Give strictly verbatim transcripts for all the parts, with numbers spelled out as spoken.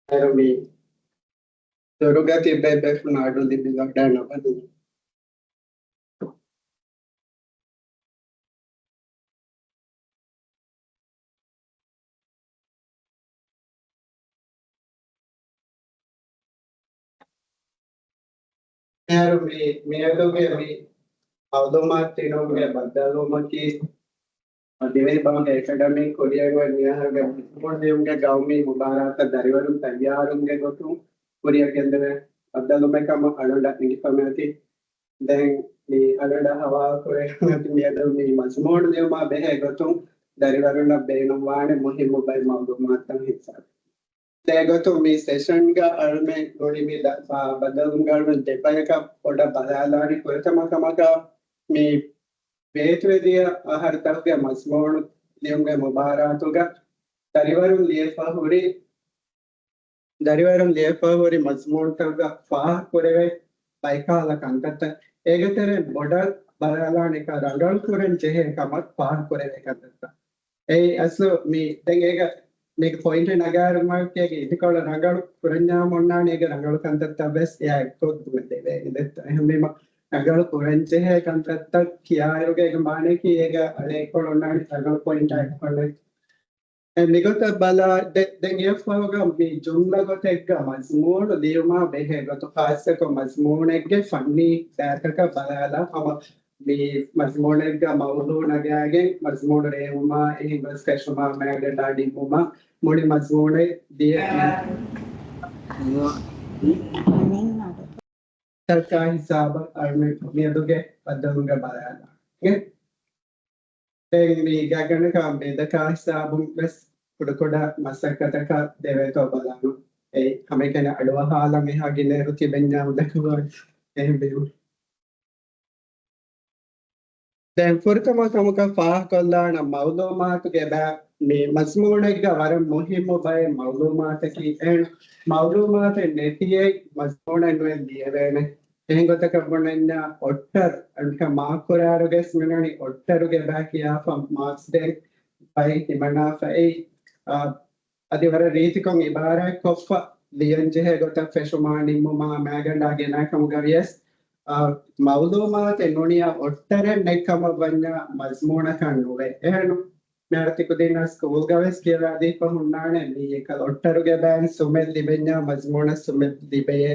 އޭރު މި ދުރުގަ ތިބޭ ބޭފުޅުން އަޑު ލިބި ވަޑައި ނަބަދު. އޭރު މި، މިއަދުގެ މި މައުލޫމާތު ދިނުމުގެ ބައްދަލުވުމަކީ، ދިވެހި ބަހުގެ އެކަޑަމީ ކުރިއަށް އޮތް މިއަހަރުގެ މަޒްމޫނު ލިޔުމުގެ ގައުމީ މުބާރާތަށް ދަރިވަރުން ތައްޔާރުވުމުގެ ގޮތުން ކުރިއަށް ގެންދެވޭ ބައްދަލުވުމެއް ކަމަށް އަޅުގަނޑަށް އެނގިފަ މިއޮތީ. ދެން މި އަޅުގަނޑަށް ހަވާލު ކުރެވޭ މިއަދު މި މަޒްމޫނު ލިޔުމާ ބެހޭ ގޮތުން ދަރިވަރުންނަށް ބޭނުންވާނެ މުހިއްމު ބައެއް މައުލޫމާތުތައް ހިއްސާ. އެގޮތުން މި ސެޝަންގަ އަޅުމެން ގުޅި މި ދަ-، ބަ-، ބައްދަލުވުން ގަޅުން ދެބަޔަކަށް ބޮޑަށް ބަލާލާނެ. ފުރަތަމަ ކަމަކަށް މި ވޭތުވެދިޔަ އަހަރުތަކުގެ މަޒްމޫނު ލިޔުމުގެ މުބާރާތުގަ ދަރިވަރުން ލިޔެފަ ހުރި، ދަރިވަރުން ލިޔެފަ ހުރި މަޒްމޫނުތަކުގަ ފާހަގަ ކުރެވޭ ބައިކަހަލަ ކަންތައްތައް. އޭގެ ތެރެއިން ބޮޑަށް ބަލާލާނެ އެކަ ރަނގަޅު ކުރަން ޖެހޭ ކަމަށް ފާހަގަ ކުރެވޭ ކަންތައްތައް. އެއީ އަސްލު މި ދެން އޭގަ މީގެ ޕޮއިންޓެއް ނަގާއިރު މާކޭގެ އިދިކޮޅަށް ރަނގަޅު ކުރަންޏާމަ އޮންނާނެ އޭގެ ރަނގަޅު ކަންތައްތައް ވެސް އެއާ އެއްކޮށް ދެވޭ އިނދެއްތަ. އެހެންވީމަ ރަނގަޅު ކުރަންޖެހޭ ކަންތައްތައް ކިޔާއިރުގެ އޭގެ މާނައަކީ އޭގަ އަޅެ އެއްކޮޅަށް އޮންނާނެ ރަނގަޅު ޕޮއިންޓާ އެއްކޮޅެއް. އެ މިގޮތަށް ބަލާ، ދެ-، ދެން އެއަށްފަހުގަ މި ޖުމްލަ ގޮތެއްގަ މަޒްމޫނު ލިޔުމާ ބެހޭ ގޮތު، ޚާއްޞަކޮށް މަޒްމޫނެއްގެ ފަންނީ ބައިތަކަށް ބަލާލާ ހަމަ މި މަޒްމޫނެއްގަ މައުޟޫ ނަގާގެން މަޒްމޫނު ރޭވުމާ އެހެން ގޮސް ފެށުމާ މައިގަނޑާ ނިންމުމަށް މުޅި މަޒްމޫނެއް ދިޔަ ތަކާ ހިސާބަށް އަޅުމެން މިއަދުގެ ބައްދަލުވުމުގަ ބަލާލާނެ. ދެން މި ގާތްގަނޑަކަށް މި ދައްކާ ހިސާބުން ވެސް ކުޑަކުޑަ މަސައްކަތަކަށް ދެވޭތޯ ބަލާނަން. އެ ހަމައެކަނި އަޑުއަހާލަން އެހާ ގިނައިރު ތިބެންޏާ އުނދަގޫވާނެ. އެހެންވީމަ. ދެން ފުރަތަމަ ކަމަކަށް ފާހަގަކޮށްލާނަން މައުލޫމާތުގެ ބައި މި މަޒްމޫނެއްގަ ވަރަށް މުހިއްމު ބައެއް މައުލޫމާތަކީ އެހެން މައުލޫމާތެއް ނެތިއެއް މަޒްމޫނެއް ނުވެ ލިޔެވޭނެ. އެހެން ގޮތަކަށް ބުނަންޏާ އޮއްޓަރު، އަންކަ މާކުރާރުގެސް މިނަނީ އޮއްޓަރުގެ ބައި ކިޔާފަ މާކްސް ދޭން ބައި ހިމަނާފައި، އާ، އަދި ވަރަށް ރީތިކޮށް އިބާރާތްކޮށްފަ ލިޔަންޖެހޭ ގޮތަށް ފެށުމާ ނިންމުމާ މައިގަނޑާ ގެނައި ކަމުގަ ވިޔަސް، އާ، މައުލޫމާތެއް ނޫނިއްޔާ އޮއްޓަރެއް ނެތް ކަމަށް ވަންޏާ މަޒްމޫނަކަށް ނުވޭ. އެހެން މިހާރު ތިކުދިންނަށް ސްކޫލްގަވެސް ކިޔަވާދީފަ ހުންނާނެ މީ އެކަލަ އޮއްޓަރުގެ ބައިން ސުމެއް ލިބެންޏާ މަޒްމޫނަށް ސުމެއް ލިބެޔޭ،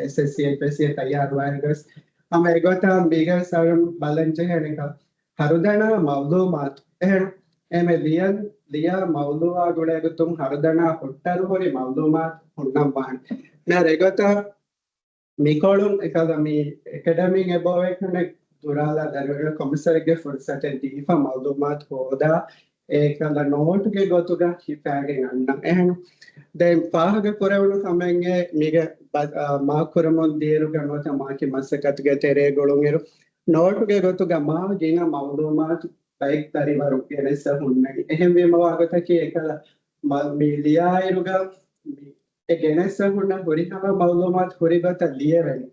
އެސްއެސްސީ، އެއްޗްއެސްސީ ތައްޔާރުވާއިރުވެސް ހަމަ އެގޮތަށް މީގަވެސް އަޅުން ބަލަންޖެހޭނެ ކަ ހަރުދަނާ މައުލޫމާތު. އެހެން އެމެ ލިޔަން ލިޔާ މައުލޫއާ ގުޅޭގޮތުން ހަރުދަނާ އޮއްޓަރު ހުރި މައުލޫމާތު ހުންނަންވާނެ. މިހާރު އެގޮތަށް މިކޮޅުން އެކަލަ މި އެކަޑަމީން އެބައޮވޭ ކަނެ ދުރާލާ ދަރިވަރު ކޮމިސަރެއްގެ ފުރުސަތެއް ދީފަ މައުލޫމާތު ހޯދާ އެކަލަ ނޯޓުގެ ގޮތުގަ ހިފާގެން އަންނަ. އެހެން ދެން ފާހަގަ ކުރެވުނު ކަމެއްގެ މީގެ ބަ-، އާ، މާކުރަމުން ދިޔައިރުގަ ނުވަތަ މާކި މަސައްކަތުގެ ތެރޭ ގުޅުންއިރު ނޯޓުގެ ގޮތުގަ މާ ގިނަ މައުލޫމާތު ބައެއް ދަރިވަރު ގެނެއްސަ ހުންނަނީ. އެހެންވީމަ ވާގޮތަކީ އެކަލަ މަ-، މި ލިޔާއިރުގަ މި އެ ގެނެއްސަ ހުންނަ ހުރިހާ މައުލޫމާތު ހުރި ގޮތަށް ލިޔެވެނީ.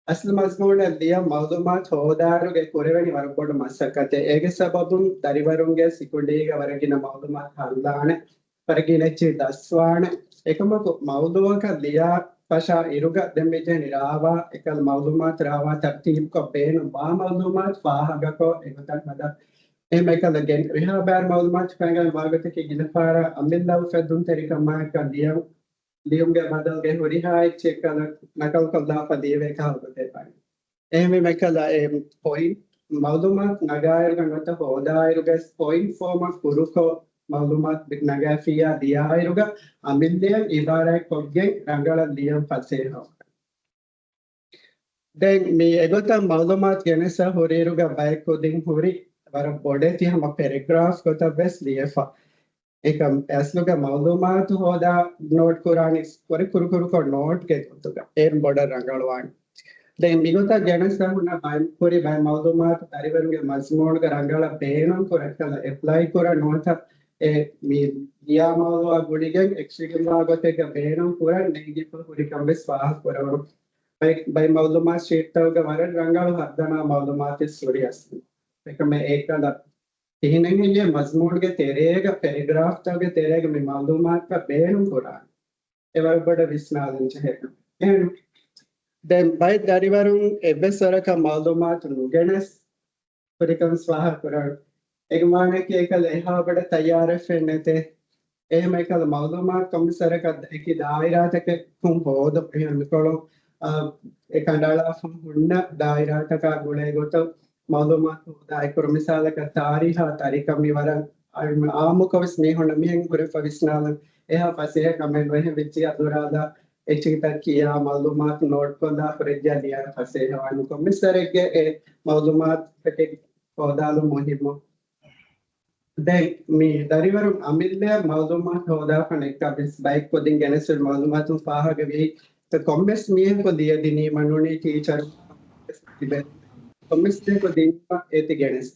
އަސްލު މަޒްމޫނެއް ލިޔަން މައުލޫމާތު ހޯދާއިރުގެ ކުރެވެނީ ވަރަށް ބޮޑު މަސައްކަތެއް. އޭގެ ސަބަބުން ދަރިވަރުންގެ ސިކުނޑީގަ ވަރަށް ގިނަ މައުލޫމާތު ހަނދާނެ، ވަރަށް ގިނަ އެއްޗެއް ދަސްވާނެ. އެކަމަކު މައުލޫއަކަށް ލިޔާ ފަށާ އިރުގަ ދެން މި ޖެހެނީ ރާވާ، އެކަލަ މައުލޫމާތު ރާވާ ތަރުތީބުކޮށް ބޭނުން ވާ މައުލޫމާތު ފާހަގަކޮށް އެގޮތަށް ހަދާ. އެހެން އެކަލަ ގެން ރިހާ ބާރު މައުލޫމާތު ފެނގާ ވާގޮތަކީ ގިނަ ފަހަރަށް އަމިއްލަ އުފެއްދުންތެރިކަމާއެކަށް ލިޔުން ލިޔުމުގެ ބަދަލުގެ ހުރިހާ އެއްޗެއް ނަކަލުކޮށްލާފަ ލިޔެވޭ ކަހަލަ ގޮތެއް ވާނެ. އެހެންވީމަ އެކަލަ އެ ޕޮއިންޓް މައުލޫމާތު ނަގާއިރުގަ ނުވަތަ ހޯދާއިރުގަސް ޕޮއިންޓް ފޯމަށް ކުރުކޮށް މައުލޫމާތު ނަގާފިއްޔާ ލިޔާއިރުގަ އަމިއްލައަށް އިބާރާތްކޮށްގެން ރަނގަޅަށް ލިޔަން ފަސޭހަވާނެ. ދެން މި އެގޮތަށް މައުލޫމާތު ގެނެސް ހުރިއިރުގަ ބައެއް ކުދިން ހުރި ވަރަށް ބޮޑެތި ހަމަ ޕެރެގްރާފް ގޮތަށް ވެސް ލިޔެފަ. އެކަމް އަސްލުގަ މައުލޫމާތު ހޯދާ ނޯޓް ކުރާނީ ކުރި ކުރުކުރުކޮށް ނޯޓްގެ ގޮތުގަ އޭރުން ބޮޑަށް ރަނގަޅުވާނެ. ދެން މިގޮތަށް ގެނެސް ހުންނަ ބައި ކުރި ބައި މައުލޫމާތު ދަރިވަރުންގެ މަޒްމޫނުގަ ރަނގަޅަށް ބޭނުން ކުރެ ކަލަ އެޕްލައި ކުރަން ނުވަތަ އެ މި ލިޔާ މައުލޫއާ ގުޅިގެން އެކްސްޓްރީމް ވާ ގޮތެއްގަ ބޭނުން ކުރަން ނޭނގިފަ ހުރި ކަން ވެސް ފާހަގަ ކުރެވުނު. ބައި، ބައި މައުލޫމާތު ޝީޓްތަކުގަ ވަރަށް ރަނގަޅު ހަރުދަނާ މައުލޫމާތެއް ހުރި އަސްލު. އެކަމެ އެކަލަ ކިހިނެއް ހެއްޔޭ މަޒްމޫނުގެ ތެރޭގަ ޕެރެގްރާފްތަކުގެ ތެރޭގަ މި މައުލޫމާތުތައް ބޭނުން ކުރާނީ؟ އެވަރު ބޮޑަށް ވިސްނާލަން ޖެހޭ. އެހެން ދެން ބައެއް ދަރިވަރުން އެއްވެސް ވަރަކަށް މައުލޫމާތު ނުގެނެސް ފުރިކަން ސްވާހަ ކުރަން. އޭގެ މާނައަކީ އެކަލަ އެހާ ބޮޑަށް ތައްޔާރެއް ފެންނެތޭ. އެހެމަ އެކަލަ މައުލޫމާތު ކޮންމެސް ވަރަކަށް އެކި ދާއިރާތަކަކުން ހޯދު. އެހެން މިކޮޅު އެ ކަނޑައަޅާފަ ހުންނަ ދާއިރާތަކާ ގުޅޭ ގޮތަށް މައުލޫމާތު ހޯދާ އެކުރު. މިސާލަކަށް ތާރީހާ ތަރިކަ މިވަރަށް އާ-، އާއްމުކޮށް ވެސް މީހުންނަށް މިހެން ހުރެފަ ވިސްނާލަން އެހާ ފަސޭހަ ކަމެއް ނު. އެހެން ވެއްޖިއްޔާ ދުރާލާ އެއްޗެކިތައް ކިޔާ މައުލޫމާތު ނޯޓްކޮށްލާ ހުރެއްޖާ ލިޔާ ފަސޭހަވާން ކޮންމެސް ވަރެއްގެ އެ މައުލޫމާތުތަކެއް ހޯދާލުން މުހިއްމު. ދެން މި ދަރިވަރުން އަމިއްލައަށް މައުލޫމާތު ހޯދާފަ ނެއްކާ ވެސް ބައެއް ކުދިން ގެނެސް މައުލޫމާތުން ފާހަގަވީ ކޮންމެސް މީހަކު ލިޔެދިނީމަ ނޫނީ ޓީޗަރު ތިބެ ކޮންމެސް މީހަކު ދިނީމަ އޭތި ގެނެސް.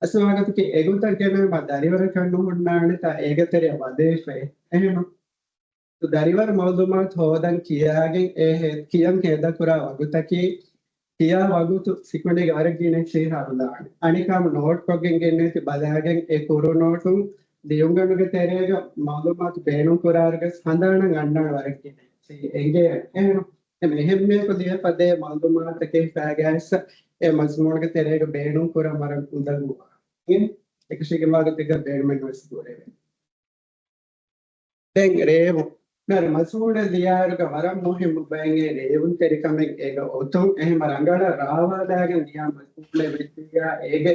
އަސްލު ވާގޮތަކީ އެގޮތަށް ގެނައިމަ ދަރިވަރަކަށް ނުހުންނާނެތާ އޭގެ ތެރެއަށް ވަދެފައި. އެހެން ދަރިވަރު މައުލޫމާތު ހޯދަން ކިޔާގެން އެ ހެ-، ކިޔަން ހޭދަކުރާ ވަގުތަކީ، ކިޔާ ވަގުތު ސިކުނޑިގެ ވަރަށް ގިނައިން ހަރުލާނެ. އަނެކާމަ ނޯޓްކޮށްގެން ގެންނެތި ބަލާގެން އެ ކުރު ނޯޓުން ލިޔުންގަނޑުގެ ތެރޭގަ މައުލޫމާތު ބޭނުން ކުރާއިރުގަސް ހަނދާނަށް އަންނާނެ ވަރަށް ގިނައިން. އެނގޭ އެހެން އެހެންމެ ކުދިޔަ ފަދޭ މައުލޫމާތަކެއް ހިފާގައިސް އެ މަޒްމޫނުގެ ތެރޭގަ ބޭނުން ކުރަން ވަރަށް އުނދަގޫވާ. އެކަށީގެ މާގަތެއްގަ ބޭނުމެއް ނުވެސް ކުރެވޭ. ދެން ރޭވުން. މިހާރު މަޒްމޫނެއް ލިޔާއިރުގަ ވަރަށް މުހިއްމު ބައެއް ރޭވުންތެރިކަމެއް އޭގަ އޮތުން. އެހެމަ ރަނގަޅަށް ރާވާލާގެން ލިޔާ މަޒްމޫނެއް ވެއްޖިއްޔާ އޭގެ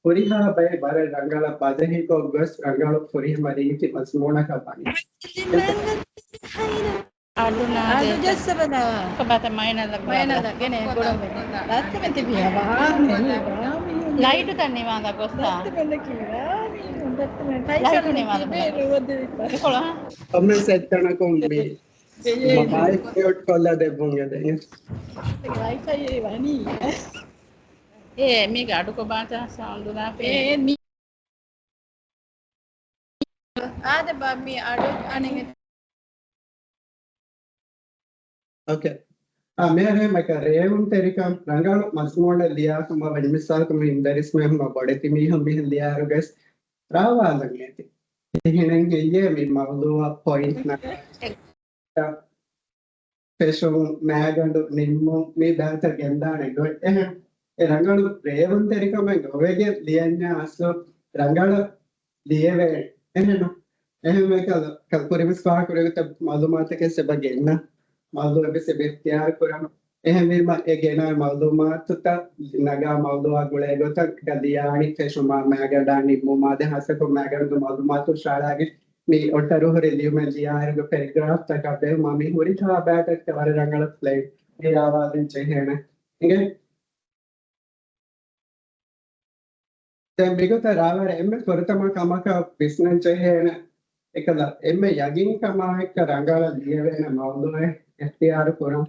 ހުރިހާ ބައެއް ވަރަށް ރަނގަޅަށް ބަދަހިކޮށް ގޮސް ރަނގަޅު ފުރިހަމަ ރީތި މަޒްމޫނަކަށް ވަނީ. އަޑު ނާދޭ. އަޑު ޖައްސަބަލާ. ކޮބާތަ މައިނަލަށް ބަލާ. ގެނޭ ގުޅުމެއް. ދައްތަމެ ތިބިޔާ ވާ މީ، ވާ މީ. ލައިޓުތައް ނިވާލަ ގޮސްތާ. ދައްތަމެ ނަކީ ވާ މީ. ދައްތަމެ ލައިޓު ނިވާލަ. އިކޮޅަ. ކޮންމެސް އެއްތަނަކުން މި މައިކް މިއުޓް ކޮށްލާ ދެއްވުން އެދެން. ވައިފައި ވަނީ. އޭ، މީގެ އަޑު ކޮބާތަ ސައުންޑު ދާފަ. އޭ، މި އާދެ ބާ، މި އަޑު އަނެއް. އޯކޭ. އާ، މިހާރު މަކަ ރޭވުންތެރިކަން ރަނގަޅު މަޒްމޫނެއް ލިޔާކަމަށް ވަން މިސާލަކު މި މުދައްރިސް މީހުން ބޮޑެތި މީހުން މިހެން ލިޔާއިރުގަސް ރާވާލަން އޭތި. އެހެނެއް ހެއްޔޭ މި މައުޟޫއަށް ޕޮއިންޓް ނަގާ ފެށުން، މާގަނޑު ނިންމުން މި ބައިތައް ގެންދާނެ ގޮތް. އެހެން އެ ރަނގަޅު ރޭވުންތެރިކަމެއް ނުވެގެން ލިޔަންޏާ އަސްލު ރަނގަޅަށް ލިޔެވޭ. އެހެން އެހެންވެ ކަލަ، ކަލަ ކުރިންވެސް ފާހަގަކުރެވިތަ މައުލޫމާތަކެއް ސެބަ ގެންނަ މައުލޫ އެއްވެސް އެބަ އިޚްތިޔާރު ކުރަން. އެހެންވީމަ އެ ގެނާ މައުލޫމާތުތައް ނަގާ މައުލޫއާ ގުޅޭ ގޮތަށް ގަ ލިޔާނީ ފެށުމާ މާގަނޑާ ނިންމުމާ ދެ ހާސްކޮށް މާގަނޑުގެ މައުލޫމާތު ހުށަހަޅާގެން މި އޮށަރުހުރި ލިޔުމެއް ލިޔާއިރުގެ ޕެރެގްރާފްތަކަށް ބެހުމަށް މި ހުރިހާ ބައިތަކަށް ވަރަށް ރަނގަޅަށް ފްލެޓް ރާވާލަން ޖެހޭނެ. އިނގޭ؟ ދެން މިގޮތަށް ރާވާރެ އެންމެ ފުރަތަމަ ކަމަކަށް ވިސްނަން ޖެހޭނެ. އެކަލަ އެންމެ ޔަގީންކަމާއެކަށް ރަނގަޅަށް ލިޔެވޭނެ މައުޟޫއެއް އިޚްތިޔާރު ކުރަން.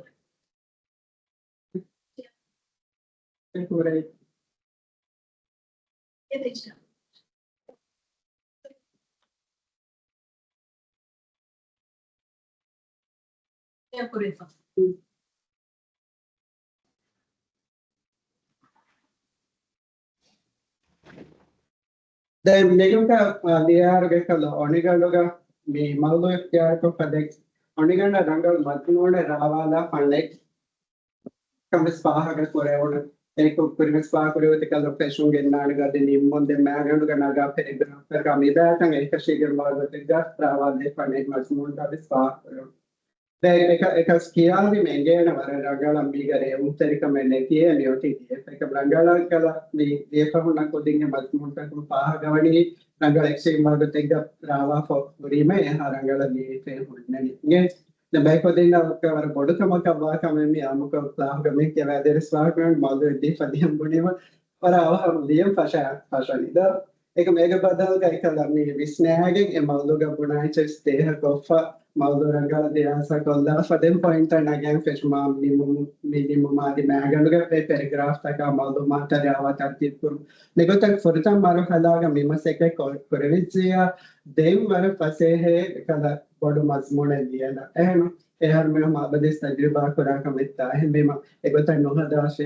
ދެން މިގޮތަށް، އާ، ލިޔާއިރުގެ ކަލަ އޮނިގަނޑުގަ މި މައުޟޫ އިޚްތިޔާރުކޮށްފަ ދެން އޮނިގަނޑަށް ރަނގަޅު މަޒުމޫނެއް ރާވާލާ ފަންނެއް ކަންވެސް ފާހަގަ ކުރެވުނު. އެކު ކުރިންވެސް ފާހަގަ ކުރެވޭތި ކަލަ ފެށުން ގެންނާނެ ގަދަ ނިންމުން ދެން މާގަނޑުގަ ނަގާ ޕެރެގްރާފްތަކާ މި ބައިތައް އެކަށީގެންވާ ގޮތެއްގަ ރާވާލޭ ފަންނެއް މަޒުމޫންގަ ވެސް ފާހަގަ ކުރެވުނު. ދެން އެކަ-، އެކަސް ކިޔާލީމަ އެނގޭނެ ވަރަށް ރަނގަޅަށް މީގަ ރޭވުންތެރިކަމެއް ނެތިއޭ މިއޮތީ ލިޔެފަ. އެކަމް ރަނގަޅަށް ކަލަ މި ލިޔެފަ ހުންނަ ކުދިންގެ މަޒުމޫންތަކުން ފާހަގަވަނީ ރަނގަޅަށް އެކަށީގެންވާ ގޮތެއްގަ ރާވާފަ ހުރީމަ އެހާ ރަނގަޅަށް ލިޔެފަ ހުންނަނީ. އިނގޭ؟ ދެން ބައެއް ކުދިންނަށް ވަރަށް ބޮޑު ކަމަކަށް ވާ ކަމެއް މި އާއްމުކޮށް ކްލާހުގަ މި ކިޔަވާދޭނެ ސްވާހަކު މައުޟޫ ދީފަ ދިޔަން ބުނީމަ ވަރަށް އަވަހަށް ލިޔަން ފަށާ، ފަށަނީ ދޯ. އޭގެ މޭގެ ބަދަލުގަ އެކަލަ މި ވިސްނާގެން އެ މައުޟޫގަ ބުނާ އެއްޗެއް ދޭހަ ކޮށްފަ، މައުޟޫ ރަނގަޅަށް ދިރާސާ ކޮށްލާފަ ދެން ޕޮއިންޓްތައް ނަގަން ފެށުމާ ނިންމުމު-، މި ނިންމުމާ ދި މާގަނޑުގަ އެ ޕެރެގްރާފްތަކާ މައުލޫމާތު ރާވާ ތަރުތީބު ކުރުން. މިގޮތަށް ފުރަތަމަ މަރުހަލާގަ މި މަސައްކަތް ކު-، ކުރެވިއްޖިއްޔާ ދެން ވަރަށް ފަސޭހައޭ އެކަލަ ބޮޑު މަޒުމޫނެއް ލިޔަން. އެހެން އެހާރު މި ހަމަ އަބަދުވެސް ތަޖުރިބާ ކުރާ ކަމެއްތާ. އެހެންވީމަ އެގޮތަށް ނުހަދާށޭ.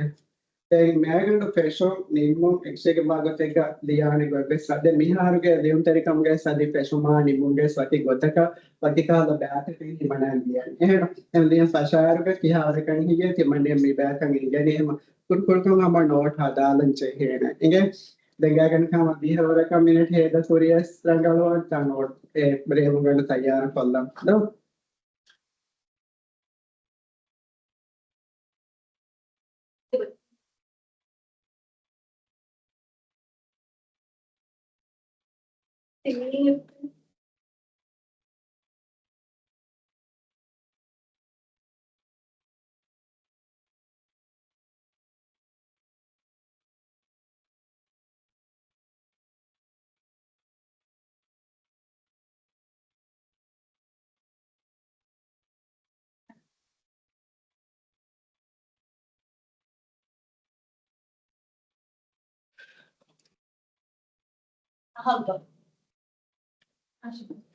ދެން މޭގަނޑު ފެށުން ނިންމުން އެކަށީގެންވާ ގޮތެއްގަ ލިޔާނެ ގޮތްވެސް އަދި މިހާރުގެ ލިޔުންތެރިކަމުގެ އަދި ފެށުމާ ނިންމުންގެ ވަކި ގޮތަކަށް ވަކިކަހަލަ ބައިތަކެއް ހިމަނަން ލިޔަން. އެހެން ލިޔަން ފަށާއިރުގަ ކިހާވަރަކަށް ހިނގޭތީ މަންނެ މި ބައިތައް އިނގެނީ ހަމަ ކުރުކުރުކޮށް ހަމަ ނޯޓް ހަދާލަން ޖެހޭނެ. އިނގޭ ދެންގާގަނޑަކަށް ހަމަ ވީހަވަރަކަށް މިނެޓް ހޭދަ ކުރިޔަސް ރަނގަޅުވާން ތާ ނޯޓް އެ ރޭވުންގަނޑު ތައްޔާރު ކޮށްލަން.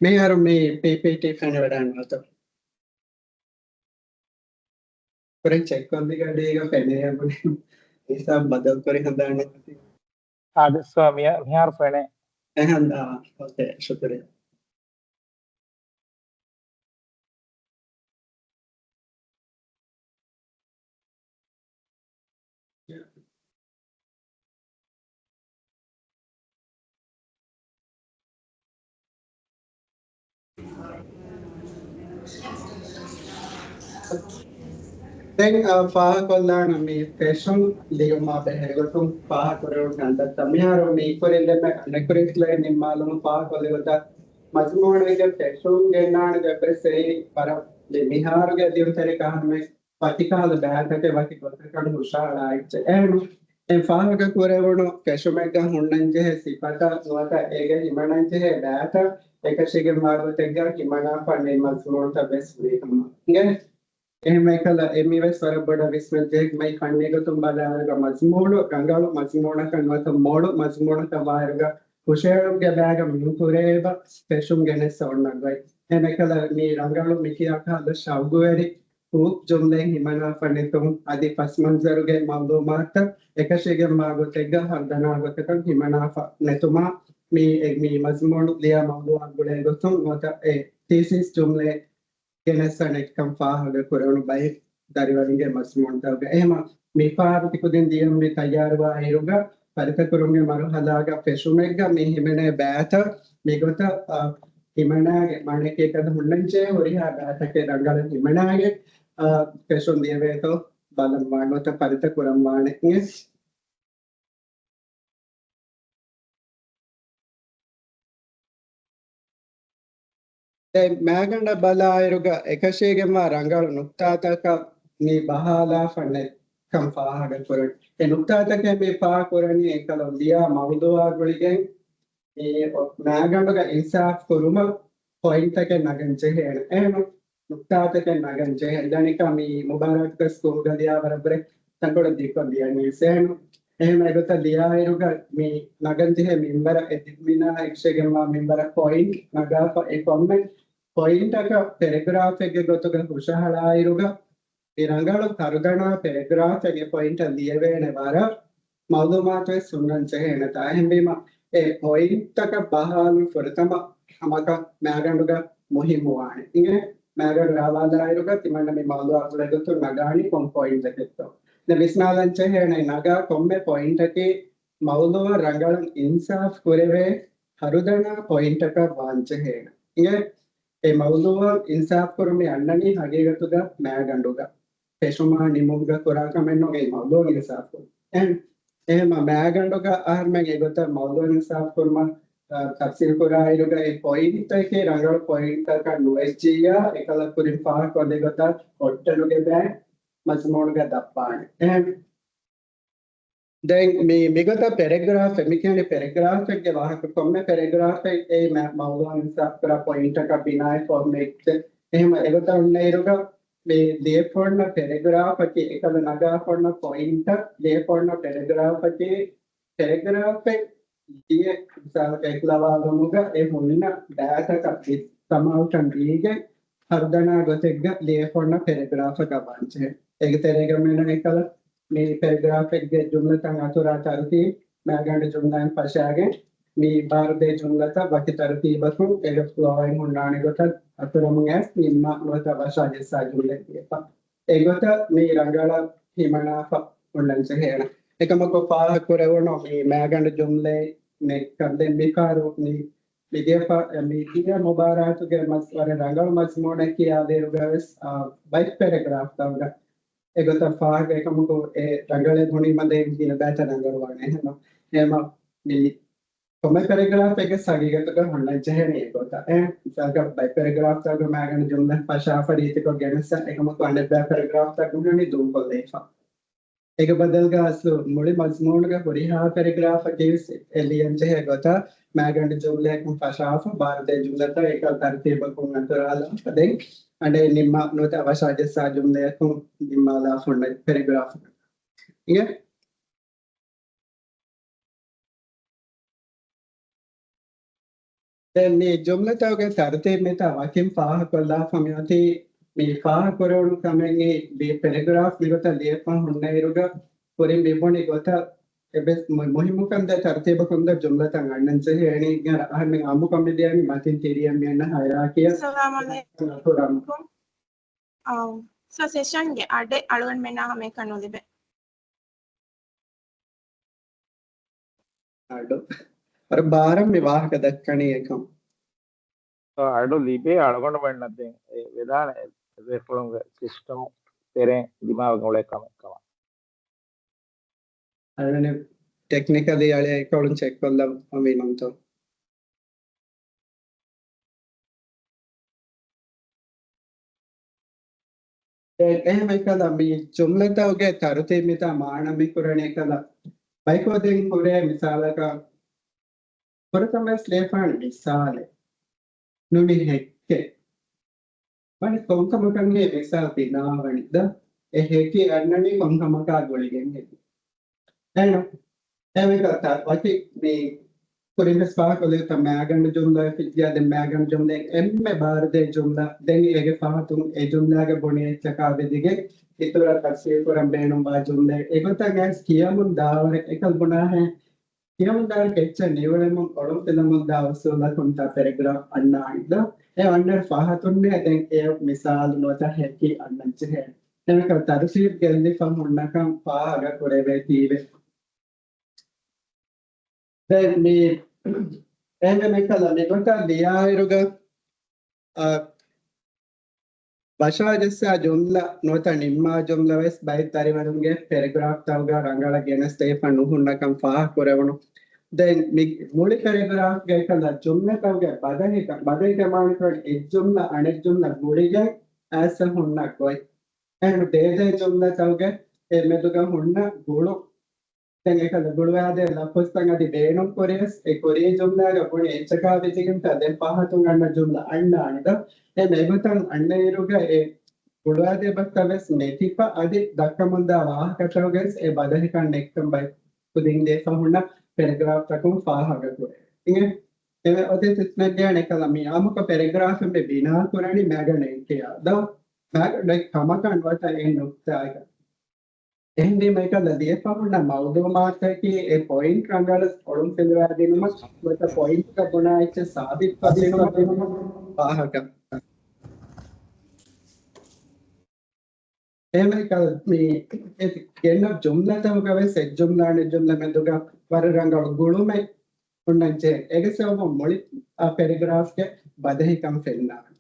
މިހާރު މި ޕީޕީޓީ ފެނިވަޑައިގަންނަވާތޯ. ކުރިން ޗެކްކޮށްލި ގަޑީގަ ފެނޭ ބުނި ހިސާބު ބަދަލުކުރި ހަނދާން. އާދެއްސޯ މި-، މިހާރު ފެނޭ. އެހަން، އާ، އޯކޭ، ޝުކުރިއްޔާ. ދެން، އާ، ފާހަގަކޮށްލާނަން މި ފެށުން ލިޔުމާ ބެހޭގޮތުން ފާހަގަކުރެވުނު ކަންތައްތައް. މިހާރު މި ކުރިން ދެންމެ އަނެއްކުރިން ސްލައިޑް ނިންމާލުމުން ފާހަގަކޮށްލި ގޮތަށް މަޒުމޫނުގެ ފެށުން ގެންނާނެ ގޮތްވެސް އެއީ ވަރަށް މި-، މިހާރުގެ ލިޔުންތެރިކަހަމެ ވަކިކަހަލަ ބައިތަކެއް ވަކި ގޮތަކަށް ހުށަހަޅާ އެއްޗެއް. އެހެން ފާހަގަކުރެވުނު ފެށުމެއްގަ ހުންނަންޖެހޭ ސިފަތައް ނުވަތަ އޭގެ ހިމަނަންޖެހޭ ބައިތައް އެކަށީގެންވާ ގޮތެއްގަ ހިމަނާފަ ނެތް މަޒުމޫނުތައް ވެސް ހުރި ކަމަށް އިނގޭ. އެހެން އެކަލަ އެ މިވެސް ވަރަށް ބޮޑަށް ވިސްނަންޖެހޭ މައި ފަންނީ ގޮތުން ބަލާއިރުގަ މަޒުމޫނު ރަނގަޅު މަޒުމޫނަކަށް ނުވަތަ މޮޅު މަޒުމޫނަކަށް ވާއިރުގަ ހުށަހެޅުމުގެ ބައިގަ މިހުރޭ އެބަ ފެށުން ގެނެއްސަ އޮންނަ ގޮތް. އެހެން އެކަލަ މި ރަނގަޅު މިކިޔާ ކަހަލަ ޝައުގުވެރި ހޫޕް ޖުމްލައެއް ހިމަނާފަ ނެތުން އަދި ފަސްމަންޒަރުގެ މައުލޫމާތުތައް އެކަށީގެންވާ ގޮތެއްގަ ހަރުދަނާ ގޮތަކަށް ހިމަނާފަ ނެތުމާ މި، މި މަޒުމޫނު ލިޔާ މައުލޫއާ ގުޅޭ ގޮތުން ނުވަތަ އެ ތީސިސް ޖުމްލައެއް ގެނެއްސަނެއްކަން ފާހަގަ ކުރެވުނު ބައެއް ދަރިވަރުންގެ މަޒުމޫނުތަކުގަ. އެހެމަ މިފަހަރު ތިކުދިން ދިޔަ މި ތައްޔާރުވާ އިރުގަ ފަރިތަކުރުމުގެ މަރުހަލާގަ ފެށުމެއްގަ މި ހިމެނޭ ބައިތައް މިގޮތަށް، އަ، ހިމަނާގެ މާނައަކީ އެކަލަ ހުންނަންޖެހޭ ހުރިހާ ބައިތަކެއް ރަނގަޅަށް ހިމަނާގެ، އަ، ފެށުން ދިޔަވޭތޯ ބަލަން ވާނެ ނުވަތަ ފަރިތަ ކުރަން ވާނެ. ދެން މޭގަނޑަށް ބަލާއިރުގަ އެކަށީގެންވާ ރަނގަޅު ނުކްތާތަކަށް މި ބަހާލާފަ ނެތްކަން ފާހަގަކުރަން. އެ ނުކްތާތަކެއް މި ފާހަގަކުރަނީ އެކަލަ ލިޔާ މައުޟޫއާ ގުޅިގެން މި މޭގަނޑުގަ އިންސާފް ކުރުމަށް ޕޮއިންޓްތަކެއް ނަގަން ޖެހޭނެ. އެހެން ނުކްތާތަކެއް ނަގަން ޖެހޭ. ދަނިކަ މި މުބާރާތުގަ ސްކޫލްގަ ލިޔާ ވަރަށް ބުރެ ތަންކޮޅެއް ދީފަ ލިޔަނީ ސޭނު. އެހެން އެގޮތަށް ލިޔާއިރުގަ މި ނަގަން ޖެހޭ މިންވަރަށް އެ ދި-، މިނާ އެކަށީގެންވާ މިންވަރަށް ޕޮއިންޓް ނަގާފަ އެ ކޮންމެ ޕޮއިންޓަކަށް ޕެރެގްރާފެއްގެ ގޮތުގަ ހުށަހަޅާއިރުގަ މި ރަނގަޅު ހަރުދަނާ ޕެރެގްރާފެއް އެ ޕޮއިންޓަށް ލިޔެވޭނެ ވަރަށް މައުލޫމާތުވެސް ހުންނަން ޖެހޭނެތާ. އެހެންވީމަ އެ ޕޮއިންޓަކަށް ބަހާލުން ފުރަތަމަ ހަމަކަށް މޭގަނޑުގަ މުހިއްމުވާނެ. އިނގޭ މޭގަނޑު ރާވާލާއިރުގަ ތިމަންނަ މި މައުޟޫއާ ގުޅޭގޮތުން ނަގާނީ ކޮން ޕޮއިންޓެކެއްތޯ. ދެން ވިސްނާލަން ޖެހޭނެ ނަގާ ކޮންމެ ޕޮއިންޓަކީ މައުޟޫއަށް ރަނގަޅަށް އިންސާފް ކުރެވޭ ހަރުދަނާ ޕޮއިންޓަކަށް ވާން ޖެހޭނެ. އިނގޭ އެ މައުޟޫއަށް އިންސާފް ކުރުމީ އަންނަނީ ހަގީގަތުގަ މޭގަނޑުގަ. ފެށުމާ ނިމުމުގަ ކުރާ ކަމެއް ނޫން އެ މައުޟޫއަށް އިންސާފް ކުރުން. އެހެން، އެހެންމަ މޭގަނޑުގަ އަހަރުމެން އެގޮތަށް މައުޟޫއަށް އިންސާފް ކުރުމަށް، އަ، ތަފްސީލް ކުރާއިރުގަ އެ ޕޮއިންޓަކީ ރަނގަޅު ޕޮއިންޓަކަށް ނުވެއްޖިއްޔާ އެކަލަ ކުރިން ފާހަގަކޮށްލި ގޮތަށް ހޮޓަލުގެ ބައި މަޒުމޫނުގަ ދައްވާނެ. އެހެން ދެން މި، މިގޮތަށް ޕެރެގްރާފެއް، މި ކިޔަނީ ޕެރެގްރާފެއްގެ ވާހަކަ. ކޮންމެ ޕެރެގްރާފެއް އެއީ މަ-، މައުޟޫއަށް އިންސާފް ކުރާ ޕޮއިންޓަކަށް ބިނާވެ ކޮންމެ އެއްޗެއް. އެހެން އެގޮތަށް ހުންނައިރުގަ މި ލިޔެފަ އޮންނަ ޕެރެގްރާފަކީ އެކަލަ ނަގާފަ އޮންނަ ޕޮއިންޓަށް ލިޔެފަ އޮންނަ ޕެރެގްރާފަކީ ޕެރެގްރާފެއް ލިޔެ މިސާލަކަށް އެކުލަވާލުމުގަ އެ ހުންނަ ބައިތަކަށް ވިސް ސަމާލުކަން ދީގެން ހަރުދަނާ ގޮތެއްގަ ލިޔެފަ އޮންނަ ޕެރެގްރާފަކަށް ވާންޖެހޭ. އޭގެ ތެރޭގަ މިނަ އެކަލަ މި ޕެރެގްރާފެއްގެ ޖުމްލަތައް އަތުރާ ތަރުތީބު މައިގަނޑު ޖުމްލައިން ފަށާގެން، މި ބާރުދޭ ޖުމްލަތައް ވަކި ތަރުތީބަކުން އޭގެ ފްލޯއިން ހުންނާނެ ގޮތަށް އަތުރަމުން އައިސް ނިންމާ ނުވަތަ ވަށާ ޖައްސާ ޖުމްލައެއް ލިޔެފަ. އެގޮތަށް މި ރަނގަޅަށް ހިމަނާފަ ހުންނަން ޖެހޭނެ. އެކަމަކު ފާހަގަކުރެވުނު މި މައިގަނޑު ޖުމްލައެއް ނެއްކަން ދެން މިފަހަރު މި މިދިޔަ ފަ-، މިދިޔަ މުބާރާތުގެ މަސް ވަރަށް ރަނގަޅު މަޒްމޫނެއް ކިޔާދިއިރުގަވެސް، އާ، ބައެއް ޕެރެގްރާފްތަކުގަ އެގޮތަށް ފާހަގަ އެކަމަކު އެ ރަނގަޅެއް ބުނީމަ ދެން ގިނަ ބައިތައް ރަނގަޅުވާނެ. އެހެން އެހެމަ މި ކޮންމެ ޕެރެގްރާފެއްގެ ހަގީގަތުގަ ހުންނަން ޖެހޭނެ އެގޮތަށް. އެ މިސާލަކަށް ބައެއް ޕެރެގްރާފްތަކުގަ މައިގަނޑު ޖުމްލަ ފަށާފަ ރީތިކޮށް ގެނެސް އެކަމަކު އަނެއްބައި ޕެރެގްރާފްތަކުގަ ހުންނަނީ ދޫކޮށްލައިފަ. އޭގެ ބަދަލުގަ އަސްލު މުޅި މަޒްމޫނުގެ ހުރިހާ ޕެރެގްރާފަކީ ވެސް އެ ލިޔަން ޖެހޭ ގޮތަށް މައިގަނޑު ޖުމްލައަކުން ފަށާފަ ބާރުދޭ ޖުމްލަތައް އެކަލް ތަރުތީބަކުން އަތުރާލާފަ ދެން އަނޑޭ ނިންމާ ނުވަތަ ވަށާ ޖައްސާ ޖުމްލައަކުން ނިންމާލާފަ ހުންނަ ޕެރެގްރާފަކަށް. އިނގޭ؟ ދެން މި ޖުމްލަތަކުގެ ތަރުތީބު މިތާ ވަކިން ފާހަގަކޮށްލާފަ މިއޮތީ މި ފާހަގަކުރެވުނު ކަމެއް މި ޕެރެގްރާފް މިގޮތަށް ލިޔެފަ ހުންނައިރުގަ ކުރިން މިބުނި ގޮތަށް އެއްވެސް މު-، މުހިއްމު ކަންތައް ތަރުތީބަކުން ދާ ޖުމްލަތައް އަންނަން ޖެހޭނީ. އަހަރެމެން އާއްމުކޮށް މިދިޔަނީ މަތިން ތިރިއަށް މިއަންނަ ހައިރާކީއަށް. އައު. ސޯ ސެޝަންގެ އަޑެއް އަޅުގަނޑުމެންނާ ހަމައެކަނި ނުލިބޭ. އަޑު. ވަރަށް ބާރަށް މި ވާހަކަ ދައްކަނީ އެކަން. އަޑު ލިބޭ އަޅުގަނޑުމެންނަށް ދެން އެ ވެދާނެ އެ ބޭފުޅުންގެ ސިސްޓަމް ތެރެއިން ދިމާވެގެން އުޅޭ ކަމެއް ކަމަށް. އަޅުގަނޑު ޓެކްނިކަލީ އަޅެ އެކޮޅުން ޗެކް ކޮށްލަން މިނުންތޯ. އެ-، އެހެން އެކަލަ މި ޖުމްލަތަކުގެ ތަރުތީބު މިތާ މާނަ މި ކުރަނީ އެކަލަ ބައިކޯދިން ހުރޭ މިސާލަކަށް ފުރަތަމަ ވެސް ލިޔެފާނެ މިސާލެއް ނޫނީ ހެއްކެއް. ވަނީ ކޮންކަމަކަށް މި މިސާލް ބިނާވަނީ ދޯ؟ އެ ހެއްކެއް އަންނަނީ ކޮންކަމަކާ ގުޅިގެން ހެއްކެއް. އޭނަ އެމެކަ ތަ-، ވަކި މި ކުރިން ވެސް ފާހަގަކޮށްލި ތަ މައިގަނޑު ޖުމްލަ ފިއްޔާ ދެން މައިގަނޑު ޖުމްލަ އެންމެ ބާރުދޭ ޖުމްލަ ދެން އޭގެ ފަހަތުން އެ ޖުމްލާގެ ބުނި އެއްޗަކާ ވެދިގެން އިތުރަށް ތަފްސީލް ކުރަން ބޭނުންވާ ޖުމްލަ އެގޮތަށް އައިސް ކިޔަމުން ދާވަރެއް އެކަލް ބުނާހެން. ކިޔަމުންދާ ކެއްޗެއް ނިވުޅެމުން އޮޅުންފިލަމުންދާ އުސޫލަކުން ތާ ޕެރެގްރާފް އަންނާނެ ދޯ؟ އެ އަންނަ ފަހަތުންނޭ ދެން އެ މިސާލު ނުވަތަ ހެއްކި އަންނަން ޖެހޭ. އެމެކަ ތަރުތީބް ގެއްލިފަ ހުންނަކަން ފާހަގަ ކުރެވޭތީވެ. ދެން މި އެހެން އެކަލަ މިގޮތަށް ލިޔާއިރުގަ، އަ، ވަށާޖައްސާ ޖުމްލަ ނުވަތަ ނިންމާ ޖުމްލަ ވެސް ބައެއް ދަރިވަރުންގެ ޕެރެގްރާފްތަކުގަ ރަނގަޅަށް ގެނެސްދެވިފަ ނުހުންނަކަން ފާހަގަކުރެވުނު. ދެން މި މުޅި ޕެރެގްރާފްގެ އެކަލަ ޖުމްލަތަކުގެ ބަދަހިކަ-، ބަދަހިކަމާނިކުރަން އެއްޖުމްލަ އަނެއް ޖުމްލަ ގުޅިގެން އައިސް ހުންނަ ގޮތް. އެހެން ދޭދޭ ޖުމްލަތަކުގެ އެ މެދުގަ ހުންނަ ގުޅު ދެން އެކަލަ ގުޅުވާދޭ ލަފުޒްތައް އަދި ބޭނުން ކުރިޔަސް އެ ކުރީ ޖުމްލާގަ ބުނި އެއްޗަކާ ވެދިގެންތާ ދެން ފަހަތުން އަންނަ ޖުމްލަ އަންނާނެ ދޯ؟ އެ މެގޮތަށް އަންނައިރުގަ އެ ގުޅުވާދޭ ބަސްތައް ވެސް ނެތިފަ އަދި ދައްކަމުންދާ ވާހަކަތަކުގަސް އެ ބަދަހިކަން ނެތްކަން ބައި ކުދިން ދޭފަ ހުންނަ ޕެރެގްރާފްތަކުން ފާހަގަ ކުރޭ. އިނގޭ؟ އެ އޮތީ ތިސްމެއް ދިޔާނެ އެކަލަ މި އާއްމުކޮށް ޕެރެގްރާފެއް މި ބިނާ ކުރަނީ މެގަނެން ކިޔާ ދޯ؟ މެގަނެ ކަމަކަށް ނުވަތަ އެ ނުކްތާގަ. އެހެންވީމަ އެކަލަ ލިޔެފަ ހުންނަ މައުލޫމާތަކީ އެ ޕޮއިންޓް ރަނގަޅަށް އޮޅުންފިލުވާދިނުމަށް ނުވަތަ ޕޮއިންޓްގަ ބުނާ އެއްޗެއް ސާބިތުކޮށްދިނުމަށް ފާހަގަ. އެހެންވީމަ އެކަލަ މި އެ ގެންނަ ޖުމްލަތަކުގަ ވެސް އެއް ޖުމްލާ އަނެއް ޖުމްލަ މެދުގަ ވަރަށް ރަނގަޅު ގުޅުމެއް ހުންނަން ޖެހޭ. އޭގެ ސަބަބުން މުޅި އާ ޕެރެގްރާފްގެ ބަދަހިކަން ފެންނާނެ.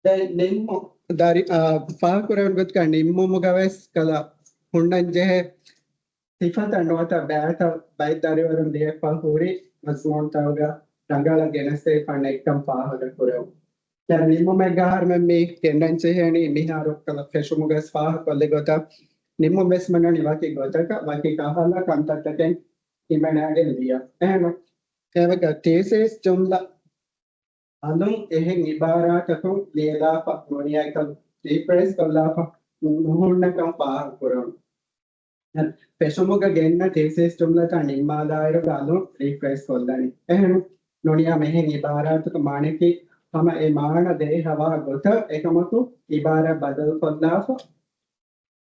ދެން ނިންމު-، ދަރި-، އާ، ފާހަގަކުރެވުނު ގޮތަކަށް ނިންމުމުގަ ވެސް ކަލަ ހުންނަން ޖެހޭ ސިފަތައް ނުވަތަ ބައިތައް ބައެއް ދަރިވަރުން ލިޔެފަ ހުރި މަޒްމޫންތަކުގަ ރަނގަޅަށް ގެނެސްދެވިފަ ނެތްކަން ފާހަގަކުރެވުނު. ދެން ނިންމުމެއްގަ އަހަރުމެން މި ގެންނަން ޖެހޭނީ މިހާރު ކަލަ ފެށުމުގަސް ފާހަގަކޮށްލި ގޮތަށް ނިންމުމެސް މިނުނީ ވަކި ގޮތަކަށް ވަކި ކަހަލަ ކަންތައްތަކެއް ހިމެނާގެން ލިޔަން. އެހެން އެވަގަ ތީސިސް ޖުމްލަ އަލުން އެހެން އިބާރާތަކުން ލިޔެލާފަ ނުނިޔައިކަން ރީފްރޭސް ކޮށްލާފަ ނުހުންނަކަން ފާހަގަކުރުން. ފެށުމުގަ ގެންނަ ތީސިސް ޖުމްލަތައް ނިންމާލާއިރުގަ އަލުން ރީފްރޭސް ކޮށްލަނީ. އެހެން ނުނިޔާ މިހެން އިބާރާތަކު މާނައަކީ ހަމަ އެ މާނަ ދޭހަވާ ގޮތަށް އެކަމަކު އިބާރާތް ބަދަލުކޮށްލާފަ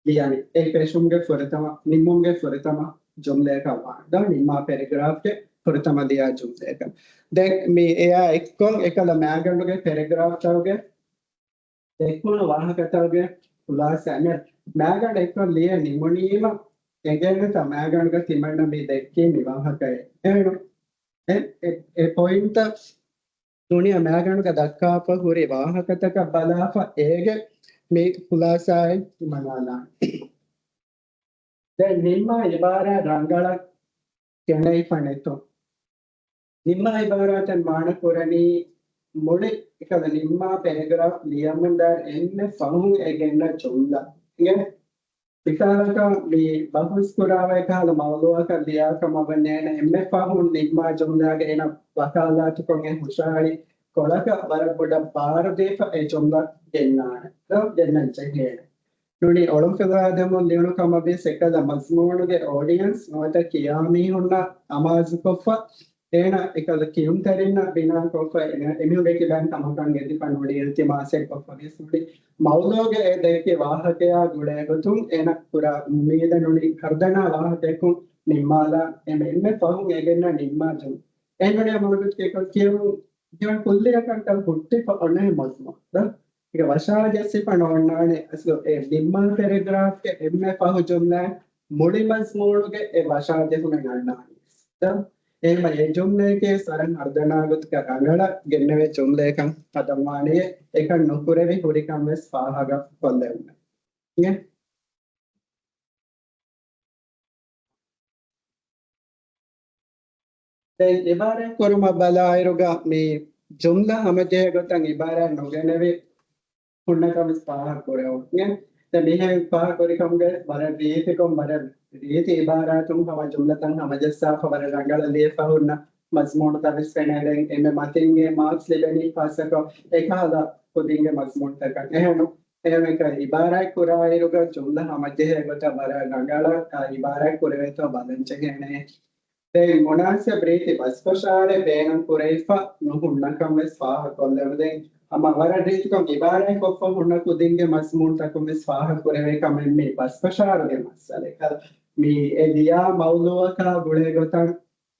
ލިޔަނީ. އެ ފެށުމުގެ ފުރަތަމަ، ނިންމުމުގެ ފުރަތަމަ ޖުމްލަޔަކަށް ވާނެ. ދޯ ނިންމާ ޕެރެގްރާފްގެ ފުރަތަމަ ލިޔާ ޖުމްލަޔަކަށް. ދެން މި އެއާ އެއްކޮށް އެކަލަ މާގަނޑުގެ ޕެރެގްރާފްތަކުގެ ދެއްކުނު ވާހަކަތަކުގެ ޚުލާސާ އެންމެ މާގަނޑު އެއްކޮށް ލިޔެ ނިމުނީމަ އެނގޭނެތަ މާގަނޑުގަ ތިމަންނަ މި ދެއްކީ މި ވާހަކައެއް. އެހެން އެ، އެ ޕޮއިންޓްތައް ނޫނީ މާގަނޑުގަ ދައްކާފަ ހުރި ވާހަކަތަކަށް ބަލާފަ އޭގެ މި ޚުލާސާއެއް ހިމަނާލާނެ. ދެން ނިންމާ އިބާރާތް ރަނގަޅަށް ގެނައިފަ ނެތުން. ނިންމާ އިބާރާތަށް މާނަ ކުރަނީ މުޅި އެކަލަ ނިންމާ ޕެރެގްރާފް ލިޔަމުންދާ އެންމެ ފަހުން އެ ގެންނަ ޖުމްލަ. އިނގޭ؟ މިސާލަކަށް މި ބަހުސް ކުރާ އެކަހަލަ މައުޟޫއަކަށް ލިޔާ ކަމަށް ވަންޏާ އެންމެ ފަހުން ނިންމާ ޖުމްލާގެ އޭނަ ވަކާލާތުކޮށް އެ ހުށަހަޅި ކޮޅަކަށް ވަރަށް ބޮޑަށް ބާރުދީފަ އެ ޖުމްލަ ގެންނާނެ. ގެންނަން ޖެހޭނެ. ނޫނީ އޮޅުންފިލާދެމުން ލިޔުނު ކަމަށް ވިޔަސް އެކަލަ މަޒްމޫނުގެ އޯޑިއެންސް ނުވަތަ ކިޔާ މީހުންނަށް އަމާޒުކޮށްފަ، އޭނަ އެކަލަ ކިޔުންތެރިންނަށް ބިނާކޮށްފަ، އެ-، އެމީހުންގެ ކިބައިން ކަމަކަށް އެދިފަ ނޫނީ އިލްތިމާސެއް ކޮށްފަ ވިޔަސް ނޫނީ މައުޟޫގެ އެ ދެއްކި ވާހަކަޔާ ގުޅޭގޮތުން އޭނަ ކުރާ އުއްމީދަށް ނޫނީ ހަރުދަނާ ވާހަކަޔަކުން ނިންމާލާ އެންމެ ފަހުން އެ ގެންނަ ނިންމާ ޖުމް-، އެ ނޫނީ މަނުގެ ކިޔަކަށް ކިޔަވުން ކުއްލިއަކަށް ކަންކަން ހުއްޓިފަ އޮންނަ މަޒްމޫނު. އެ ވަށާޖެއްސިފަ ނޯންނާނެ އަސްލު އެ ނިންމާ ޕެރެގްރާފްގެ އެންމެ ފަހު ޖުމްލަ މުޅި މަޒްމޫނުގެ އެ ވަށާޖެހުމެއް އަންނާނީ. އެހެންމަ އެ ޖުމްލައެކޭ ސަރަން ހަރުދަނާ ގޮތަކަށް ރަނގަޅަށް ގެންނެވޭ ޖުމްލައެއްކަން ހަދަންވާނީ އެކަން ނުކުރެވި ހުރިކަން ވެސް ފާހަގަ ކޮށްލެވުމެއް. ދެން އިބާރާތް ކުރުމަށް ބަލާއިރުގަ މި ޖުމްލަ ހަމަޖެހޭ ގޮތަށް އިބާރާތް ނުގެނެވި ހުންނަކަން ވެސް ފާހަގަ ކުރެވުން. ދެން މިހެން ފާހަގަ ކުރިކަމުގައި ވަރަށް ރީތިކޮށް، ވަރަށް ރީތި އިބާރާތުން ހަމަ ޖުމްލަތައް ހަމަޖައްސާފަ ވަރަށް ރަނގަޅަށް ލިޔެފަ ހުންނަ މަޒްމޫނުތައް ވެސް ފެނޭ. ދެން އެންމެ މަތިން އެ މާކްސް ލިބެނީ ފަސްއަކަށް އެކަހަލަ ކުދިންގެ މަޒްމޫނުތަކަށް. އެހެން އެހެންވެ އިބާރާތް ކުރާއިރުގަ ޖުމްލަ ހަމަޖެހޭ ގޮތަށް ވަރަށް ރަނގަޅަށް އާ އިބާރާތް ކުރެވޭތޯ ބަލަން ޖެހޭނެ. ދެން މުނާސަބް ރީތި ބަސްފަށާރެއް ބޭނުން ކުރެވިފަ ނުހުންނަކަން ވެސް ފާހަގަ ކޮށްލެވުނު. ދެން ހަމަ ވަރަށް ރީތިކޮށް އިބާރާތް ކޮށްފަ ހުންނަ ކުދިންގެ މަޒްމޫންތަކުން ވެސް ފާހަގަ ކުރެވޭ ކަމެއް މި ބަސްފަށާރުގެ މައްސަލަ. އެކަލަ މި އެ ލިޔާ މައުޟޫއަކާ ގުޅޭ ގޮތަށް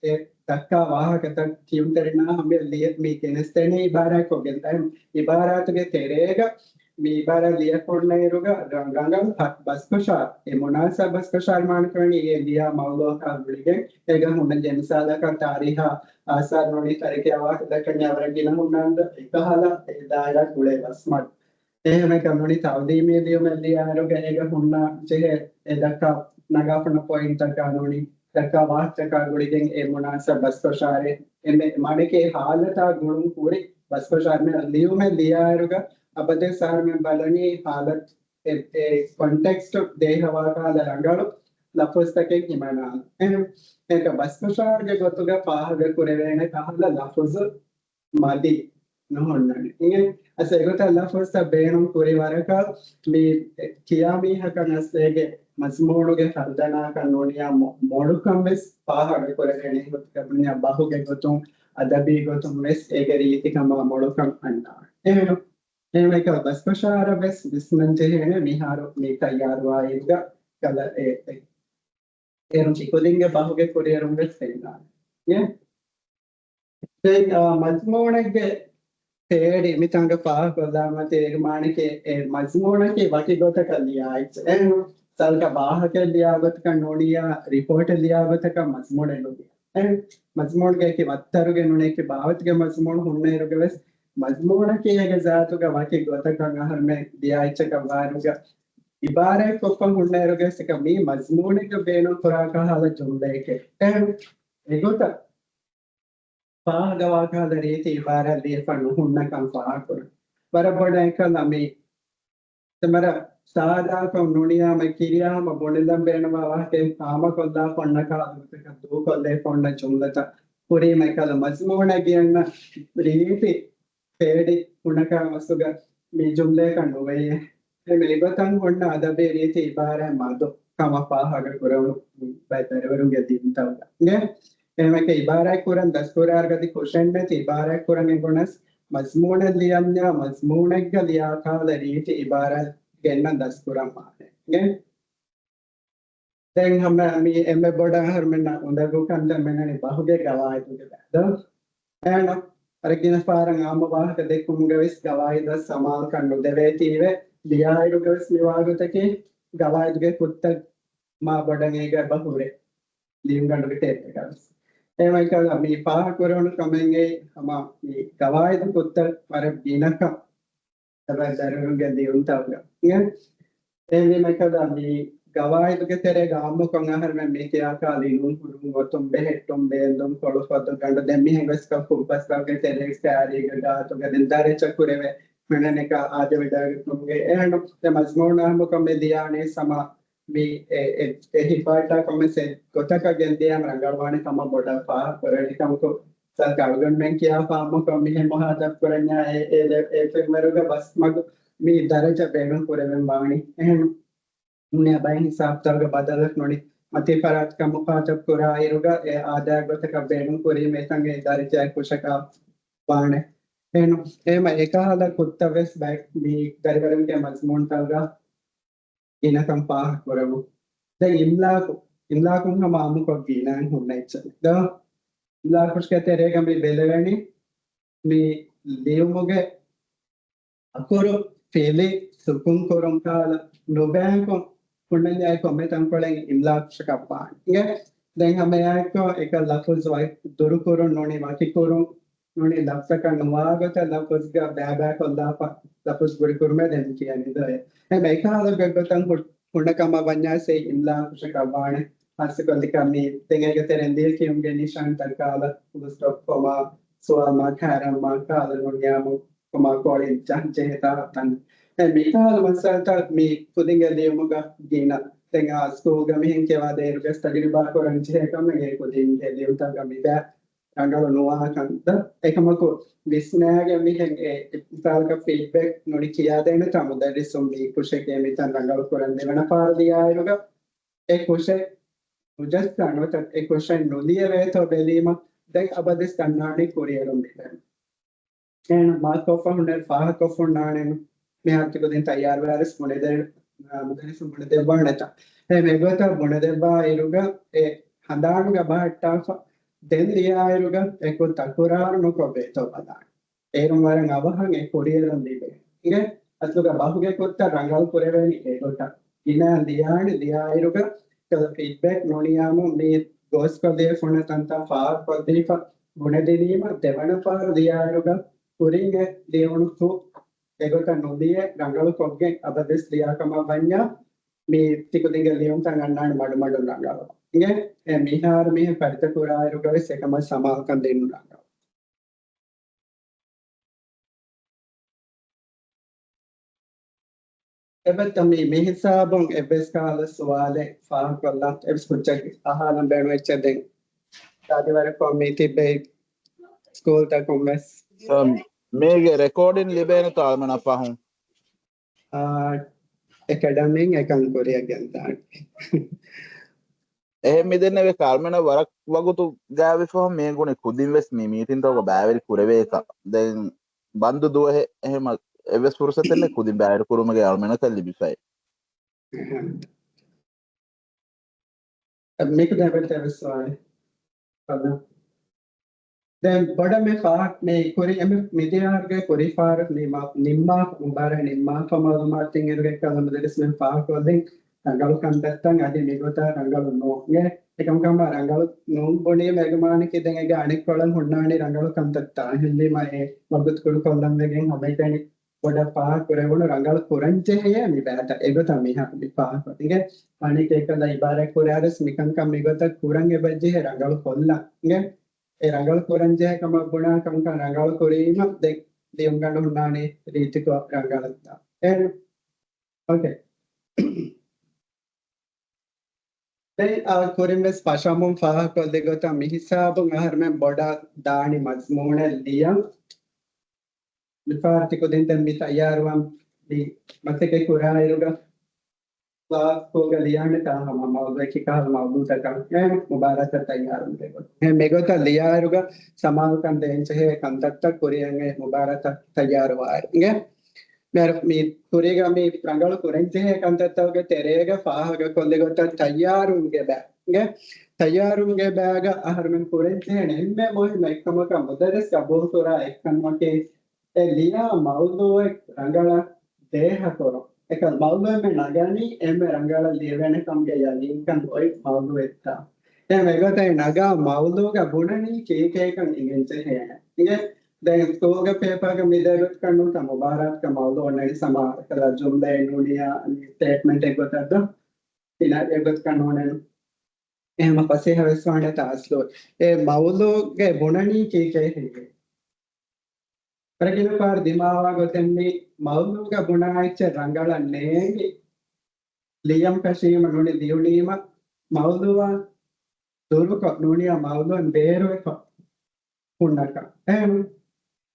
އެ ދައްކާ ވާހަކަތައް ކިޔުންތެރިންނާ ހަމަޔަށް ލިޔެ މި ގެނެސްދޭނެ އިބާރާތްކޮށްގެން. އެ އިބާރާތުގެ ތެރޭގަ މި އިބާރާތް ލިޔެފަ ހުންނައިރުގަ ރަ-، ރަނގަޅު ހަ-، ބަސްފަށާރު، އެ މުނާސަބް ބަސްފަށާރު މާނަކުރަނީ އެ ލިޔާ މައުޟޫއަކާ ގުޅިގެން. އޭގަ ހުންނަ މިސާލަކަށް ތާރީހާ އާސާރު ނޫނީ ތަރިކަޔާ ވާހަކަ ދައްކަންޏާ ވަރަށް ގިނަ ހުންނާނެ. އެކަހަލަ އެ ދާއިރާ ގުޅޭ ބަސްމަޑު. އެހެންވެ ނޫނީ ތައުލީމީ ލިޔުމެއް ލިޔާއިރުގަ އޭގަ ހުންނަ ޖެހޭ އެ ދައްކާ ނަގާފަ ހުންނަ ޕޮއިންޓްތަކާ ނޫނީ ދައްކާ ވާހަކަތަކާ ގުޅިގެން އެ މުނާސަބް ބަސްފަށާރެއް އެންމެ މާނައެކޭ ހާލަތާ ގުޅުން ކުރި ބަސްފަށާރެއް ލިޔުމެއް ލިޔާއިރުގަ އަބަދުވެސް އަހަރުމެން ބަލަނީ ހާލަތު އެ، އެ ކޮންޓެކްސްޓު ދޭހަވާ ކަހަލަ ރަނގަޅު ލަފުޒުތަކެއް ހިމަނާލަ. އެހެން އެކަ ބަސްފަށާރުގެ ގޮތުގަ ފާހަގަ ކުރެވޭނެ ކަހަލަ ލަފުޒު މަދި ނުހުންނަނީ. އިނގޭ؟ އަސް އެގޮތަށް ލަފުޒްތައް ބޭނުން ކުރި ވަރަކަށް މި ކިޔާ މީހަކަށް އަސް އޭގެ މަޒްމޫނުގެ ހަރުދަނާކަން ނޫނިޔާ މޮ-، މޮޅުކަން ވެސް ފާހަގަ ކުރެވޭނެ. ހުތުގަ ބުނިޔާ ބަހުގެ ގޮތުން، އަދަބީ ގޮތުން ވެސް އޭގެ ރީތިކަމާ މޮޅުކަން އަންނާނެ. އެހެން އެހެންވެ ބަސްފަށާރަށް ވެސް ވިސްނަން ޖެހޭނެ މިހާރު މި ތައްޔާރުވާއިރުގަ ކަލަ އެ، އެ، އޭރުން ކިކުދިންގެ ބަހުގެ ކުރިއެރުން ވެސް ފެންނާނެ. އެ؟ ދެން، އާ، މަޒްމޫނެއްގެ ތޭޑި މިތާނގަ ފާހަގަކޮށްލާމަތި އޭގެ މާނައަކީ އެ މަޒްމޫނަކީ ވަކި ގޮތަކަށް ލިޔާ އެއްޗެއް. އެހެން ސަލްކަ ވާހަކައެއް ލިޔާ ގޮތަކަށް ނޫނިޔާ ރިޕޯޓެއް ލިޔާ ގޮތަކަށް މަޒްމޫނެއް ނުލިޔާ. އެހެން މަޒްމޫންގެ އެކި ވައްތަރުގެ ނޫނީ އެކި ބާވަތުގެ މަޒްމޫނު ހުންނައިރުގަ ވެސް މަޒްމޫނަކީ އޭގެ ޒާތުގަ ވަކި ގޮތަކަށް އަހަރުމެން ލިޔާ އެއްޗަކަށް ވާއިރުގަ އިބާރާތް ކޮށްފަ ހުންނައިރުގަ ސިކަ މީ މަޒްމޫނެއްގަ ބޭނުން ކުރާ ކަހަލަ ޖުމްލައެކޭ. އެހެން އެގޮތަށް ފާހަގަވާ ކަހަލަ ރީތި އިބާރާތް ލިޔެފަ ނުހުންނަކަން ފާހަގަކުރަން. ވަރަށް ބޮޑަށް އެކަލަ މި ތަމަރަ ސާދާކޮށް ނޫނިޔާމަ ކިރިޔާމަ ބުނެލަން ބޭނުންވާ ވާހަކައެއް ހާމަކޮށްލާ ފޮންނަ ކާލުގަ ދޫކޮށްލޭ ފޮންނަ ޖުމްލަތައް ކުރީމަ އެކަލަ މަޒްމޫނަށް ގެންނަ ރީތި ތޭޑި ހުނަކާ މަސުގަ މި ޖުމްލައަކަށް ނުވެޔޭ. އެ މި އެގޮތަށް ހުންނަ އަދަބީ ރީތި އިބާރާތް މަދު ކަމަށް ފާހަގަ ކުރެވުނު ބައެއް ދަރިވަރުންގެ ދިންތައް ގަ. އެހެންވެ އިބާރާތް ކުރަން ދަސްކުރާއިރުގަ އަދި ކުށެއްނެތި އިބާރާތް ކުރަން އެނގުނަސް މަޒްމޫނެއް ލިޔަންޏާ، މަޒްމޫނެއްގަ ލިޔާ ކަހަލަ ރީތި އިބާރާތް ގެންނަން ދަސްކުރަން ވާނެ. ދެން ހަމަ މި އެންމެ ބޮޑަށް އަހަރުމެންނަށް އުނދަގޫ ކަންތައް މިނަނީ ބަހުގެ ގަވާއިދުގެ ބައި. އެހެން އަރަ ގިނަ ފަހަރަށް އާއްމު ވާހަކަ ދެއްކުމުގަވެސް ގަވާއިދަށް ސަމާލުކަން ނުދެވޭތީވެ، ލިޔާއިރުގަވެސް މިވާގޮތަކީ ގަވާއިދުގެ ކުށްތައް މާ ބޮޑަށް އޭގަ އެބަ ހުރޭ ލިޔުންގަނޑުގެ ތެރޭގަވެސް. އެހެންވީމަ އެކަހަލަ މި ފާހަގަކުރެވުނު ކަމެއްގައި ހަމަ މި ގަވާއިދު ކުށްތައް ވަރަށް ގިނަކަން އެބަ ދަރިވަރުންގެ ލިޔުންތަކުގަ. އެހެންވީމަ އެކަހަލަ މި ގަވާއިދުގެ ތެރޭގަ އާއްމުކޮށް އަހަރުމެން މި ކިޔާކާ ލިޔުން ހުރުން އޮތުން ބެހެއްޓުން ބޭންދުން ކޮޅުފޮދު ގަނޑު ދެން މިހެން ވެސް ކަ ކުއްބަސްތަކުގެ ތެރޭގަ ސާރީގެ ގާތުގަ ދެން ދަރަޖަ ކުރެވޭ މިނަނެކަ އާދެވިދާގެ ކުރުމުގެ އެހެން ދެ މަޒްމޫން އާއްމުކޮށް މި ލިޔާނީ ސަމާ މި އެ، އެ، އެ ހިފާއްޓާ ކޮންމެސް އެއް ގޮތަކަށް ގެންދިޔައިމަ ރަނގަޅުވާނެ ކަމަށް ބޮޑަށް ފާހަގަކުރެވޭ ކަމަކު، ސަލް އަޅުގަނޑުމެން ކިޔާފަ އާއްމުކޮށް މިހެން މުހާތަބް ކުރަންޏާ އެ، އެ، އެ ފެންވަރުގަ ބަސްމަގު މި ދަރަޖަ ބޭނުން ކުރެވެން ވާނީ. އެހެން ނޫނީ އެބައިން ހިސާބުތަކުގަ ބަދަލަކު ނޫނީ މަތީ ފަރާތްތަކަށް މުޚާތަބް ކުރާއިރުގަ އެ އާދައިގެ ގޮތަކަށް ބޭނުން ކުރީމަ އެތަން އެ ދަރަޖައެއް ކުށަކަށް ވާނެ. އެހެން އެހެމަ އެކަހަލަ ކުށްތައް ވެސް ބައެއް މި ދަރިވަރުންގެ މަޒްމޫންތަކުގަ ގިނަކަން ފާހަގަކުރެވުން. ދެން އިމްލާކު، އިމްލާކުން ހަމަ އާއްމުކޮށް ގިނައިން ހުންނަ އެއްޗެއް. ދޯ؟ އިމްލާކުށުގެ ތެރޭގަ މި ބެލެވެނީ މި ލިޔުމުގެ އަކުރު ފިލި ސުކުން ކުރުން ކަހަލަ ނުބައިކޮށް ހުންނަންޏާ ކޮންމެ ތަންކޮޅެއް އިމްލާކުށަކަށް ވާނެ. ދެން ހަމައެއާއެއްކޮށް އެކަ ލަފުޒު ދުރުކުރުން ނޫނީ ވަކިކުރުން ނޫނީ ލަފްޒަކަށް ނުވާގޮތަށް ލަފުޒުގަ ބައިބައިކޮށްލާފަ ލަފުޒު ގުރިކުރުމޭ ދެން ކިޔަނީ ދޯ. އެހެމަ އެކަހަލަ ގޮތްގޮތަށް ހު-، ހުންނަ ކަމަށް ވަންޏާސޭ އިމްލާކުށަކަށް ވާނެ. ހާއްސަކޮށް ލިކަ މި ދެން އޭގެ ތެރެއިން ދިޔަ ކިޔުމުގެ ނިޝާންތައް ކަހަލަ ފުލްސްޓޮޕް ކޮމާ ސުވާލު މާކް ހައިރާން މާކް ކަހަލަ ނޫން ނިޔާމު ކޮމާ ކޯޅި ޖަހަން ޖެހޭ ތާ ތަން. އެ މިކަހަލަ މައްސަލަތައް މި ކުދިންގެ ލިޔުމުގަ ގިނަ. ދެން އާ ސްކޫލްގަ މިހެން ކިޔަވާ ދޭއިރުގަސް ތަޖުރިބާ ކުރަން ޖެހޭ ކަމެއް އެ ކުދިންގެ ލިޔުންތަކުގަ މި ބައި ރަނގަޅު ނުވާކަންތަ؟ އެކަމަކު ވިސްނާގެން މިހެން އެ މިސާލަކަށް ފީޑްބެކް ނުނި ކިޔާދޭނެތާ މުދައްރިސުން މީ ކުށެކޭ މިތަން ރަނގަޅު ކުރަން ދެވަނަ ފަހަރު ލިޔާއިރުގަ އެ ކުށެއް ނުޖައްސާނެ ނުވަތަ އެ ކުށެއް ނުލިޔެވޭތޯ ބެލީމަ ދެން އަބަދެސް ދަންނާނީ ކުރިއެރުން ލިބޭނެ. އެހެން މާކްކޮށްފަ ހުންނައިރު ފާހަގަކޮށްފަ ހުންނާނެ މިހާރު ތިކުދިން ތައްޔާރުވާވެސް ބުނެދޭ، އާ، މުދައްރިސުން ބުނެދެއްވާނެތާ. އެހެން އެގޮތަށް ބުނެދެއްވާ އިރުގަ އެ ހަނދާނުގަ ބަހައްޓާފަ ދެން ލިޔާއިރުގަ އެ ކުށް ތަކުރާރު ނުކޮށް ބޭތޯ ބަލާނެ. އޭރުން ވަރަށް އަވަހަށް އެ ކުރިއެރުން ލިބޭ. އިނގޭ؟ އަސްލުގަ ބަހުގެ ކުށްތައް ރަނގަޅު ކުރެވޭނީ އެގޮތަށް. ގިނަ ލިޔާނެ ލިޔާއިރުގަ ކަލަ ފީޑްބެކް ނުނިޔާމު މީ ގޯސްކޮށްލިޔެ ފުނަ ތަންތާ ފާހަގަކޮށްދީފަ ބުނެދިނީމަ ދެވަނަ ފަހަރު ލިޔާއިރުގަ ކުރިން އެ ލިޔުނު ކުށް އެގޮތަށް ނުލިޔެ ރަނގަޅު ކޮށްގެން އަބަދެސް ލިޔާ ކަމަށް ވަންޏާ މީ ތިކުދިންގެ ލިޔުންތައް އަންނާނެ މަޑުމަޑުން ރަނގަޅު. އިނގޭ؟ އެ މިހާރު މިހެން ފަރިތަކުރާއިރުގަވެސް އެކަމަށް ސަމާލުކަން ދިނުން ރަނގަޅު. އެބައްތަ މީ މިހިސާބުން އެއްވެސް ކަހަލަ ސުވާލެއް ފާހަގަކޮށްލާ އެއްވެސް ކުއްޖެއް އަހާލަން ބޭނުން އެއްޗެއް ދެން ދާދިވަރަކޮށް މީ ތިއްބެވި ސްކޫލްތަކުން ވެސް. ސަރ، މީގެ ރެކޯޑިން ލިބޭނެތޯ އަޅުމެނަށް ފަހުން؟ އާ، އެކަޑަމީން އެކަން ކުރިއަށް ގެންދާނެ. އެހެން މިދެންނެވި ކާރމެނަށް ވަރަށް ވަގުތު ގާވިފަހުން މީގުނި ކުދިން ވެސް މި މީޓިންތަކުގަ ބައިވެރި ކުރެވޭކަށް. ދެން ބަންދު ދުވަހެއް އެހެމަ އެއްވެސް ފުރުސަތެއް ނެތް ކުދިން ބައިވެރި ކުރުމުގެ އަޅުމެނަކަށް ލިބިފައި. މީކު ދެވެ ދެވެސް ވާނެ. ދެން ބޮޑަށް މި ފާހަގަ، މި ކުރި އެންމެ މިދިޔަ އަހަރުގެ ކުރީ ފަހަރު ނިމާ، ނިންމާ، މުބާރާތް ނިންމާފަ މައުލޫމާތު ދިން އިރުގެ ކަލަ މުދައްރިސް މި ފާހަގަކޮށްލިން ރަނގަޅު ކަންތައްތައް އަދި މިގޮތަށް ރަނގަޅު ނޫން. އެކަމަކު ހަމަ ރަނގަޅު ނޫން ބުނީމަ އެގަމާނަކީ ދެން އޭގެ އަނެއްކޮޅަށް ހުންނާނީ ރަނގަޅު ކަންތައްތައް. އެހެންވީމަ އެ ވަގުތު ކުރުކޮށްލަން ވެގެން ހަމައެކަނި ބޮޑަށް ފާހަގަ ކުރެވުނު ރަނގަޅު ކުރަންޖެހޭ މި ބައިތައް. އެގޮތަށް މިހާ މި ފާހަގަ ކޮށްދިނގެ އަނެކެއް ކަލަ އިބާރާތް ކުރާރިސް މިކަންކަން މިގޮތަށް ކުރަން އެބަޖެހޭ ރަނގަޅު ކޮށްލަން. އިނގޭ؟ އެ ރަނގަޅު ކުރަންޖެހޭ ކަމަށް ބުނާ ކަންކަން ރަނގަޅު ކުރީމަ ދެން ލިޔުންގަނޑު ހުންނާނީ ރީތިކޮށް ރަނގަޅަށްތާ. އެހެން. އޯކޭ. ދެން އާ ކުރިން ވެސް ފަށަމުން ފާހަގަކޮށްލި ގޮތަށް މިހިސާބުން އަހަރުމެން ބޮޑަށް ދާނީ މަޒްމޫނެއް ލިޔަން. މިފަހަރު ތިކުދިން ދެން މި ތައްޔާރުވާން މި މަސައްކަތް ކުރާއިރުގަ ކްލާސްކޮޅުގަ ލިޔާނެތާ ހަމަ މައުޟޫއެއް ކިކަހަލަ މައުޟޫތަކަށް އެ މުބާރާތަށް ތައްޔާރުވެގެން. އެ މިގޮތަށް ލިޔާއިރުގަ ސަމާލުކަން ދޭންޖެހޭ ކަންތައްތައް ކުރިއަށް އެ މުބާރާތަށް ތައްޔާރުވާއިރު. އިނގޭ؟ މި ކުރީގަ މި ރަނގަޅު ކުރަންޖެހޭ ކަންތައްތަކުގެ ތެރޭގަ ފާހަގަކޮށްލި ގޮތަށް ތައްޔާރުވުމުގެ ބައި. އިނގޭ؟ ތައްޔާރުވުމުގެ ބައިގަ އަހަރުމެން ކުރަންޖެހޭނެ އެންމެ މުހިއްމު އެއްކަމަކަށް މުދައްރިސް ގަބޫލުކުރާ އެއްކަންވަކީ އެ ލިޔާ މައުޟޫއެއް ރަނގަޅަށް ދޭހަކުރުން. އެކަލް މައުޟޫއެއް ނަގަނީ އެންމެ ރަނގަޅަށް ލިޔެވޭނެ ކަމުގެ ޔަގީންކަން އޮތް މައުޟޫއެއްތާ. އެ މެގޮތަށް ނަގާ މައުޟޫގަ ބުނަނީ ކީކޭކަން އިނގެންޖެހޭނެ. އިނގޭ؟ ދެން ސްކޫލްގެ ޕޭޕާގަ މިދޭ ގޮތަކަށް ނޫންތަ މުބާރާތުގެ މައުޟޫ އޮންނަނީ ސަމާ އެކަލަ ޖުމްލައެއް ނޫނިޔާ ސްޓޭޓްމެންޓެއް ގޮތަށްދޯ ސިނާރިއޯ ގޮތަކަށް ނޫނެއް. އެހެމަ ފަސޭހަވެސް ވާނެތާ އަސްލު އެ މައުޟޫގެ ބުނަނީ ކީކޭ ހެއްޔޭ؟ ވަރަށް ގިނަ ފަހަރު ދިމާވާ ގޮތެއް މި މައުޟޫގަ ބުނާ އެއްޗެއް ރަނގަޅަށް ނޭނގި ލިޔަން ފެށީމަ ނޫނީ ލިޔުނީމަ މައުޟޫއާ ދުރުކޮށް ނޫނިޔާ މައުޟޫއިން ބޭރުވެފަ ހުންނަކަން. އެހެން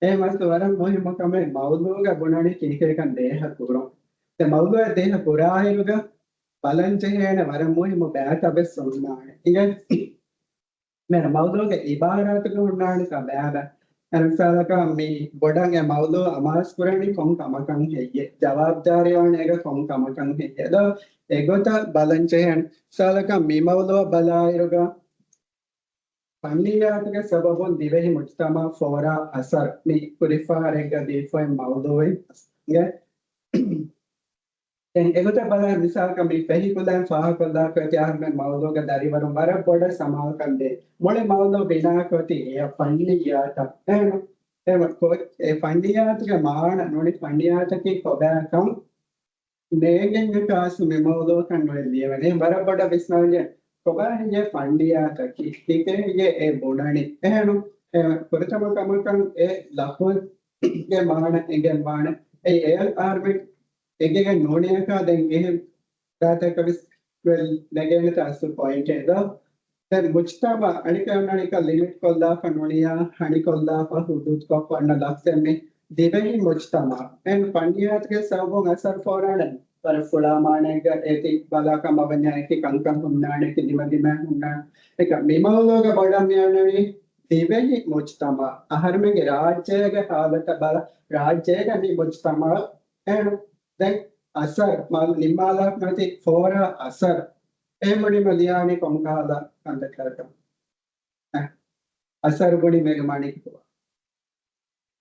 އެ މައްސަލަ ވަރަށް މުހިއްމު ކަމެއް މައުޟޫގަ ބުނަނީ ކީކޭކަން ދޭހަ ކުރުން. އެ މައުޟޫއެއް ދޭހަ ކުރާއިރުގަ ބަލަން ޖެހޭނެ ވަރަށް މުހިއްމު ބައިތައް ވެސް އޮންނާނެ. އިނގޭ؟ މި މައުޟޫގެ އިބާރާތުގަ ހުންނާނެ ސަބަބެއް. އެ މިސާލަކަށް މި ބޮޑަށް އެ މައުޟޫ އަމާޒު ކުރަނީ ކޮން ކަމަކަށް ހެއްޔޭ؟ ޖަވާބުދާރީވާނީ އޭގަ ކޮން ކަމަކަށް ހެއްޔޭ؟ ދޯ އެގޮތަށް ބަލަން ޖެހޭނެ. މިސާލަކަށް މި މައުޟޫއަށް ބަލާއިރުގަ ފަންނިއްޔާތުގެ ސަބަބުން ދިވެހި މުޖްތަމަޢަށް ފޯރާ އަސަރު މި ކުރި ފަހަރެއްގަ ދީފައި މައުޟޫއެއްގެ ދެން އެގޮތަށް ބަލާ މިސާލަކަށް މި ފެހި ކުލައިން ފާހަގަކޮށްލާފައި އަހަރުމެން މައުޟޫގަ ދަރިވަރުން ވަރަށް ބޮޑަށް ސަމާލުކަން ދޭ. މުޅި މައުޟޫ ބިނާކޮށް އޮތީ އެ ފަންނިއްޔާތަށް. އެހެން އެ ފަންނިއްޔާތުގެ މާނަ ނޫނީ ފަންނިއްޔާތަކީ ކޮބާކަން ނޭނގެންޏަކާސް މި މައުޟޫއަކަށް ނުއެއް ލިޔެވެނީ. ވަރަށް ބޮޑަށް ވިސްނާންޖެ ކޮބާ ހެއްޔޭ ފަންނިއްޔާތަކީ؟ ކީކޭ ހެއްޔޭ އެ ބުނަނީ؟ އެހެން އެ ފުރަތަމަ ކަމަކަށް އެ ލަފުޒުގެ މާނަ އެނގެންވާނެ. އެ އެ އަހަރުމެން އެނގިގެން ނޫނިޔަކާ ދެން އެހެން ދާތަކަށް ވެސް ނެގޭނެތާ އަސްލު ޕޮއިންޓެއް ދޯ. ދެން މުޖްތަމަޢު އަނެކަ އޮންނާނެކަން ލިމިޓް ކޮށްލާފަ ނޫނިޔާ ހަނިކޮށްލާފަ ހުދޫދުކޮށްފަ އޮންނަ ލަފްޒެއް މި ދިވެހި މުޖްތަމަޢު. އެން ފަންނިއްޔާތުގެ ސަބަބުން އަސަރު ފޯރާނެ ވަރަށް ފުޅާ މާނައެއްގަ އޭތި ބަލާ ކަމަށް ވަންޏާ އެކި ކަންކަން ހުންނާނެ އެކި ދިމަދިމާ ހުންނާނެ. އެކަ މި މައުޟޫގަ ބޮޑަށް މި އަންނަނީ ދިވެހި މުޖްތަމަޢު އަހަރުމެންގެ ރާއްޖޭގެ ހާލަތަށް ބަލާ ރާއްޖޭގެ މި މުޖްތަމަޢު އެން ދެން އަސަރު މާ ނިންމާލާފަ ނުވަތި ފޯރާ އަސަރު އެ މުޅިން ލިޔާނީ ކޮންކަހަލަ ކަންތައްތަކަކަށް؟ އަސަރު ބުނީ މޭގަ މާނައަކީ ކޮބާ؟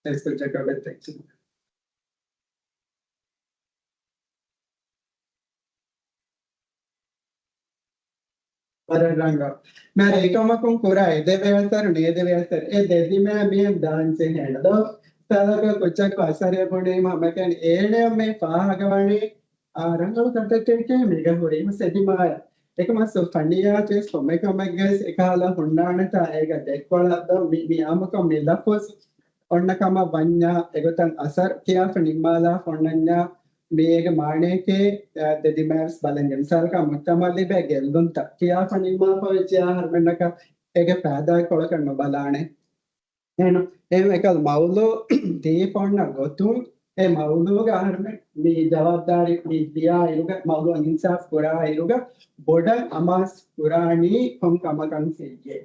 އެ ސަބްޖެކްޓް އޮފް އެތިކްސް. ވަރަށް ރަނގަޅު. މާ އެކަމަކުން ކުރާ އެދެވޭ އަސަރު ނޭދެވޭ އަސަރު އެ ދެ ދިމާ މިހެން ދާން ޖެހޭނެ ދޯ. ސާލަކަށް ކުއްޖަކު އަސަރެއް ބުނީމަ މަކަން އޭނަ މެ ފާހަގަވަނީ އާ، ރަނގަޅު ކަންތައްތަކެއް މީގަ ހުރީ މަސް އެދިމާޔަށް. އެކަމަސް ފަންނިއްޔާތުވެސް ކޮންމެ ކަމެއްގަވެސް އެކަހަލަ ހުންނާނެތާ އޭގަ ދެއްކޮޅަށް ދޯ މި، މި އާއްމުކޮށް މި ލަފުޒު އޮންނަ ކަމަށް ވަންޏާ އެގޮތަށް އަސަރު ކިޔާފަ ނިންމާލާފަ އޮންނަންޏާ މީގެ މާނައެކޭ، އަ، ދެދިމާވެސް ބަލަންޖެ. މިސާލަކަށް މުޖްތަމަޢަށް ލިބޭ ގެއްލުންތައް ކިޔާފަ ނިންމާފަ ވެއްޖެ އަހަރުމެންނަކަށް އޭގެ ފައިދާ ކޮޅަކަށް ނުބަލާނެ. އެހެން އެކަލް މައުޟޫ ދީފަ އޮންނަ ގޮތުން އެ މައުޟޫގަ އަހަރުމެން މި ޖަވާބުދާރީ މި ދިޔާ އިރުގަ މައުޟޫއަށް އިންސާފް ކުރާ އިރުގަ ބޮޑަށް އަމާޒު ކުރާނީ ކޮން ކަމަކަށް ހެއްޔޭ؟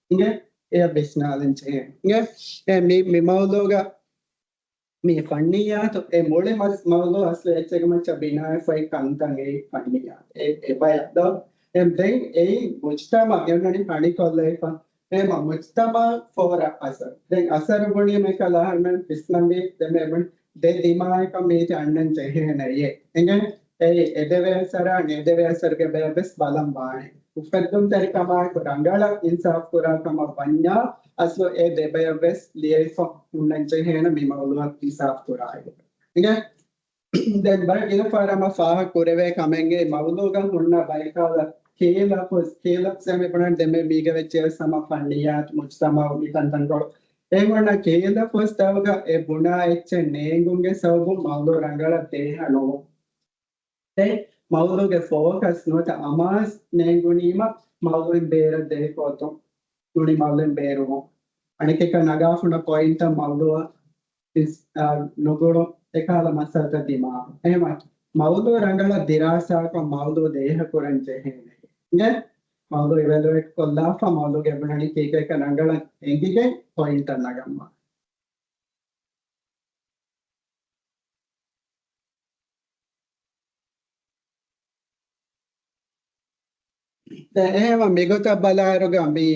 އިނގޭ އެއަށް ވިސްނާލަން ޖެހޭ. އިނގޭ އެ މި، މި މައުޟޫގަ މި ފަންނިއްޔާތު އެ މުޅި މަސް، މައުޟޫ އަސްލު އެއްޗެއްގެ މައްޗަށް ބިނާވެފައި ކަންތައް އެއީ ފަންނިއްޔާތު. އެ، އެ ބަޔަށް ދޯ. އެ ދެން އެއީ މުޖްތަމަޢު އެ އޮންނަނީ ހަނިކޮށްލައިފަ. އެ މަ، މުޖްތަމަޢު ފޯރާ އަސަރު. ދެން އަސަރު ބުނީމަ އެކަލަ އަހަރުމެން ވިސްނަންވީ ދެމެ ދެ ދިމާއަކަށް މީތި އަންނަން ޖެހޭނެޔޭ. އެނގޭ އެއީ އެދެވޭ އަސަރާ ނޭދެވޭ އަސަރުގެ ބަޔަށް ވެސް ބަލަން ވާނެ. އުފެއްދުންތެރިކަމާއެކު ރަނގަޅަށް އިންސާފް ކުރާ ކަމަށް ވަންޏާ، އަސްލު އެ ދެބަޔަށް ވެސް ލިޔެފަ ހުންނަން ޖެހޭނެ މި މައުޟޫއަށް އިންސާފް ކުރާއިރު. އިނގޭ؟ ދެން ވަރަށް ގިނަ ފަހަރަށް މަ ފާހަގަ ކުރެވޭ ކަމެއްގެ މައުޟޫގަ ހުންނަ ބައިކަހަލަ ކީ ލަފުޒް، ކީ ލަފްޒެއް މި ބުނަން ދެމެ މީގަ ވެއްޖެ ސަމަ ފަންނިއްޔާތު، މުޖްތަމަޢު މި ކަންތަންކޮޅު. އެ ހުންނަ ކީ ލަފުޒްތަކުގަ އެ ބުނާ އެއްޗެއް ނޭނގުންގެ ސަބަބުން މައުޟޫ ރަނގަޅަށް ދޭހަ ނުވުން. ދެން މައުޟޫގެ ފޯކަސް ނުވަތަ އަމާޒް ނޭނގުނީމަ މައުޟޫއިން ބޭރަށް ދޭ ގޮތުން ނޫނީ މައުޟޫއިން ބޭރުވުން. އަނެކަކަށް ނަގާފަ ހުންނަ ޕޮއިންޓަށް މައުޟޫއަށް އިސް، އާ، ނުގުޅުން އެކަހަލަ މައްސަލަތައް ދިމާވުން. އެހެންވެ، މައުޟޫ ރަނގަޅަށް ދިރާސާކޮށް މައުޟޫ ދޭހަކުރަން ޖެހޭނެ. އިނގޭ؟ މައުޟޫ އިވެލުއޭޓް ކޮށްލާފަ މައުޟޫގެ ބުނަނީ ކީކޭކަ ރަނގަޅަށް އެނގިގެން ޕޮއިންޓަށް ނަގަންވާނެ. ދެ އެހެންވެ މިގޮތަށް ބަލާއިރުގަ މި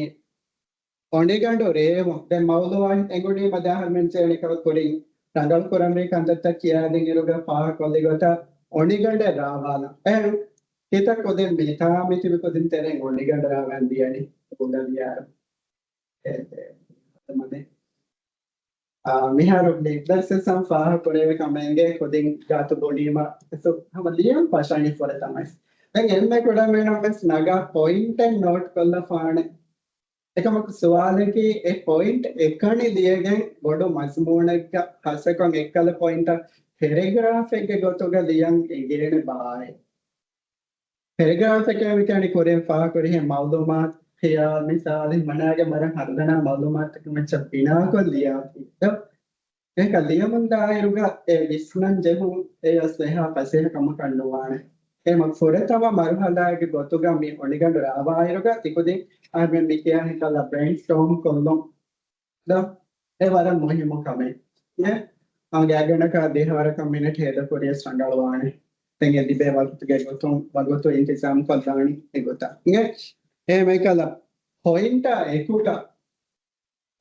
އޮނިގަނޑު ރޭވުން. ދެން މައުޟޫއާ އެނގުނީ މަދާހަރުމެން ޗޭނިކަ ކުރިން ރަނގަޅު ކުރަންވީ ކަންތައްތައް ކިޔާދިން އިރުގަ ފާހަކޮށްލި ގޮތަށް އޮނިގަނޑެއް ރާވާލަން. އެހެން ކިތައް ކުދިން މިތާ މިތިބި ކުދިން ތެރެއިން އޮނިގަނޑު ރާވަން ދިޔަނީ ބުނަލިޔާރު. އެ، އެ، މަނެ. އާ، މިހާރު މި އިބްލީސް ވެސް ފާހަގަކުރެވޭ ކަމެއްގެ ކުދިން ގާތު ބުނީމަ ހަމަ ލިޔަން ފަށަނީ ފުރަތަމަ. ދެން އެންމެ ކުޑަމިނުން ވެސް ނަގާ ޕޮއިންޓެއް ނޯޓް ކޮށްލަފާނެ. އެކަމަކު ސުވާލަކީ އެ ޕޮއިންޓް އެކަނި ލިޔެގެން ބޮޑު މަޒުމޫނެއްގަ ހަސަކޮށް އެއްކަލަ ޕޮއިންޓަށް ޕެރެގްރާފެއްގެ ގޮތުގަ ލިޔަން އެނގޭނެ ބާއޭ. ޕެރެގްރާފެކޭ މިކަނި ކުރިން ފާހަކުރިހެން މައުލޫމާތު، ޚިޔާލު، މިސާލެއް މަނާގެ ވަރަށް ހަރުދަނާ މައުލޫމާތުތަކެއް މައްޗަށް ބިނާކޮށް ލިޔާފިއްޔާ. އެކަ ލިޔަމުން ދާއިރުގަ އެ ވިސްނަން ޖެހުން އެޔަސް އެހާ ފަސޭހަ ކަމަކަށް ނުވާނެ. އެމަ ފުރަތަމަ މަރުހަލާގެ ގޮތުގަ މި އޮނިގަނޑު ރާވާއިރުގަ ތިކުދިން އަހަރުމެން މި ކިޔާ ހިތަލަ ބްރެއިން ސްޓޯމް ކޮށްލުން. ދޯ، އެ ވަރަށް މުހިއްމު ކަމެއް. އެ، އާ، ގާތްގަނޑަކަށް ދިހަވަރަކަށް މިނެޓް ހޭދަކުރިޔަސް ރަނގަޅުވާނެ. ދެން އެ ލިބޭ ވަގުތުގެ ގޮތުން ވަގުތު އިންތިޒާމް ކޮށްލާނީ އެގޮތަށް. އިނގޭ؟ އެހެމައިކަލަ ޕޮއިންޓާ އެކުގަ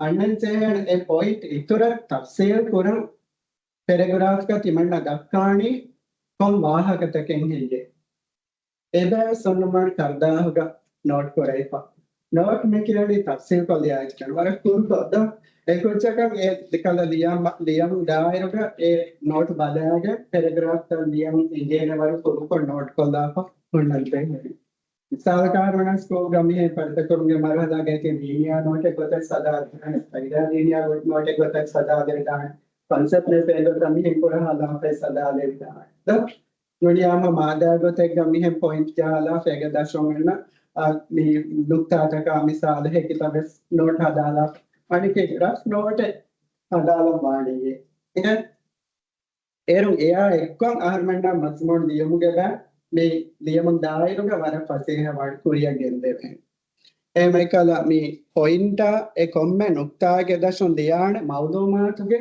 އަންނަން ޖެހޭނެ އެ ޕޮއިންޓް އިތުރަށް ތަފްސީލް ކުރަން ޕެރެގްރާފްގަ ތިމަންނަ ދައްކާނީ ކޮން ވާހަކަތަކެއް ހެއްޔޭ؟ އެބައި ސުންނުމާން ކަރުދާހުގަ ނޯޓް ކުރެވިފަ. ނޯޓް މި ކިޔަނީ ތަފްސީލްކޮށް ލިޔާ އެއްޗެއް ނޫން. ވަރަށް ކުރު ކޮށްދާ. އެކުއްޖަކަށް އެ ކަލަ ލިޔަން، ލިޔަން ދާއިރުގަ އެ ނޯޓް ބަލާގެން ޕެރެގްރާފްތައް ލިޔަން އެނގޭނެ ވަރު ކުރުކޮށް ނޯޓް ކޮށްލާފަ ހުންނަން ބެހޭ. މިސާލަކަށް އަހަރުމެން ސްކޫލްގަ މިހެން ފަރިތަކުރުމުގެ މަރުހަލާގައި ލީނިއާ ނޯޓެއް ގޮތަށް ސަދާ ދޭނެ، ސައިޑާ ލީނިއާ ނޯޓެއް ގޮތަށް ސަދާ ދެވިދާނެ. ކޮންސެޕްޓް މެޕެއް ގޮތަށް މިހެން ކުރަހާލާފައި ސަދާ ދެވިދާނެ. ދޯ؟ ނޫނީ ހަމަ މާދާ ގޮތެއްގަ މިހެން ޕޮއިންޓް ޖަހާލާފަ އޭގެ ދަށުން އަންނަ، އާ، މި ނުކްތާތަކާ މިސާލެއް ހެކިތައް ވެސް ނޯޓް ހަދާލާފަ. އަނެކެއް ރަފް ނޯޓެއް ހަދާލަން ވާނީ. އެހެން އޭރުން އެއާ އެއްކޮށް އަހަރުމެންނަށް މަޒުމޫން ލިޔުމުގެ ބައި މި ލިޔަމުން ދާއިރުގަ ވަރަށް ފަސޭހަވާން ކުރިއަށް ގެންދެވޭނެ. އެހެމައިކަލަ މި ޕޮއިންޓާ އެ ކޮންމެ ނުކްތާގެ ދަށުން ލިޔާނެ މައުލޫމާތުގެ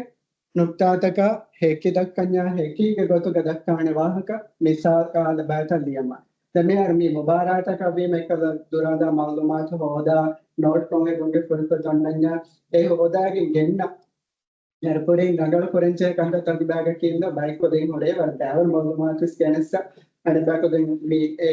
ނުކްތާތަކާ ހެކި ދައްކަންޏާ ހެކީގެ ގޮތުގަ ދައްކާނެ ވާހަކަ މިސާލާ ބައިތައް ލިޔަމާ. ދެން މިހާރު މި މުބާރާތަކަށް ވީމަ އެކަލަ ދުރާލާ މައުލޫމާތު ހޯދާ ނޯޓް ކޮން އެ ގޮނޑި ފުރިފަ ދޮންނަންޏާ އެ ހޯދާގެން ގެންނަ އެރުކުރިން ރަނގަޅު ކުރަންޖެހޭ ކަންތައް ތަޖުބާގަ ކިންދަ ބައިކުދިން ހުރޭ ވަރަށް ބައިވަރު މައުލޫމާތު ސްކެނެއްސަ އަނެއްބައިކުދިން މި އެ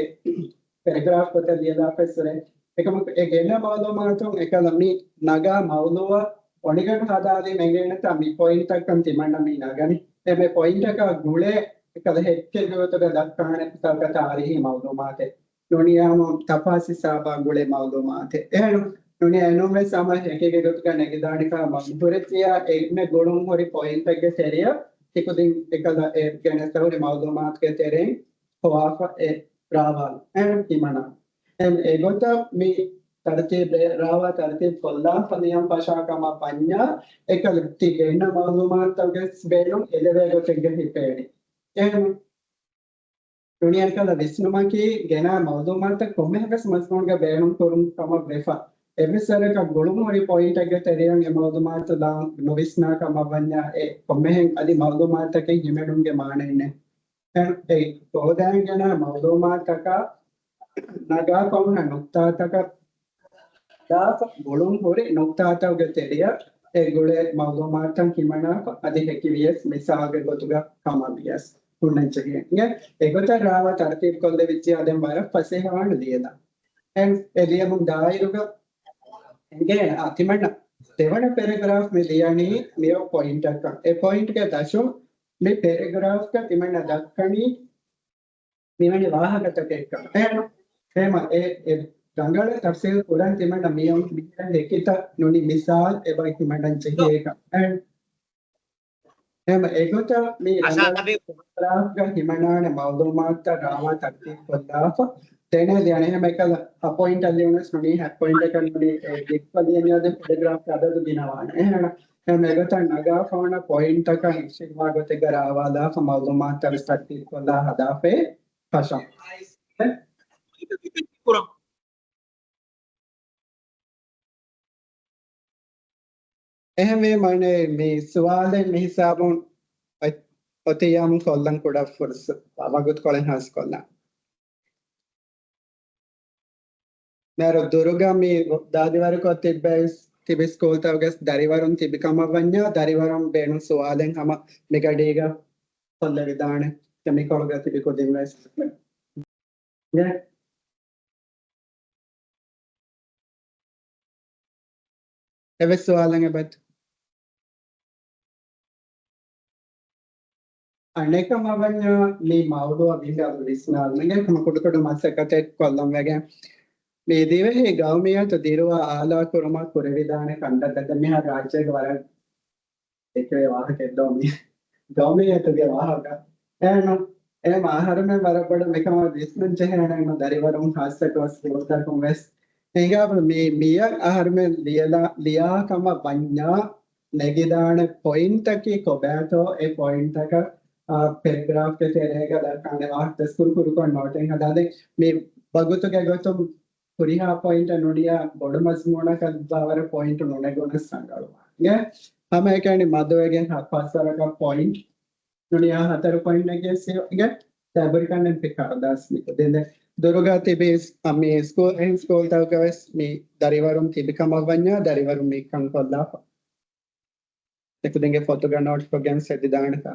ޕެރެގްރާފް ގޮތަށް ލިޔަލާފައިސް ހުރޭ. އެކަމަކު އެ ގެންނަ މައުލޫމާތުން އެކަލަ މި ނަގާ މައުޟޫއަށް އޮނިގަނޑު ހަދާލީ މެނގޭނެތާ މި ޕޮއިންޓްތަކަން ތިމަންނަ މި ނަގަނީ. އެ މެ ޕޮއިންޓަކާ ގުޅޭ އެކަލަ ހެއްކެއްގެ ގޮތުގަ ދައްކާނެ ތަކަ ތާރީހީ މައުލޫމާތެއް. ނޫނީ ހަމަ ތަފާސް ހިސާބާ ގުޅޭ މައުލޫމާތެއް. އެހެން ނޫނީ އެނޫންވެސް ހަމަ ހެކިގެ ގޮތުގަ ނެގިދާނެކާ މަގު ހުރެއްޖިޔާ އެންމެ ގުޅުން ހުރި ޕޮއިންޓެއްގެ ތެރެއަށް ތިކުދިން އެކަލަ އެ ގެނެސް ހުރި މައުލޫމާތުގެ ތެރެއިން ހޮވާފަ އެ ރާވާލު. އެހެން ތިމަނާ. އެހެން އެގޮތަށް މި ތަރުތީބު ރާވާ ތަރުތީބު ކޮށްލާފަ ލިޔަން ފަށާ ކަމަށް ވަންޏާ އެކަލަ ތި ގެންނަ މައުލޫމާތުގެ ބޭނުން އެލެވޭ ގޮތެއްގަ ހިފޭނެ. އެހެން ނޫނީ އެކަލަ ވިސްނުމަކީ ގެނާ މައުލޫމާތަށް ކޮންމެހެން ވެސް މަޒުމޫންގަ ބޭނުން ކުރުން ކަމަށް ވެފަ. އެއްވެސް ވަރަކަށް ގުޅުން ހުރި ޕޮއިންޓެއްގެ ތެރެއަށް އެ މައުލޫމާތު ލާން ނުވިސްނާ ކަމަށް ވަންޏާ އެ ކޮންމެހެން އަދި މައުލޫމާތުތަކެއް ހިމެނުމުގެ މާނައެއް ނެތް. އެ ހޯދާން ގެނާ މައުލޫމާތަކާ ނަގާ ކޮންހަ ނުކްތާތަކަށް ދާފަ ގުޅުން ހުރި ނުކްތާތަކުގެ ތެރެއަށް އެ ގުޅޭ މައުލޫމާތަށް ހިމަނާފަ އަދި ހެކިވިޔަސް މިސާލްގެ ގޮތުގަ ކަމަށް ވިޔަސް ހުންނަންޖެހޭ. އެގޮތަށް ރާވާ ތަރުތީބު ކޮށްލެވިއްޖެޔާ ދެން ވަރަށް ފަސޭހަވާނެ ލިޔެލަން. އެ ލިޔަމުން ދާއިރުގަ އެނގޭނެ އާ ތިމަންނަ ދެވަނަ ޕެރެގްރާފް މި ލިޔަނީ މިއޮ ޕޮއިންޓަކަށް. އެ ޕޮއިންޓްގެ ދަށުން މި ޕެރެގްރާފްގަ ތިމަންނަ ދައްކަނީ މިވެނި ވާހަކަތަކެއްކަން. އެހެން އެ، އެ ރަނގަޅަށް ތަފްސީލް ކުރަން ތިމަންނަ މިއޮން މިހާ ހެކިތައް ނުނި މިސާލް އެބަ ހިމަނަން ޖެހޭކަން. އެހެން އެގޮތަށް މި ރަނގަޅަށް ޕެރެގްރާފްގަ ހިމަނާނެ މައުލޫމާތުތައް ރާވާ ތަރުތީބު ކޮށްލާފަ ދެނެ ލިޔަނެ. އެހެން އެކަލަ ހަ ޕޮއިންޓަށް ލިޔުނަސް ނުނީ ހަ ޕޮއިންޓަކަށް ނުނީ އެ ދިއްކޮށް ލިޔަނީ އަދި ޕެރެގްރާފްގެ އަދަދު ގިނަވާނެ. އެހެން އެ މެގޮތަށް ނަގާފަ ހުންނަ ޕޮއިންޓްތަކަށް ހިށިގަންނަ ގޮތެއްގަ ރާވާލާފަ މައުލޫމާތުތައް ސައްޓިކޮށްލާ ހަދާފައި ފަށަން. އެހެންވީމަ މި ސުވާލެއް މި ހިސާބުން އޮތް-، އޮތިއްޔާމު ކޮށްލަން ކުޑަ ފުރުސަ-، ވަގުތުކޮޅެއް ހާސްކޮށްލަން. މޭރު ދުރުގަ މި ދާދިވަރުކޮށް ތިއްބެވި-، ތިބި ސްކޫލްތަކުގެ ދަރިވަރުން ތިބި ކަމަށް ވަންޏާ، ދަރިވަރުން ބޭނުން ސުވާލެއް ހަމަ މިގަޑީގަ ކޮށްލެވިދާނެ. މިކޮޅުގަ ތިބި ކުދިން ވެސް. ގެ. އެވެސް ސުވާލެއް އެބަތި. އަނެކަމަށް ވަންޏާ މި މައުޟޫޢަށް ވިންގާ ވިސްނާލުމުގެ ހަމަ ކުޑަކުޑަ މަސައްކަތެއް ކޮށްލަން ވެގެން. މި ދިވެހި ގައުމިއްޔަތު ދިރުވާ އާލާ ކުރުމަށް ކުރެވިދާނެ ކަންތައްތަކެއް މިހާރު ރާއްޖޭގެ ވަރަށް އެކެވެ ވާހަކައެއް ދޯ މި ގައުމިއްޔަތުގެ ވާހަކަ. އޭނަ، އޭމަ އަހަރުމެން ވަރަށް ބޮޑަށް މިކަމަށް ވިސްނަން ޖެހޭނެ އެމަ ދަރިވަރުން ހާއްސަކޮށް ސްކޫލްތަކުން ވެސް. އެހިނގާ މި، މިޔަށް އަހަރުމެން ލިޔަލާ، ލިޔާ ކަމަށް ވަންޏާ ނެގިދާނެ ޕޮއިންޓަކީ ކޮބާތޯ އެ ޕޮއިންޓަކަށް، އާ، ޕެރެގްރާފްގެ ތެރޭގަ ދައްކާނެ ވާހަކަ ސްކޫލް ކުރުކޮށް ނޯޓެއް ހަދާދޭ. މި ވަގުތުގެ ގޮތުން ހުރިހާ ޕޮއިންޓެއް ނުނިޔާ ބޮޑު މަޒުމޫނަކަށް ދާވަރަށް ޕޮއިންޓު ނުނެގުނަސް ރަނގަޅުވާނެ. ހަމައެކަނި މަދުވެގެން ހަ-، ފަސްވަރަކަށް ޕޮއިންޓް ނުނިޔާ ހަތަރު ޕޮއިންޓެއްގެ ސިޔޮގެ ތަބުރިކަންނެން ޕިކާރު ދާސް މިކުދިން ދެ ދުރުގަ ތިބި ސް-، އަ، މި ސްކޫލް، އެހެން ސްކޫލްތަކުގަ ވެސް މި ދަރިވަރުން ތިބި ކަމަށް ވަންޏާ ދަރިވަރުން މި ކަން ކޮށްލާފަ. އެކުދިންގެ ފޮތުގަ ނޯޓްކޮށްގެން ސެދިދާނެތާ.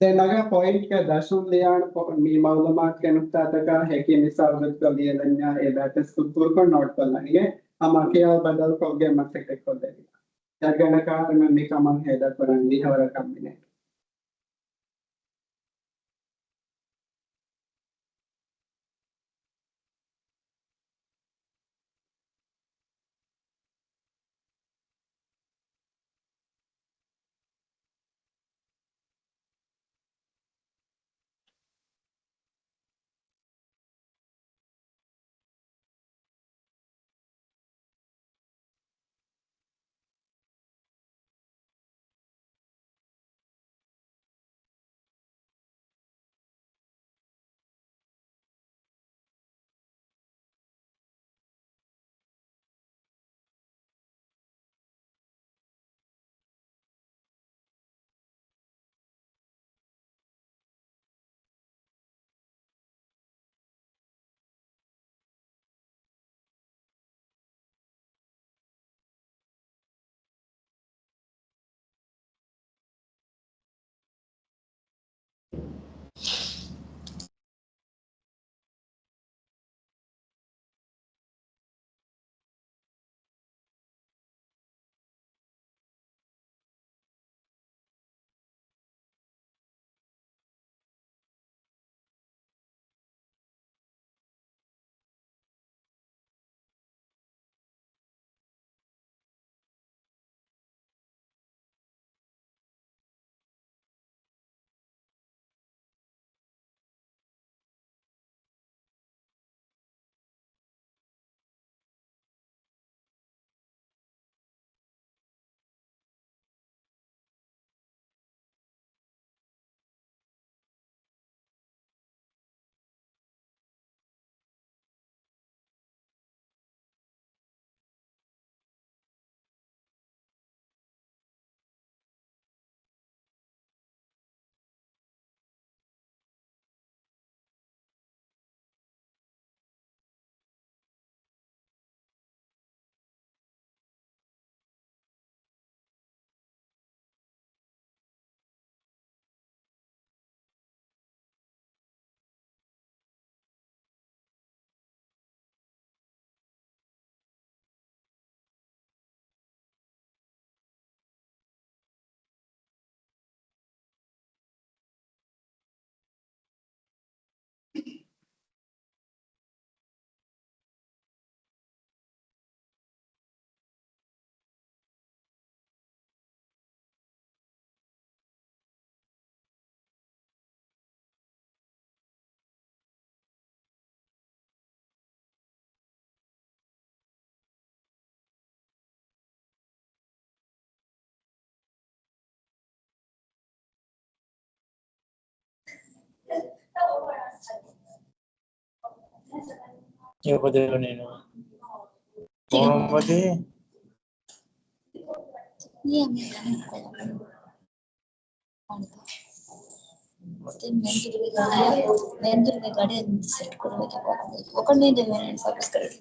ދެން ނަގާ ޕޮއިންޓްގެ ދަށުން ލިޔާން ޕޮ-، މި މައުލޫމާތުގެ ނުކުތާތަކާ ހެކި މިސާލުގަ ލިޔެލަންޏާ އެ ބައިތައް ސްކޫލް ކުރުކޮށް ނޯޓްކޮށްލަން. އިނގޭ ހަމަ ޚިޔާލު ބަދަލުކޮށްގެން މަސައްކަތްކޮށްލެވި. ދަގަނޑަކާ އަހަރުމެން މިކަމަށް ހޭދަކުރަން މިހާވަރަކަށް މިނެޓް. އެ އުފަދެވެނީ ނޫން. ކޮން އުފަދީ؟ މިއަށް މި ކަނެކްޓް ކޮށްލަން. ދެން މެންޓުރުގެ ގަޑިއަށް، މެންޓުރުގެ ގަޑިއަށް ސެޓް ކުރުމަކީ ކޮން ކަމެއް؟ އޮކަން ނޭނގެ މެންޓުރު ސަބްސްކްރައިބް.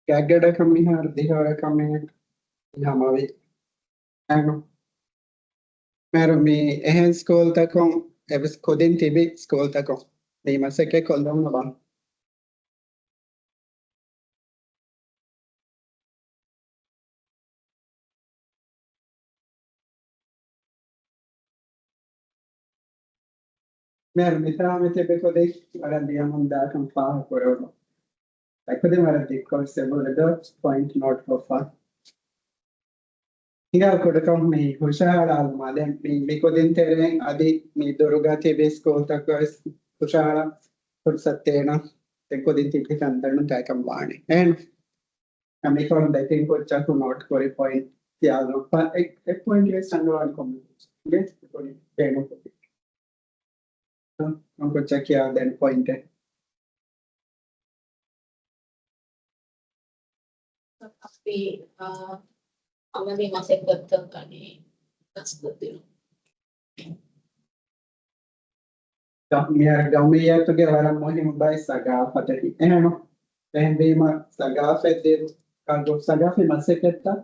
ގާތްގަނޑަކަށް މިހާރު ދިހަވަރަކަށް މިނެޓް ހަމަވި. އެން. މިހާރު މި އެހެން ސްކޫލްތަކުން އެވެސް ކުދިން ތިބި ސްކޫލްތަކުން މި މަސައްކަތް ކޮށްލުން ބާ. މިހާރު މިތާ މި ތިބި ކުދިން ވަރަށް ލިޔަމުން ދާކަން ފާހަގަ ކުރެވުނު. އެކުދިން ވަރަށް ދިއްކޮށް ސެބުރެދޯ ޕޮއިންޓް ނޯޓް ކޮށްފަ. ހިނގާ ކުޑަކޮށް މި ހުށަހަޅާލުމާ ދެން މި، މި ކުދިން ތެރެއިން އަދި މި ދުރުގަ ތިބި ސްކޫލްތަކަށް ވެސް ހުށަހަޅާ ފުރުސަތު ދޭނަ. ދެން ކުދިން ތިބި ތަންތަނުން ތައިކަން ވާނެ. އެހެން މިކޮޅުން ދެތިން ކުއްޖަކު ނޯޓް ކުރި ޕޮއިންޓް ކިޔާލުން. އެ، އެ ޕޮއިންޓް ވެސް އަންގަވާން ކޮންމެ ކުއްޖެއް ބޭނުން ކުރި. ކޮން ކުއްޖެއް ކިޔާދޭން ޕޮއިންޓެއް؟ ސަގާފީ، އާ، އަމަލީ މަސައްކަތްތައް އަދި ދަސްކޮށްދިނުން. މިހާރު ގައުމިއްޔަތުގެ ވަރަށް މުހިއްމު ބައެއް ސަގާފަތަކީ. އެހެން، އެހެންވީމަ ސަގާފަތް ދި-، ސަގާފީ މަސައްކަތްތައް،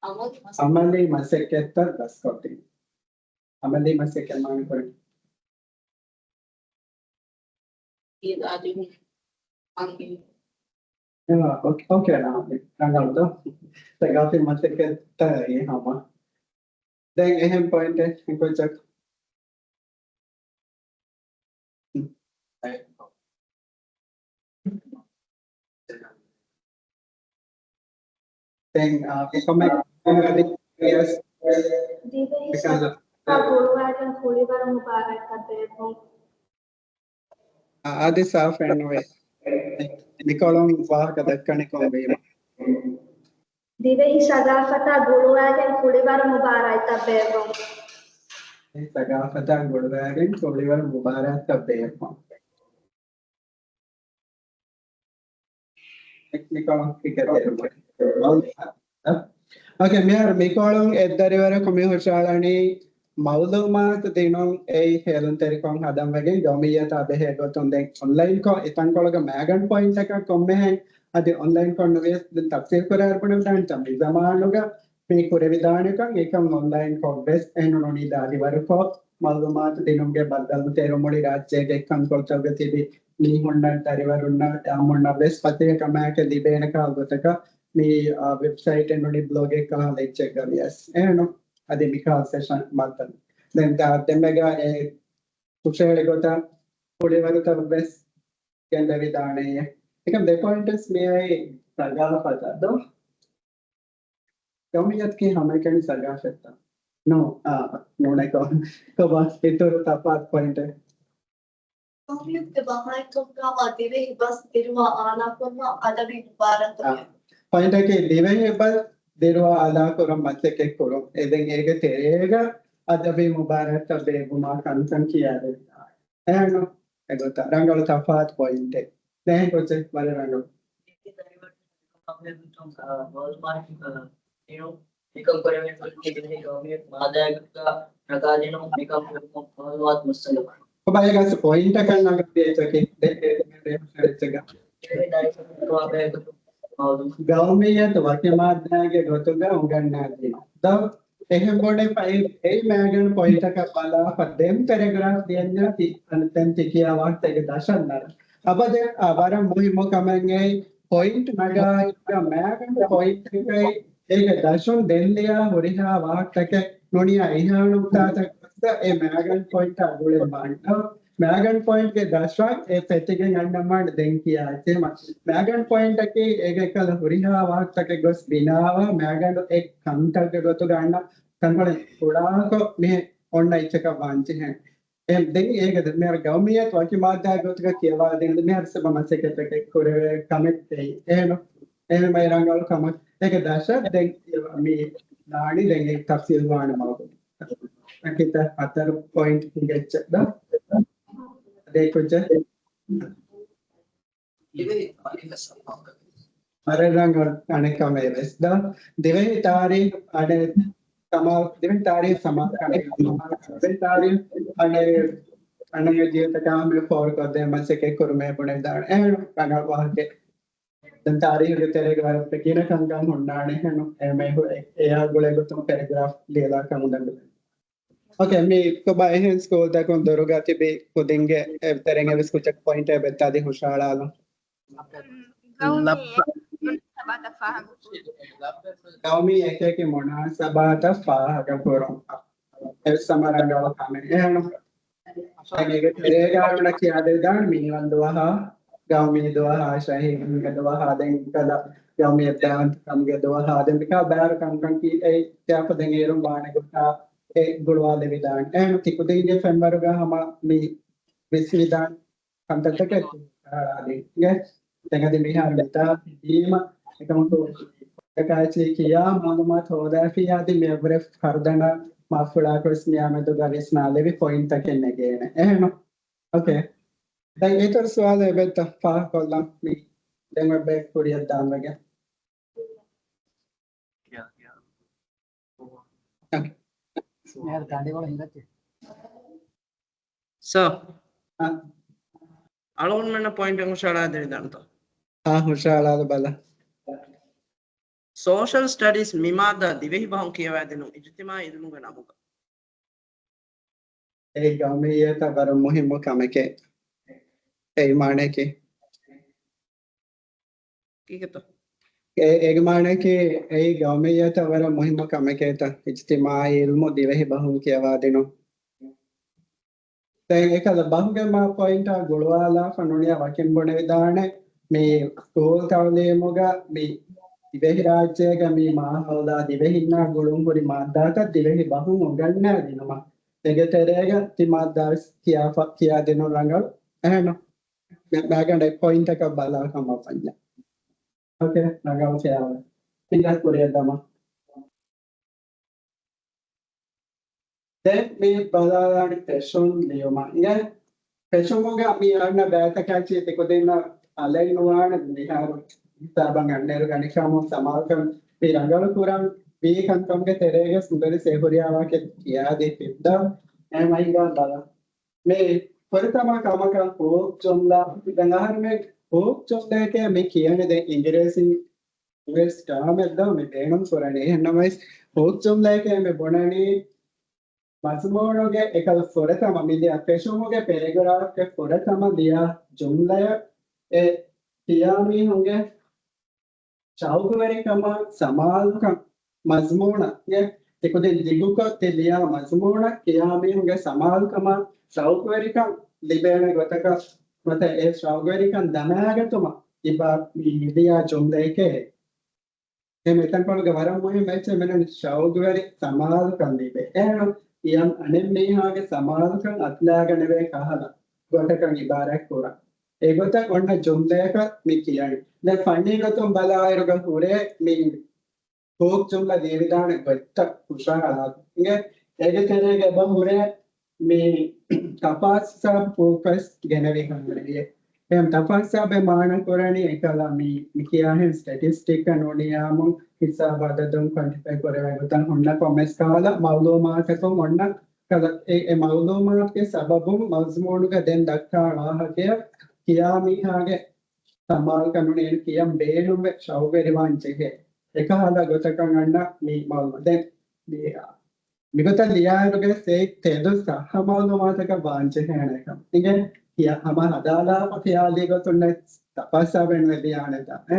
އަމަލީ މަސައްކަތް. އަމަލީ މަސައްކަތްތައް ދަސްކޮށްދިނުން. އަމަލީ މަސައްކަތް މާނަކުރަނީ. އާ، އޯކޭ، އޯކޭ، ރަނގަޅު ދޯ. ސަގާފީ މަސައްކަތްތައް ހަމަ. ދެން އެހެން ޕޮއިންޓެއް ކުއްޖަކު. ދެން، އާ، ކޮމެންޓް ދިވެހި ސަގާފަތާ ގުޅުވާގެން ކުޅިވަރު މުބާރާތްތައް ބޭއްވުން. އާ، އަދި ސާފެއް ނުވޭ. މިކޮޅުން ވާހަކަ ދައްކަނީ ކޮން ވީމަ؟ ދިވެހި ސަގާފަތާ ގުޅުވާގެން ކުޅިވަރު މުބާރާތްތައް ބޭއްވުން. ސަގާފަތާ ގުޅުވާގެން ކުޅިވަރު މުބާރާތްތައް ބޭއްވުން. ޓެކްނިކަލް ފިކަރެއް. އޯކޭ، މިހާރު މިކޮޅުން އެއްދަރިވަރަކު މި ހުށަހަޅަނީ މައުލޫމާތު ދިނުން އެއީ ހޭލުންތެރިކޮށް ހަދަން ވެގެން ގައުމިއްޔަތާ ބެހޭ ގޮތުން ދެން އޮންލައިންކޮށް އެތަންކޮޅުގަ މައިގަނޑު ޕޮއިންޓަކަށް ކޮންމެހެން އަދި އޮންލައިންކޮށް ނުވިޔަސް ދެން ތަފްސީލް ކުރާއިރު ބުނެދާނެތަ މި ޒަމާނުގަ މި ކުރެވިދާނެކަން އެކަން އޮންލައިންކޮށް ވެސް އެހެން ނޫނީ ދާދިވަރުކޮށް މައުލޫމާތު ދިނުމުގެ ބައްދަލު ތެރޭ މުޅި ރާއްޖޭގެ އެއްކަންކޮޅުތަކުގަ ތިބި މީހުންނަށް ދަރިވަރުންނަށް އާއްމުންނަށް ވެސް ފަތިހަ ކަމާއެކެއް ލިބޭނެ ކަހަލަ ގޮތަކަށް މި، އާ، ވެބްސައިޓެއް ނޫނީ ބްލޮގެއް ކަހަލަ އެއްޗެއްގަ ވިޔަސް އެހެން އަދި މިކަހަލަ ސެޝަން މައްދަން ދެން ދާ ދެމެގަ އެ ހުށަހެޅި ގޮތަށް ކުޅިވަރުތައް ވެސް ގެންދެވިދާނެޔޭ. އެކަމް ދެ ޕޮއިންޓްސް މިއައީ ސަގާފަތަށް ދޯ؟ ގައުމިއްޔަތަކީ ހަމައެކަނި ސަގާފަތްތައް ނޫ، އާ، ނޫނެކޯ. ކޮބާ އިތުރު ތަފާތު ޕޮއިންޓެއް؟ ގައުމިއްޔަތުގެ ބަހާއްތަކާ ދިވެހި ބަސް ދިރުވާ އާލާކުރުމަށް އަދަބީ މުބާރާތްތައް އާ، ބޭއްވުން. ޕޮއިންޓަކީ ދިވެހި ބަސް ދިރުވާ އާލާކުރުން މަސައްކަތް ކުރުން. އެ ދެން އޭގެ ތެރޭގަ އަދަބީ މުބާރާތްތައް ބޭއްވުމާ ކަންކަން ކިޔާދެވިދާނެ. އެހެން އެގޮތަށް ރަނގަޅު ތަފާތު ޕޮއިންޓެއް. ދެން ކޮޗެއް ވަރަށް ރަނގަޅު. މައުލޫމާތު، އާ، މައުލޫމާތު، އާ، ދިނުން މިކަން ކުރެވޭ ފަރުމީ ދިވެހި ގައުމީ މާދައިގަ ރަނގަޅު ދިނުން މިކަން ކުރުމުން މައުލޫމާތު މުއްސަނދި ކުރުން. ކޮބާ އޭގަސް ޕޮއިންޓަކަށް ނަގަން ދޭތަކެއް ދެ އެއްޗެއްގަ. ދިވެހި ދަރިވަރުން މައުލޫމާތު. ގައުމިއްޔަތު ވަކި މާއްދާގެ ގޮތުގަ އުނގަންނާ ދިނުން. ދޯ؟ އެހެން ބުނެފައި އެއީ މައިގަނޑު ޕޮއިންޓަކަށް ބަލާފަ ދެން ޕެރެގްރާފް ލިޔަންޏާ ތި އަން ދެން ތި ކިޔާ ވާހަކަތަކެއް ދަށަށް ނަރަ. އަބަދެއް އާ ވަރަށް މުހިއްމު ކަމެއް އެއީ ޕޮއިންޓް ނަގާ މައިގަނޑު ޕޮއިންޓް އެއީ އޭގެ ދަށުން ދެން ލިޔާ ހުރިހާ ވާހަކަތަކެއް ނޫނިޔާ އިހާ ނުކުތާތައް ގޮސް އެ މައިގަނޑު ޕޮއިންޓާ ގުޅެން ވާނެ. މައިގަނޑު ޕޮއިންޓްގެ ދަށަށް އެ ފެތިގެން އަންނަމާނެ ދެން ކިޔާ އެއްޗެއް. މައިގަނޑު ޕޮއިންޓަކީ އޭގެ އެކަލަ ހުރިހާ ވާހަކަތަކެއް ގޮސް ބިނާވާ މައިގަނޑު އެއް ކަންތައްގެ ގޮތުގަ އަންނަ ތަންކޮޅެއް ކުޅާކޮށް މިހެން އޮންނަ އެއްޗަކަށް ވާންޖެހޭނެ. އެ ދެން އޭގެ މިހާރު ގައުމިއްޔަތު ވަކި މާއްދާ ގޮތުގަ ކިޔަވާދޭން މިހާރު ސަބަ މަސައްކަތަކެއް ކުރެވޭ ކަމެއް އެއީ. އެހެން އެހެން މައި ރަނގަޅު ކަމަށް އޭގެ ދަށަށް ދެން މި ދާނީ ދެން އެ ތަފްސީލް ވާނެ މައުލޫމާތު. ކިތައް ހަތަރު ޕޮއިންޓް ހިނގައްޖެ ދޯ؟ ދޭ ކުއްޖެއް. ވަރަށް ރަނގަޅު އަނެއް ކަމެއް ވެސް ދޯ؟ ދިވެހި ތާރީޚް އަނެއް ސަމާ، ދިވެހި ތާރީޚް ސަމާލުކަމެއް، ދިވެހި ތާރީޚް އަނެއް އަނެއް ޖީވިތަކާ މި ފޯރުކޮށްދޭ މަސައްކަތް ކުރުމޭ ބުނެދާނެ. އެހެން ރަނގަޅު ވާހަކައެއް. ދެން ތާރީޚުގެ ތެރޭގަ ވަރަށް ގިނަ ކަންކަން ހުންނާނެ ހެނު އެ މެހު އެ، އެއާ ގުޅޭ ގޮތުން ޕެރެގްރާފް ލިޔެލާކަށް އުނދަގޫ. އޯކޭ، މި ކޮބާ އެހެން ސްކޫލްތަކުން ދޮރުގަ ތިބި ކުދިންގެ އެ ތެރެއެއްވެސް ކުއްޖަކު ޕޮއިންޓެއް ބެއްތާދީ ހުށަހަޅާލުން. ގައުމީ ލައްބަ. ސަބާތައް ފާހަގަކުރުން. ގައުމީ އެކިއެކި މުނާސަބާތައް ފާހަގަކުރުން. އެވެސް ހަމަ ރަނގަޅު ކަމެއް. އެހެން އޭގެ ތެރޭގަ އަޅުގަނޑަށް ކިޔާދެވިދާނެ މީވަން ދުވަހާ، ގައުމީ ދުވަހާ، ޝަހީދުންގެ ދުވަހާ، ދެން ކަލަ ގައުމީ އެއްބައިވަންތަކަމުގެ ދުވަހާ، ދެން މިކާ ބާރު ކަންކަން ކީ އެ ކިޔާފަ ދެން އޭރުން ވާނެ ގޮތާ އެ ގުޅުވާލެވިދާނެ. އެހެން ތިކުދިންގެ ފެންވަރުގަ ހަމަ މި ވިސްނިދާނެ ކަންތައްތަކެއް އާދި. ދެން އަދި މިހާރު މިތާ ދީމަ އެކަމަކު ކާޗި ކިޔާ މައުލޫމާތު ހޯދާފި އަދި މި އެއްވުރެ ފަރުދަނަށް މާފުޅާކޮށް މިއާމެދުގަ ވިސްނާލެވި ޕޮއިންޓްތަކެއް ނެގޭނެ. އެހެން. އޯކޭ. ދެން އިތުރު ސުވާލެއް އެބައޮތްތަ ފާހަގަކޮށްލަން މި ދެން ވެބް ކުރިއަށް ދާންވެގެން. ސާ، އަޅުގަނޑުމެންނަށް ޕޮއިންޓެއް ހުށަހަޅާދެވިދާނެތޯ؟ އާ، ހުށަހަޅާލަބަލަ. ސޯޝަލް ސްޓަޑީސް މި މާއްދާ ދިވެހި ބަހުން ކިޔަވާދިނުން އިޖުތިމާޢީ އިލްމުގެ ނަމުގަ. އެއީ ގައުމިއްޔަތަށް ވަރަށް މުހިއްމު ކަމެކޭ. އެއީ މާނައަކީ. ކީކޭތޯ؟ އޭ، އޭގެ މާނައަކީ އެއީ ގައުމިއްޔަތަށް ވަރަށް މުހިއްމު ކަމެކޭތަ، އިޖުތިމާޢީ އިލްމު ދިވެހި ބަހުން ކިޔަވާދިނުން. ދެން އެކަލަ ބަހުގެ މާ ޕޮއިންޓާ ގުޅުވާލާފަ ނޫނިއްޔާ ވަކިން ބުނެވިދާނެ، މި ސްކޫލް ތަޢުލީމުގަ މި ދިވެހިރާއްޖޭގަ މި މާހައުލާ ދިވެހިންނާ ގުޅުން ހުރި މާއްދާތައް ދިވެހި ބަހުން އުނގަންނާދިނުމަށް އޭގެ ތެރޭގަ ތި މާއްދާވެސް ކިޔާފަ، ކިޔާދިނުން ރަނގަޅު. އެހެން މެ-، މާގަނޑެއް ޕޮއިންޓަކަށް ބަލާ ކަމަށް ވަންޏާ. އޯކޭ، ރަނގަޅު ކިޔާވަރެއް. ތިން ކުރިއަށް ދަމާ. ދެން މި ބަލާލާނީ ފެށުން ލިޔުމަށް. އިނގޭ ފެށުމުގަ މި އަންނަ ބައިތަކާއި ތިކުދިންނަށް އަލައިން ނުވާނެ މިހާރު ހިސާބަށް އަންނައިރު ގަނެފާމު ސަމާލުކަން މި ރަނގަޅު ކުރަން ވީ ކަންކަމުގެ ތެރޭގަ ސުންދަރި ސޭ ހުރިހާ ވާހަކަ ކިޔާދީފިއްދާ. އެހެން މަހިންގާ ބަލަ. މި ފުރަތަމަ ކަމަކަށް ހުކް ޖުމްލަ. ދެން އަހަރުމެން ހުކް ޖުމްލައެކޭ މި ކިޔަނީ ދެން އިނގިރޭސިން ވެސް ޓާމެއް ދޯ މި ބޭނުން ކުރަނީ. އެހެންނަމަވެސް ހުކް ޖުމްލައެކޭ މި ބުނަނީ މަޒުމޫނުގެ އެކަލަ ފުރަތަމަ މި ލިޔާ ފެށުމުގެ ޕެރެގްރާފްގެ ފުރަތަމަ ލިޔާ ޖުމްލަޔަށް އެ ކިޔާ މީހުންގެ ޝައުގުވެރިކަމާ ސަމާލުކަން މަޒުމޫނަށް ތިކުދިން ދިގުކޮށް ތި ލިޔާ މަޒުމޫނަށް ކިޔާ މީހުންގެ ސަމާލުކަމާ ޝައުގުވެރިކަން ލިބޭނެ ގޮތަކަށް ނުވަތަ އެ ޝައުގުވެރިކަން ދަމާގަތުމަށް އިބާ މި ލިޔާ ޖުމްލައެކޭ. އެ މިތަންކޮޅުގެ ވަރަށް މުހިންމު އެއްޗެއް މިނަން ޝައުގުވެރި ސަމާލުކަން ލިބޭ. އެހެން އިޔަން އަނެއް މީހާގެ ސަމާލުކަން އަތުލާގަނެވޭ ކަހަލަ ގޮތަކަށް އިބާރާތް ކުރަން. އެގޮތަށް އޮންނަ ޖުމްލަޔަކަށް މި ކިޔަނީ. ދެން ފަންނީ ގޮތުން ބަލާއިރުގަ ހުރޭ މި ހުކް ޖުމްލަ ލިޔެވިދާނެ ގޮތްތައް ހުށަހަޅާ. އިނގޭ އޭގެ ތެރޭގަ އެބަ ހުރޭ މި ތަފާސް ހިސާބު ހުކް ވެސް ގެނެވި ހަމަ. އެހެން ތަފާސް ހިސާބެއް މާނަ ކުރަނީ އެކަލަ މި، މި ކިޔާހެން ސްޓެޓިސްޓިކް ނޫނިއްޔާމު ހިސާބު އަދަދުން ކޮންޓިފައި ކުރެވޭ ގޮތަށް ހުންނަ ކޮންމެސް ކަހަލަ މައުލޫމާތަކުން އޮންނަ ކަލަ އެ، އެ މައުލޫމާތުގެ ސަބަބުން މަޒުމޫނުގަ ދެން ދައްކާ ވާހަކަޔަށް ކިޔާ މީހާގެ ސަމާލުކަން ނޫނީ ކިޔަން ބޭނުންވެ ޝައުގުވެރިވާން ޖެހޭ. އެކަހަލަ ގޮތަކަށް އަންނަ މި މައުލޫމާތު. ދެން މި، މިގޮތަށް ލިޔާއިރުގެ ސޭ ތެދު ސައްހަ މައުލޫމާތަކަށް ވާން ޖެހޭނެ ކަމަށް. އިނގޭ ކިޔާ ހަމަ ހަދާލާފަ ޚިޔާލީ ގޮތުން ތަފާސް ހިސާބެއް ނުވެ ލިޔާނެތާ. އެ.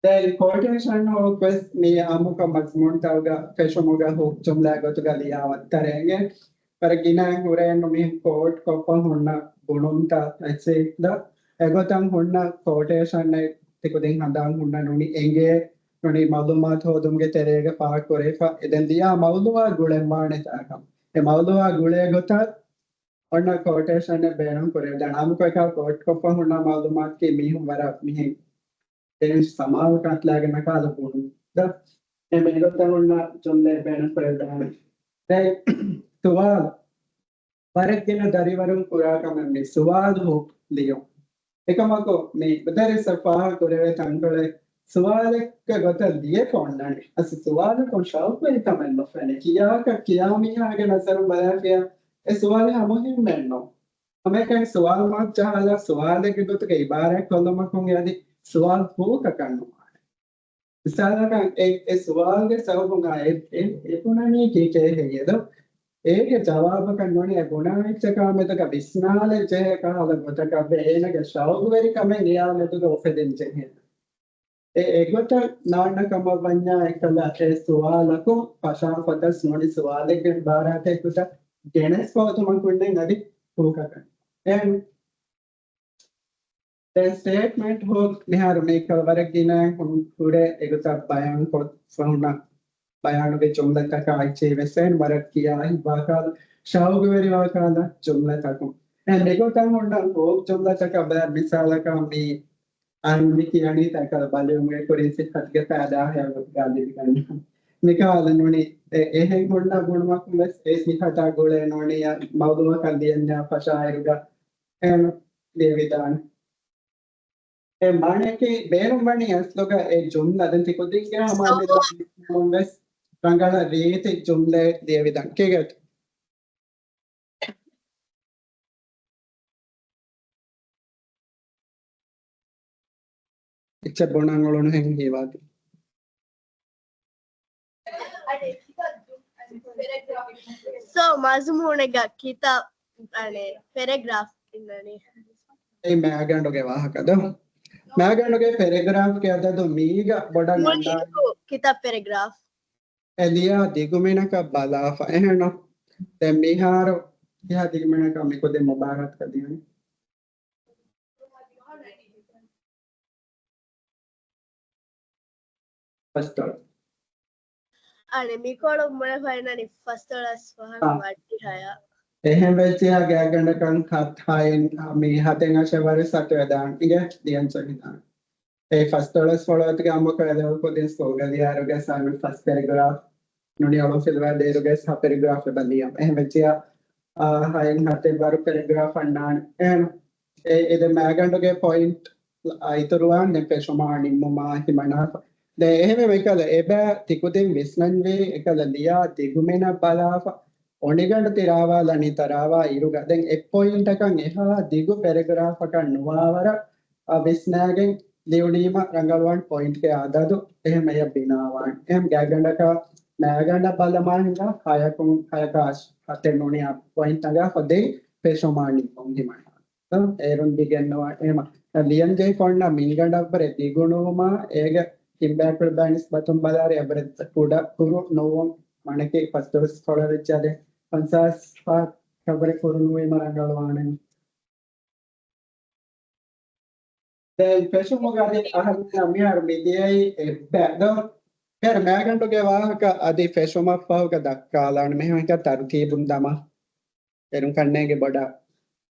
ދެން ކޯޓޭޝަން ހުކް ވެސް މި އާއްމުކޮށް މަޒުމޫނުތަކުގަ ފެށުމުގަ ހުކް ޖުމްލާ ގޮތުގަ ލިޔާ ވައްތަރެއް އިނގޭ. ވަރަށް ގިނައިން ހުރޭ ނު މި ކޯޓް ކޮށްފަ ހުންނަ ބުނުންތައް އެއްޗެއް ދޯ. އެގޮތަށް ހުންނަ ކޯޓޭޝަންއެއް ތިކުދިން ހަނދާން ހުންނަ ނޫނީ އެނގޭ ނޫނީ މައުލޫމާތު ހޯދުމުގެ ތެރޭގަ ފާހަގަކުރެވިފަ އެ ދެން ލިޔާ މައުލޫމާ ގުޅެންވާނެ ތާކަމަށް. އެ މައުލޫމާ ގުޅޭ ގޮތަށް އޮންނަ ކޯޓޭޝަންއެއް ބޭނުން ކުރެވިދާނެ. އާއްމުކޮށް ކޯޓް ކޮށްފަ ހުންނަ މައުލޫމާތަކީ މީހުން ވަރަށް މިހެން ދެން ސަމާލުކަން އަތުލާގެން ކަހަލަ ބުނުންތައް. އެ މިގޮތަށް ހުންނަ ޖުމްލައެއް ބޭނުން ކުރެވިދާނެ. ދެން ސުވާލު. ވަރަށް ގިނަ ދަރިވަރުން ކުރާ ކަމެއް މި ސުވާލު ހުކް ލިޔުން. އެކަމަކު މި މުދައްރިސަށް ފާހަގަ ކުރެވޭ ތަންކޮޅެއް ސުވާލެއްގެ ގޮތަށް ލިޔެފަ އޮންނާނެ. އަސް ސުވާލަކުން ޝައުޤުވެރިކަމެއް ނުފެނޭ. ކިޔާކަށް ކިޔާ މީހާގެ ނަޒަރުން ބަލާފިޔާ އެ ސުވާލެއް ހަމަ މުހިންމެއް ނޫން. ހަމައެކަނި ސުވާލު މާތް ޖަހާލާ ސުވާލެއްގެ ގޮތުގަ އިބާރާތް ކޮށްލުމަކުން އެ އަދި ސުވާލު ހުކަކަށް ނުވާނެ. މިސާލަކަށް އެ، އެ ސުވާލުގެ ސަބަބުން އާ އެ، އެ، އެ ބުނަނީ ކީކޭ ހެއްޔެދޯ؟ އޭގެ ޖަވާބަކަށް ނޫނީ އެ ބުނާ އެއްޗަކާ މެދުގަ ވިސްނާލަން ޖެހޭ ކަހަލަ ގޮތަކަށްވެ އޭނަގެ ޝައުގުވެރިކަމެއް އެއާ މެދުގަ އުފެދެން ޖެހޭ. އެ އެގޮތަށް ނާންނަ ކަމަށް ވަންޏާ އެކަލަ އެ ސުވާލަކުން ފަށާފަދަ ނޫނީ ސުވާލެއްގެ އިބާރާތެއްގޮތަށް ގެނެސް ފޯތުމަކުންނެއް އަދި ހޫކަކަން. އެހެން އެ ސްޓޭޓްމަންޓް ހޯ މިހާރު މީކަލް ވަރަށް ގިނައިން ހުން ހުރޭ އެގޮތަށް ބަޔާންކޮށް ފަހުނަ ބަޔާނުގެ ޖުމްލަތަކާ އެއްޗެހި ވެސް އެހެން ވަރަށް ކިޔާ ހިތްވާކާލަ، ޝައުގުވެރިވާކާލަ ޖުމްލަތަކުން. އެ މިގޮތަށް ހުންނަ ހޯ ޖުމްލަތަކަށް ބަލާ މިސާލަކަށް މި އަން މި ކިޔަނީ ތަކަލ ބަލިވުމުގެ ކުރިން ސިއްހަތުގެ ފައިދާ ހެޔޮ ގާލިދިގަން. މިކަހަލަ ނޫނީ އެ، އެހެން ހުންނަ ބުނުމަކުން ވެސް އެ ސިއްހަތާ ގުޅޭ ނޫނީ މައުލޫމަކަށް ލިޔަންޏާ ފަށާއިރުގަ އެ ލިޔެވިދާނެ. އެ މާނައަކީ ބޭނުންވަނީ އަސްލުގަ އެ ޖުމްލަ ދެން ތިކުދިންގެ ހަމަ ވެސް ރަނގަޅަށް ރީތި ޖުމްލައެއް ލިޔެވިދާނެ. ކީގެ އެއްޗެއް ބުނަން އުޅުނުހެން ހީވާތި. ސޯ، މަޒުމޫނެއްގަ ކިތައް، އަނެ، ޕެރެގްރާފް އިންނަނީ؟ އެ މައިގަނޑުގެ ވާހަކަ ދޯ؟ މައިގަނޑުގެ ޕެރެގްރާފްގެ އަދަދު މީގަ ބޮޑަށް މުޅި ނަންނާނެ. ކިތައް ޕެރެގްރާފް؟ އެ ލިޔާ ދިގުމިނަކަށް ބަލާފަ. އެހެންނު؟ ދެން މިހާރު ކިހާ ދިގުމިނަކަށް މިކުދިން މުބާރާތަކަށް ދިޔަނީ؟ ފަސްދޮޅަސް. އަނެ މިކޮޅު މުޅި ފައިނަނީ ފަސްދޮޅަސް ފަހަރު އާ. ވައްޓި ހަޔާ. އެހެން ވެއްޖިޔާ ގާތްގަނޑަކަށް ހަތް ހައިން މި ހަތެއް އަށެއް ވަރަށް ސަތު ވެދާން އިނގޭ ލިޔަން ސޮހިދާން. އެ ފަސްދޮޅަސް ފޮޅުވަތުގެ އަމުކޮޅު އެލެވު ކުދިން ސްކޫލްގަ ލިޔާއިރުގެ ސާމި ފަސް ޕެރެގްރާފް ނޫނީ އޮޅުން ފިލުވާ ދޭއިރުގެ ސަ ޕެރެގްރާފް އެބަ ލިޔަން. އެހެން ވެއްޖިޔާ، އާ، ހައެއް ހަތެއް ވަރު ޕެރެގްރާފް އަންނާނެ. އެހެން އެ، އެ ދެ މައިގަނޑުގެ ޕޮއިންޓް އިތުރުވާން ދެން ފެށުމާ ނިންމުމާ ހިމަނާފަ. ދެން އެހެންވެ މިކަލަ އެބަ ތިކުދިން ވިސްނަންވީ އެކަލަ ލިޔާ ދިގުމިނަށް ބަލާފަ. އޮނިގަނޑު ތި ރާވާލަނީ ތަ ރާވާ އިރުގަ ދެން އެއް ޕޮއިންޓަކަށް އެހާ ދިގު ޕެރެގްރާފަކަށް ނުވާވަރަށް އަ، ވިސްނާގެން ލިޔުނީމަ ރަނގަޅުވާން ޕޮއިންޓްގެ އަދަދު އެހެން އެޔަށް ބިނާވާން. އެހެން ގާތްގަނޑަކަށް މައިގަނޑަށް ބަލަމާ ހިނގާ ހަޔަކުން ހަޔަކާ ހަތެއް ނޫނީ އަ ޕޮއިންޓް ނަގާ ފަދައިން ފެށުމާ ނިންމުން ހިމަނާ. އޭރުން ދިގެއްނުވާ އެހެމަ. ލިޔަންޖެހި ފޮންނަ މިންގަނޑަށްވުރެ ދިގުނުވުމާ އޭގެ ހިންބާކުޅި ބައިނިސްބަތުން ބަލާރި އެވަރެ ކުޑަ ކުރު ނުވުން މަނަކީ ފަސްދޮޅަސް ފޮޅު ވެއްޖާދެ ފަންސާސް ފަހަށް ކަބަރެ ކުރުނުވީމަ ރަނގަޅުވާނެ. ދެން ފެށުމުގަ އަދި އަހަރެންނަށް މިހާރު މިދިޔައީ އެއްބައި ދޯ؟ މިހާރު މައިގަނޑުގެ ވާހަކަ އަދި ފެށުމަށްފަހުގަ ދައްކާލާނެ މިހެން ތަރުތީބުން ދަމާ. އޭރުން ކަންނޭނގެ ބޮޑަށް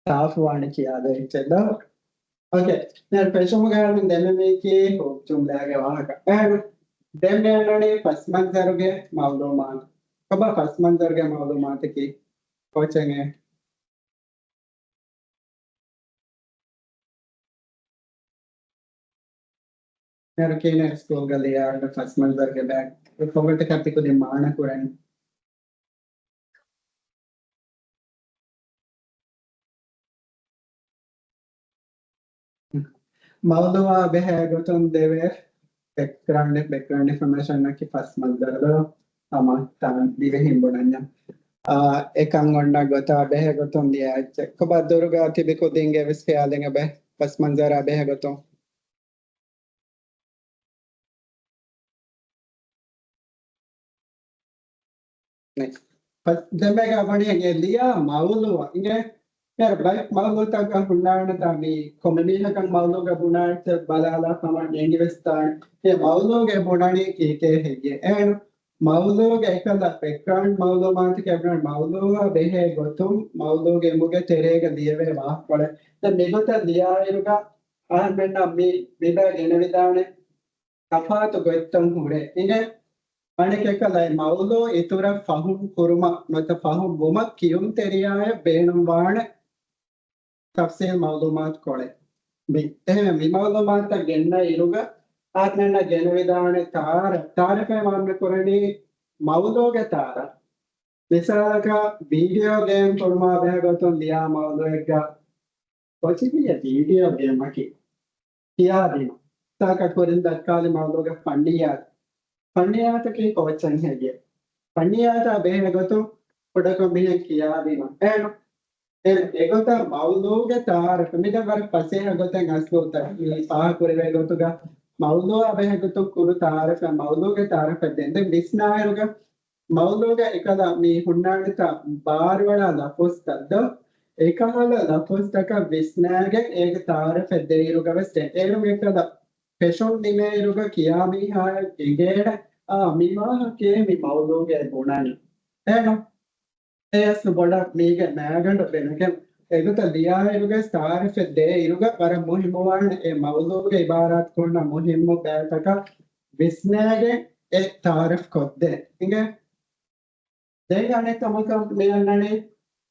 ސާފުވާނެ ކިޔާދޭ އެއްޗެއް ދޯ؟ އޯކޭ. މިހާރު ފެށުމުގަ އަހަރެން ދެންމެ މީކީ ހުކް ޖުމްލާގެ ވާހަކަ. އެހެން ދެން މި އަންނަނީ ފަސް މަންޒަރުގެ މައުލޫމާތު. ކޮބާ ފަސް މަންޒަރުގެ މައުލޫމާތަކީ؟ ކޯޗެން އެ މިހާރު ކިހިނެއް ސްކޫލްގަ ލިޔާ ފަސް މަންޒަރުގެ ބައި އެ ފޮގަތަކަށް ތިކުދިން މާނަ ކުރަނީ. މައުލޫމާ ބެހޭ ގޮތުން ދެވޭ ބެކްގްރައުންޑް، ބެކްގްރައުންޑް އިންފޮމޭޝަން އަކީ ފަސް މަންޒަރު ދޯ؟ ހަމަ ތާން ދިވެހިން ބުނަންޏާ. އާ، އެކަން އޮންނަ ގޮތާ ބެހޭ ގޮތުން ލިޔާ އެއްޗެއް. ކޮބާ ދުރުގަ ތިބި ކުދިންގެ ވެސް ޚިޔާލެއް އެބަ ފަސް މަންޒަރާ ބެހޭ ގޮތުން؟ ނެކްސްޓް. ފަސް ދެންމެގަ ވަނީ އެ ލިޔާ މައުލޫ އިނގޭ. މިހާރު ބައެއް މައުލޫތަކަށް ހުންނާނެތާ މި ކޮންމެ މީހަކަށް މައުލޫގަ ބުނާ އެއްޗެއް ބަލާލާ ހަމަ ނޭނގިވެސް ދާނެ. އެ މައުލޫގެ ބުނަނީ ކީކޭ ހެއްޔޭ؟ އޭނު މައުލޫގެ އެކަލަ ބެކްގްރައުންޑް މައުލޫމާތުގެ ބުނަނީ މައުލޫއާ ބެހޭ ގޮތުން މައުލޫގެ އެނބުގެ ތެރޭގަ ލިޔެވޭ ވާހަކަކޮޅެއް. ދެން މިގޮތަށް ލިޔާއިރުގަ އަހަންމެންނަށް މި މިބައި ގެނެވިދާނެ ތަފާތު ގޮތްތައް ހުރޭ. އިނގޭ އަނެކަކަލަ އެ މައުލޫ އިތުރަށް ފަހުން ކުރުމަށް ނުވަތަ ފަހުން ވުމަށް ކިޔުންތެރިޔާއަށް ބޭނުންވާނެ ތަފްސީލް މައުލޫމާތު ކޮޅެއް. މި، އެހެން މި މައުލޫމާތުތައް ގެންނަ އިރުގަ އަހަންމެންނަށް ގެނެވިދާނެ ތާރަ، ތާރަފައި މާނަ ކުރަނީ މައުލޫގެ ތާރަ. މިސާލަކަށް ވީޑިއޯ ގޭމް ކުރުމާ ބެހޭ ގޮތުން ލިޔާ މައުލޫއެއްގަ ކޮޗި ވީ ވީޑިއޯ ގޭމަކީ ކިޔާދިނުން. ސާކަ ކުރިން ދައްކާލި މައުޟޫގެ ފަންނިއްޔާތު. ފަންނިއްޔާތަކީ ކޯއްޗެއް ހެއްޔޭ؟ ފަންނިއްޔާތާ ބެހޭ ގޮތުން ކުޑަކޮށް މިހެން ކިޔާދިނުން. އޭނު އެ، އެގޮތަށް މައުޟޫގެ ތަޢާރަފެއް މި ދެން ވަރަށް ފަސޭހަ ގޮތެއް އަސްލު ތަ-، މި ފާހަގަކުރެވޭ ގޮތުގަ މައުޟޫއާ ބެހޭ ގޮތުން ކުރު ތަޢާރަފެއް، މައުޟޫގެ ތަޢާރަފެއް ދޭން. ދެން ވިސްނާއިރުގަ މައުޟޫގަ އެކަލަ މި ހުންނާނެތާ ބާރުއަޅާ ލަފުޒްތައް ދޯ، އެކަހަލަ ލަފުޒްތަކަށް ވިސްނާގެން އޭގެ ތަޢާރަފެއް ދޭއިރުގަ ވެސް ދެން އޭރުން އެކަލަ ފެށުން ނިމޭއިރުގަ ކިޔާ މީހާއަށް އެނގޭނެ، އާ، މި ވާހަކައެއް މި މައުޟޫގައި ބުނަނީ. އޭނު އެޔަސް ބޮޑަށް މީގެ މައިގަނޑު ބެނުގެން އެގޮތަށް ލިޔާއިރުގެ ތަޢާރަފެއް ދޭއިރުގަ ވަރަށް މުހިއްމުވާނެ އެ މައުޟޫގެ ޢިބާރާތް ކުރުނަ މުހިއްމު ބައިތަކަށް ވިސްނާގެން އެ ތަޢާރަފް ކޮށްދޭ. އިނގޭ؟ ދެން އަނެއް ކަމަކަށް މި އަންނަނީ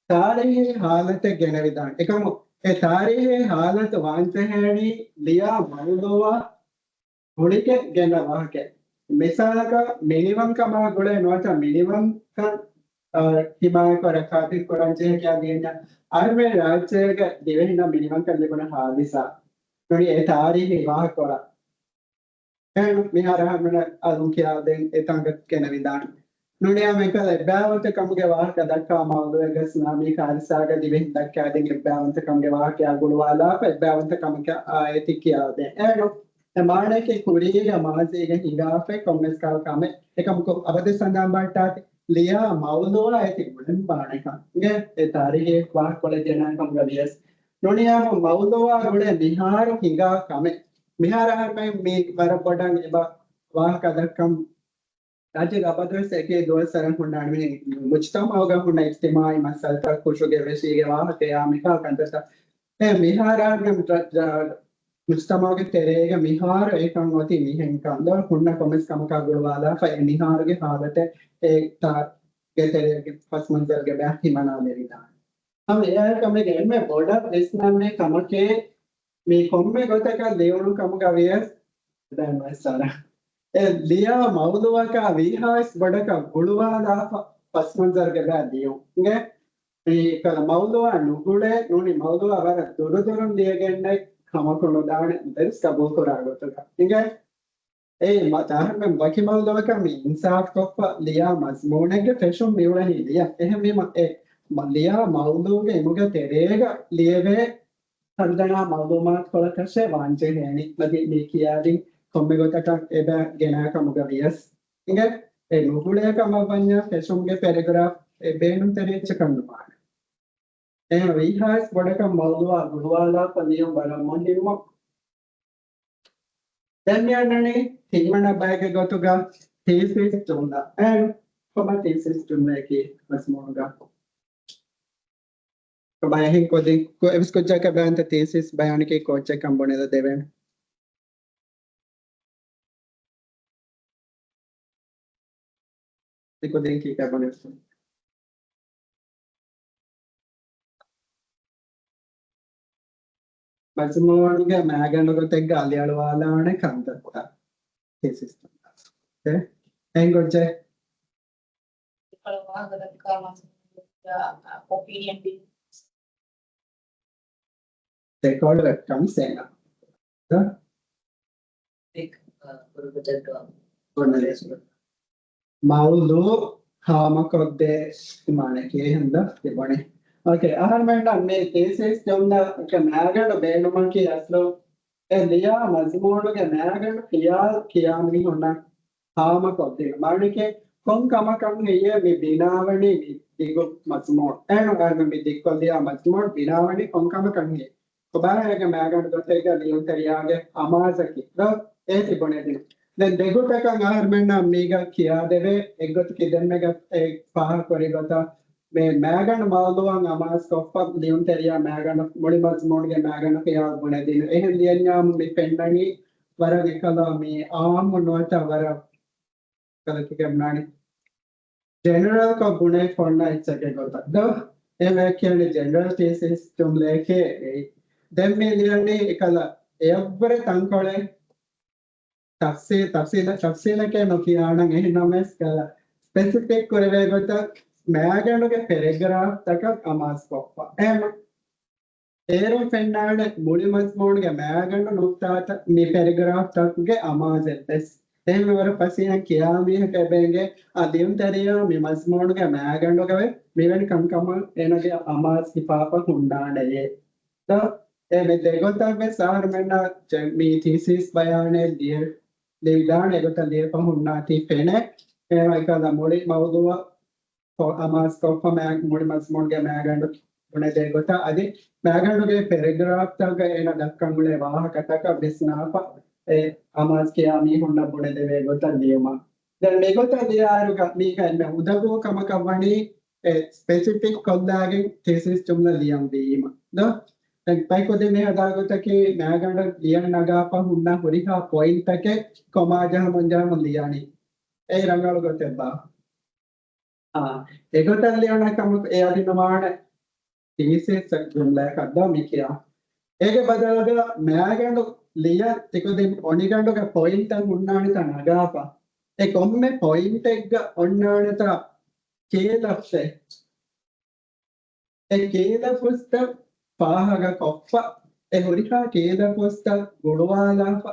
ތާރީހީ ހާލަތެއް ގެނެވިދާނެ. އެކަމު އެ ތާރީހީ ހާލަތު ވާންޖެހޭނީ ލިޔާ މައުޟޫއާ ގުޅިގެން ގެންނަ ވާހަކަ. މިސާލަކަށް މިނިވަންކަމާ ގުޅޭ ނުވަތަ މިނިވަންކަން، އާ، ހިމާޔަތްކޮށް ރައްކާތެރި ކުރަން ޖެހޭ ކިޔާދިޔަންޏާ އަހަރުމެން ރާއްޖޭގަ ދިވެހިންނަށް މިނިވަންކަން ލިބުނު ހާދިސާ ނޫނީ އެ ތާރީހީ ވާހަކަ ކޮޅަށް. އެހެން މިހާރު އަހަރުމެން އަލުން ކިޔާދޭން އެތާނގަ ގެނެވިދާނެ. ނޫނީ އެކަލަ އެއްބައިވަންތަ ކަމުގެ ވާހަކަ ދައްކާ މައުޟޫއެއްގަ ސުނާމީ ކާރިސާގަ ދިވެހިން ދައްކާދިން އެއްބައިވަންތަ ކަމުގެ ވާހަކަޔާ ގުޅުވާލާފަ އެއްބައިވަންތަ ކަމަކަށް އާ އޭތި ކިޔާދޭން. އެހެން އެ މާނައަކީ ކުރީގަ މާޒީގަ ހިނގާފައި ކޮންމެސް ކަހަލަ ކަމެއް. އެކަމަކު އަބަދު ސަނދާން ބަހައްޓާތި ލިޔާ މައުޟޫއާ އޭތި ބުނެން ބާނެކަން. އިނގޭ؟ އެ ތާރީހީ ވާހަކަކޮޅެއް ގެނައި ކަމުގަ ވިޔަސް. ނޫނީ އާ މައުޟޫއާ ގުޅޭ މިހާރު ހިނގާ ކަމެއް. މިހާރު އަހަރުމެން މި ވަރަށް ބޮޑަށް އެބަ ވާހަކަ ދައްކަން ރާއްޖޭގަ އަބަދުވެސް އެކި ދުވަސްވަރަށް ހުންނާނެ މި މުޖްތަމަޢުގަ ހުންނަ އިޖްތިމާޢީ މައްސަލަތައް ކުށުގެ ވެށީގެ ވާހަކަޔާ މިކާ ކަންތައްތައް. އެ މިހާރު އަހަރުމެން ރަ-، ރަ-، މުޖްތަމަޢުގެ ތެރޭގަ މިހާރު އެކަން އޮތީ މިހެންކަން ދޯ ހުންނަ ކޮންމެސް ކަމަކާ ގުޅުވާލާފަ އެ މިހާރުގެ ހާލަތެއް އެ ތާ-، ގެ ތެރޭގެ ފަސްމަންޒަރުގެ ބައި ހިމަނާލެވިދާނެ. ހަމަ އެއާއެކަމެގެ އެންމެ ބޮޑަށް ވިސްނަންވީ ކަމަކީ މި ކޮންމެ ގޮތަކަށް ލިޔުނު ކަމުގަ ވިޔަސް ދެން ވެސް އަރަ އެ ލިޔާ މައުޟޫއަކާ ވީހާވެސް ބޮޑަކަށް ގުޅުވާލާފަ ފަސްމަންޒަރުގެ ބައި ލިޔުން. އިނގޭ؟ މި ކަލަ މައުޟޫއާ ނުގުޅޭ ނޫނީ މައުޟޫއާ ވަރަށް ދުރުދުރުން ލިޔެގެންނެއް ކަމަކު ނުދާނެ ދެންސް ގަބޫލުކުރާ ގޮތުގަ. އިނގޭ؟ އެ މަ-، އަހަރުމެން ވަކި މައުޟޫއަކަށް މި އިންސާފްކޮށްފަ ލިޔާ މަޒްމޫނެއްގެ ފެށުން މިއުޅެނީ ލިޔަން. އެހެންވީމަ އެ މަ-، ލިޔާ މައުޟޫގެ އިމުގެ ތެރޭގަ ލިޔެވޭ ހަރުދަނާ މައުލޫމާތުކޮޅަކަށޭ ވާންޖެހޭނީ. އަދި މި ކިޔާދިން ކޮންމެ ގޮތަކަށް އެބަ ގެނާ ކަމުގަ ވިޔަސް އިނގޭ. އެ ނުގުޅޭ ކަމަށް ވަންޏާ ފެށުމުގެ ޕެރެގްރާފް އެ ބޭނުންތެރި އެއްޗަކަށް ނުވާނެ. އެހެން ވީހާވެސް ބޮޑަކަށް މައުޟޫއާ ގުޅުވާލާފަ ލިޔުން ވަރަށް މުހިއްމު. ދެން މި އަންނަނީ ތިންވަނަ ބައެއްގެ ގޮތުގަ ތީސިސް ޖުމްލަ. އެހެން ކޮބާ ތީސިސް ޖުމްލައަކީ މަޒްމޫނުގަ؟ ކޮބާ އެހެން ކޮދި-، ކޮ-، އެވެސް ކުއްޖާކަށް ބަޔާންތަ ތީސިސް ބަޔާނަކީ ކޯއްޗެއްކަން ބުނެލަ ދެވޭނެ. އެކުދިން ކީކޭ ބުނެފަ؟ މަޒްމޫނުގެ މައިގަނޑު ގޮތެއްގަ އަލިއަޅުވާލާނެ ކަންތައްތައް. ތީސިސް. އެ؟ އެހެން ކުއްޖެއް؟ އެކަލަ ވާހަކަ ދައްކާ މަޒްމޫނުގެ އޮޕީނިއަން ދީ. ދެކޮޅު އެއްކަން ސޭނަ. އެ؟ އެ، އަ، ކުރުކުތެއްގަ. މައުޟޫ ހާމަކޮށްދޭ މާނައަކީ އެހެންދަ ތިބުނީ. އޯކޭ، އަހަރުމެންނަށް މި ތީސިސް ޖުމްލަ މައިގަނޑު ބޭނުމަކީ އަސްލު އެ ލިޔާ މަޒްމޫނުގެ މައިގަނޑު ޚިޔާލް ކިޔާ މީހުންނަށް ހާމަކޮށްދިނުން. މާނައަކީ ކޮން ކަމަކަށް ހެއްޔޭ މި ބިނާވަނީ މި ދިގު މަޒްމޫނު؟ އެހެން އަހަރުމެން މި ދިއްކޮށްލިޔާ މަޒްމޫނު ބިނާވަނީ ކޮން ކަމަކަށް ހެއްޔޭ؟ ކޮބާހޭގެ މައިގަނޑު ގޮތެއްގަ ލިޔުންތެރިޔާގެ އަމާޒަކީ ދޯ؟ އޭތި ބުނެދިނުން. ދެން ދެގޮތަކަށް އަހަރުމެންނަށް މީގަ ކިޔާދެވޭ. އެއްގޮތަކީ ދެންމެގަ އެ ފާހަގަކުރި ގޮތަށް މި މައިގަނޑު މައުޟޫއަށް އަމާޒުކޮށްފަ ލިޔުންތެރިޔާ މައިގަނޑު މުޅި މަޒްމޫނުގެ މައިގަނޑު ޚިޔާލް ބުނެދިނުން. އެހެން ލިޔަންޏާމު މި ފެންނަނީ ވަރަށް އެކަލަ މި އާއްމު ނުވަތަ ވަރަށް ކަލަކިގެ ބުނާނެ ޖެނެރަލްކޮށް ބުނެ ފޮންނަ އެއްޗެއްގެ ގޮތަށް ދޯ؟ އެ ކިޔަނީ ޖެނެރަލް ތީސިސް ޖުމްލައެކޭ. ދެން މި ލިޔަނީ އެކަލަ އެއަށްވުރެ ތަންކޮޅެއް ތަފްސީ-، ތަފްސީލަ-، ތަފްސީލަކޭ ނުކިޔާނަން އެހެންނަމަވެސް ކަލަ ސްޕެސިފިކް ކުރެވޭ ގޮތަށް މައިގަނޑުގެ ޕެރެގްރާފްތަކަށް އަމާޒުކޮށްފަ. އެހެން އޭރުން ފެންނާނެ މުޅި މަޒްމޫނުގެ މާގަނޑު ނުކްތާތައް މި ޕެރެގްރާފްތަކުގެ އަމާޒެއް ވެސް. އެހެންވީމަ ފަސޭހަ ކިޔާ މީހަކަށް އެބަ އެނގޭ އާ ލިޔުންތެރިޔާ މި މަޒްމޫނުގެ މާގަނޑުގަ ވެ މިވެނި ކަންކަމަށް އޭނަގެ އަމާޒް ހިފާފަ ހުންނާނެޔޭ. ދޯ، އެ މި ދެގޮތަށް ވެސް އަހަރުމެންނަށް ޖެ-، މި ތީސިސް ބަޔާނެއް ލިޔެ-، ލިޔެވިދާނެ އެގޮތަށް ލިޔެފަ ހުންނާތީ ފެނޭ. އެ އެކަލަ މުޅި މައުޟޫޢަށް ކޮ-، އަމާޒްކޮށްފަ މާ-، މުޅި މަޒްމޫނުގެ މާގަނޑު ބުނެދޭ ގޮތަށް އަދި މާގަނޑުގެ ޕެރެގްރާފްތަކުގަ އޭނަ ދައްކަން އުޅޭ ވާހަކަތަކަށް ވިސްނާފަ އެ އަމާޒް ކިޔާ މީހުންނަށް ބުނެދެވޭ ގޮތަށް ލިޔުމަށް. ދެން މިގޮތަށް ލިޔާއިރުގަ މީހާ އެންމެ އުނދަގޫ ކަމަކަށް ވަނީ އެ ސްޕެސިފިކް ކޮށްލާގެން ތީސިސް ޖުމްލަ ލިޔަން ވީމަ. ދޯ؟ ދެން ބައިކުދިން މި ހަދާ ގޮތަކީ މާގަނޑަށް ލިޔަން ނަގާފަ ހުންނަ ހުރިހާ ޕޮއިންޓްތަކެއް ކޮމާ ޖަހަމުން ޖަހަމުން ލިޔަނީ. އެއީ ރަނގަޅު ގޮތެއްބާ؟ އާ، އެގޮތަށް ލިޔުނަ ކަމަކު އެ އަދި ނުވާނެ ތީސިސް ޖުމްލައަކަށް ދޯ މި ކިޔާ. އޭގެ ބަދަލުގަ މާގަނޑު ލިޔަން ތިކުދިން އޮނިގަނޑުގެ ޕޮއިންޓަށް ހުންނާނެތާ ނަގާފަ. އެ ކޮންމެ ޕޮއިންޓެއްގަ އޮންނާނެތާ ކީލަފްޒެއް. އެ ކީލަފުޒްތައް ފާހަގަކޮށްފަ، އެ ހުރިހާ ކީލަފުޒްތައް ގުޅުވާލާފަ،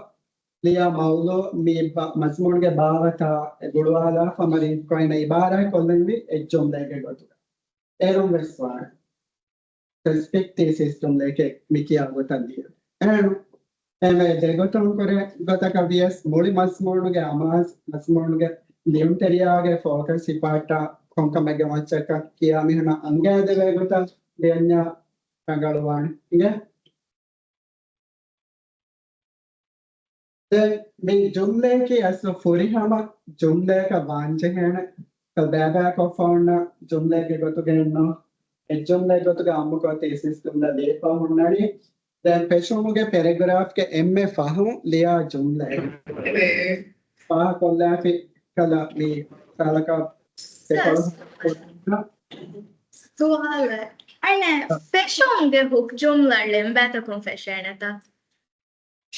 ލިޔާ މައުޟޫޢު މި ބަ-، މަޒްމޫނުގެ ބާވަތާ ގުޅުވާލާފަ މަރީ ކޮއިނަ އިބާރާތް ކޮށްލެންވީ އެއް ޖުމްލައެއްގެ ގޮތުގަ. އޭރުން ވެސް ވާނެ. ސްޕެސިފިކް ތީސިސް ޖުމްލައެކޭ މި ކިޔާ ގޮތަށް ލިޔުން. އެހެން އެންމެ ދެގޮތުން ކުރެ ގޮތަކަށް ވިޔަސް މުޅި މަޒްމޫނުގެ އަމާޒް، މަޒްމޫނުގެ ލިޔުންތެރިޔާގެ ފޯކަސް ހިފާއްޓާ ކޮންކަމެއްގެ މައްޗަކަށް ކިޔާ މީހުންނަށް އަންގައިދެވޭ ގޮތަށް ލިޔަންޏާ ރަނގަޅުވާނެ. އިނގޭ؟ ދެން މި ޖުމްލައަކީ އަސްލު ފުރިހަމަ ޖުމްލައަކަށް ވާންޖެހޭނެ. ބައިބައިކޮށްފަ އޮންނަ ޖުމްލައެއްގެ ގޮތުގައެއްނު. އެއް ޖުމްލައެއް ގޮތުގަ އާއްމުކޮށް ތީސިސް ޖުމްލަ ލިޔެފަ ހުންނަނީ. ދެން ފެށުމުގެ ޕެރެގްރާފްގެ އެންމެ ފަހުން ލިޔާ ޖުމްލައެއް. ފާހަކޮށްލާފި ކަލަ މި ސާލަކަށް ދެކޮޅު. ސުވާލެއް. އަނެއް ފެށުމުގެ ހުކް ޖުމްލަ ޅެންބާތަކުން ފެށޭނެތަ؟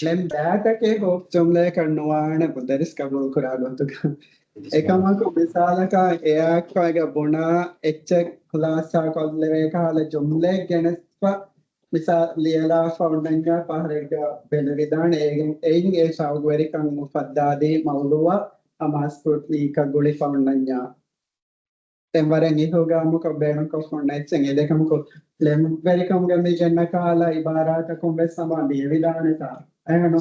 ޅެންބާތަކެއް ހުކް ޖުމްލައަކަށް ނުވާނެ މުދައްރިސް ގަބޫލުކުރާ ގޮތުގަ. އެކަމަކު މިސާލަކަށް އެއާއެކު އޭގަ ބުނާ އެއްޗެއް ޚުލާސާކޮށްލެވޭ ކަހަލަ ޖުމްލައެއް ގެނެސްފަ މިސާ ލިޔަލާފަ އޮންނަންޏާ ފަހަރެއްގަ ބެލެވިދާނެ. އޭގެން އެއިން އެ ޝައުގުވެރިކަން އުފައްދާދީ މައުޟޫޢަށް އަމާޒްކޮށް މީކަށް ގުޅިފަ އޮންނަންޏާ. ދެން ވަރަށް އިހުގާމުކޮށް ބޭނުންކޮށް ހުންނަ އެއްޗެއް އެދެކަމަކު ޅެންވެރިކަމުގެ މި ގެންނަ ކަހަލަ އިބާރާތަކުން ވެސް ހަމަ ލިޔެވިދާނެތާ. އެހެން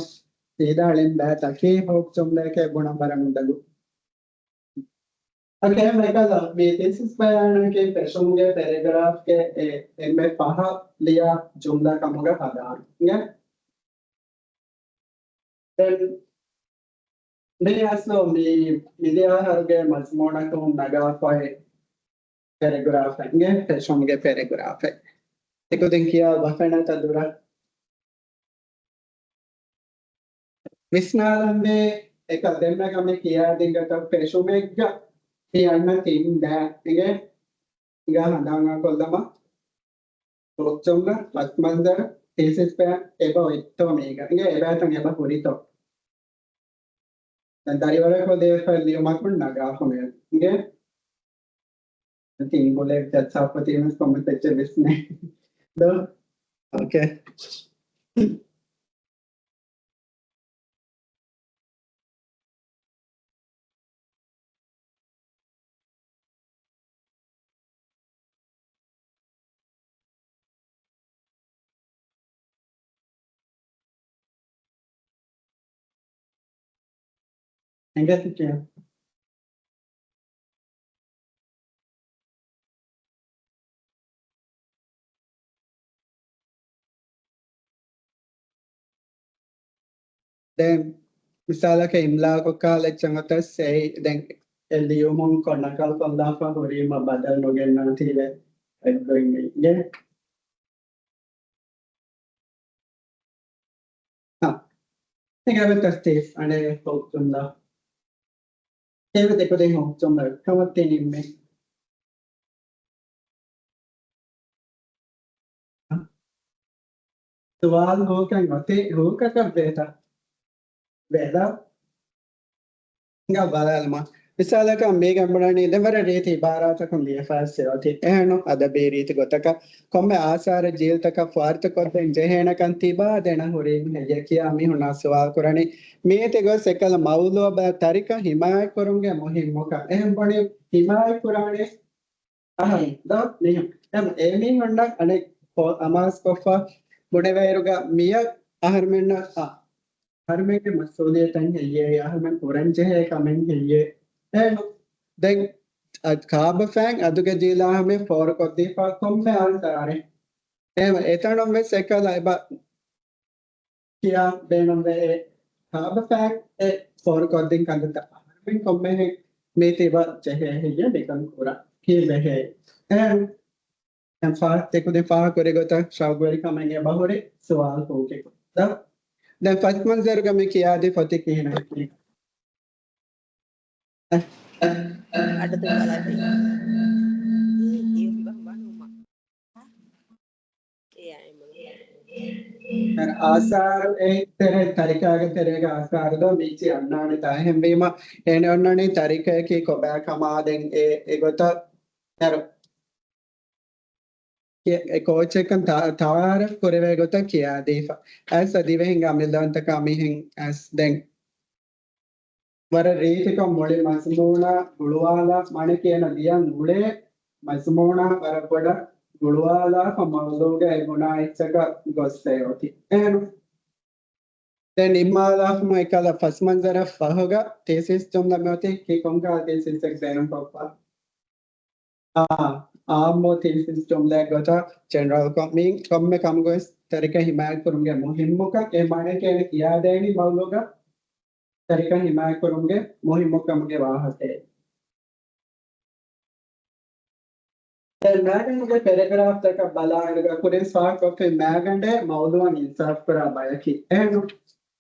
ސީދާ ޅެންބާތަކީ ހުކް ޖުމްލައެކޭ ބުނަން ވަރަށް އުނދަގޫ. އަދި އެހެން އެކަލަ މި ތީސިސް ބަޔާނަކީ ފެށުމުގެ ޕެރެގްރާފްގެ އެ އެންމެ ފަހަށް ލިޔާ ޖުމްލަ ކަމުގަ ހަދާނެ. ދެން މި އަސްލު މި މިދިޔަ އަހަރުގެ މަޒްމޫނަކުން ނަގާފަ އޮތް ޕެރެގްރާފެއް އިނގޭ، ފެށުމުގެ ޕެރެގްރާފެއް. ތިކުދިން ކިޔާ ބަފެނަތަ ދުރަށް. ވިސްނާލަންވީ އެކަ ދެންމެގަ މި ކިޔާދިންގަތަ ފެށުމެއްގަ މި އަންނަ ތިން ބައި އިނގޭ. ހިނގާ ހަނދާން ކޮށްލަމާ. ހުކް ޖުމްލަ، ފަސްމަންޒަރު، ތީސިސް ބައި އެބަ އޮތްތޯ މީގަ. އިނގޭ އެބައިތަން އެބަ ހުރިތޯ. ދެން ދަރިވަރަކު ދޭފަ ލިޔުމަކުން ނަގާފަ މި އިނގޭ. ތިން ގުޅޭ ޖައްސާފަ ތީމެސް ކޮންމެސް އެއްޗެއް ވިސްނޭ. ދޯ؟ އޯކޭ. އެނގޭތަ ކިޔާ؟ ދެން މިސާލަކަށް އިމްލާކޮށް ކަހަލަ އެއްޗެއް އޮތަސް އެ ދެން އެ ލިޔުމުން ކޮށް ނަކަލް ކޮށްލާފަ ހުރީމަ ބަދަލު ނުގެންނާތީވެ އެއްގޮތް އިނގޭ. ހަ. އެގަވެ ތަސްތީފް އަނެއް ހުކް ޖުމްލަ. އެވެ ދެކުދިން ހުކް ޖުމްލަ ކަމަށް ތިނިންމެ. ސުވާލު ހޫކަން އޮތީ ހޫކަކަށް ވޭތަ؟ ވެދަ؟ ހިނގާ ބަލާލަމާ. މިސާލަކަށް މީގަ ބުނަނީ ދެން ވަރަށް ރީތި އިބާރާތަކުން ލިޔެފައި އޮތީ. އެހެން އަދަބީ ރީތި ގޮތަކަށް ކޮންމެ އާސާރު ޖީލްތަކަށް ފުވާރުތައް ކޮށްދޭން ޖެހޭނެކަން ތިބާ ދެނަ ހުރީމް ހެއްޔޭ ކިޔާ މީހުންނާ ސުވާލު ކުރަނީ. މީތި ގޮސް އެކަލަ މައުލޫއަށް ތަރިކަ ހިމާޔަތް ކުރުމުގެ މުހިންމުކަން. އެހެން ބުނި ހިމާޔަތް ކުރާނީ އަހަރެން ދޯ މީހުން. އެމް، އެމީހުންނަށް އަނެއް އަމާޒުކޮށްފަ ބުނެވޭއިރުގަ މިޔަށް އަހަރުމެންނަށް އަ، އަހަރުމެންގެ މަސްއޫލިއްޔަތު ހެއްޔޭ؟ އަހަރުމެން ކުރަން ޖެހޭ ކަމެއް ހެއްޔޭ؟ އެހެން ދެން އަ، ކާބަފައިން އަދުގެ ޖީލާ ހަމަ ފޯރުކޮށްދީފަ ކޮންމެ އާސާރެއް. އެހެން އެތަނުން ވެސް އެކަލަ އެބަ ކިޔާ ބޭނުންވޭ އެ ކާބަފައިން އެ ފޯރުކޮށްދިން ކަންތައްތައް އަހަރުމެން ކޮންމެހެން މީތިބަ ޖެހޭ ހެއްޔޭ މިކަން ކުރާ ކީއްވެހޭ؟ އެހެން ފާ، ތިކުދިން ފާހަގަކުރި ގޮތަށް ޝައުގުވެރިކަމެއް އެބަހުރި ސުވާލު ކުންކިކު. ދަ، ދެން ފަސް މަންޒަރުގަ މި ކިޔާދި ފޮތި ކިހިނެއް؟ އަޑު ދުއްވާލާތި. އެ، އެ، އެ، އާސާރު އެ ތެރެ، ތަރިކާގެ ތެރޭގަ އާސާރު ދޯ މީތި އަންނާނެތާ؟ އެހެންވީމަ އޭނަ އޮންނަނީ ތަރިކަޔަކީ ކޮބާ ކަމާ ދެން އެ، އެގޮތަށް އެރު. ކެ-، އެ ކޯޗެއްކަން ތަ-، ތައާރަފް ކުރެވޭ ގޮތަށް ކިޔާދީފަ. އައިސް ދިވެހިންގެ އަމިއްލަވަންތަކާ މިހެން އައިސް ދެން ވަރަށް ރީތިކޮށް މުޅި މަޒުމޫނާ ގުޅުވާލާ މާނަ ކިޔަން ލިޔަން އުޅޭ މަޒުމޫނާ ވަރަށް ބޮޑަށް ގުޅުވާލާފަ މައުޟޫގައި ބުނާ އެއްޗަކަށް ގޮއްސައި އޮތީ. އެހެން ދެން ނިންމާލާފަ އެކަލަ ފަސް މަންޒަރަށް ފަހުގަ ތީސިސް ޖުމްލަ މިއޮތީ ކި ކޮންކަހަލަ ތީސިސްއެއް ބޭނުންކޮށްފަ؟ އާ، އާއްމު ތީސިސް ޖުމްލައެއް ގޮތަށް ޖެނެރަލްކޮށް މި ކޮންމެ ކަމުގަވެސް ތަރިކަ ހިމާޔަތްކުރުމުގެ މުހިއްމުކަން އެ މާނައެކޭ ކިޔާދޭނީ މައުޟޫގަ ތަރިކަ ހިމާޔަތްކުރުމުގެ މުހިއްމުކަމުގެ ވާހަކައެއް. ދެން މައިގަނޑުގެ ޕެރެގްރާފްތަކަށް ބަލާއިރުގަ ކުރިން ސުވާލުކޮށްފި މައިގަނޑޭ މައުޟޫއަށް އިންސާފްކުރާ ބަޔަކީ. އެހެން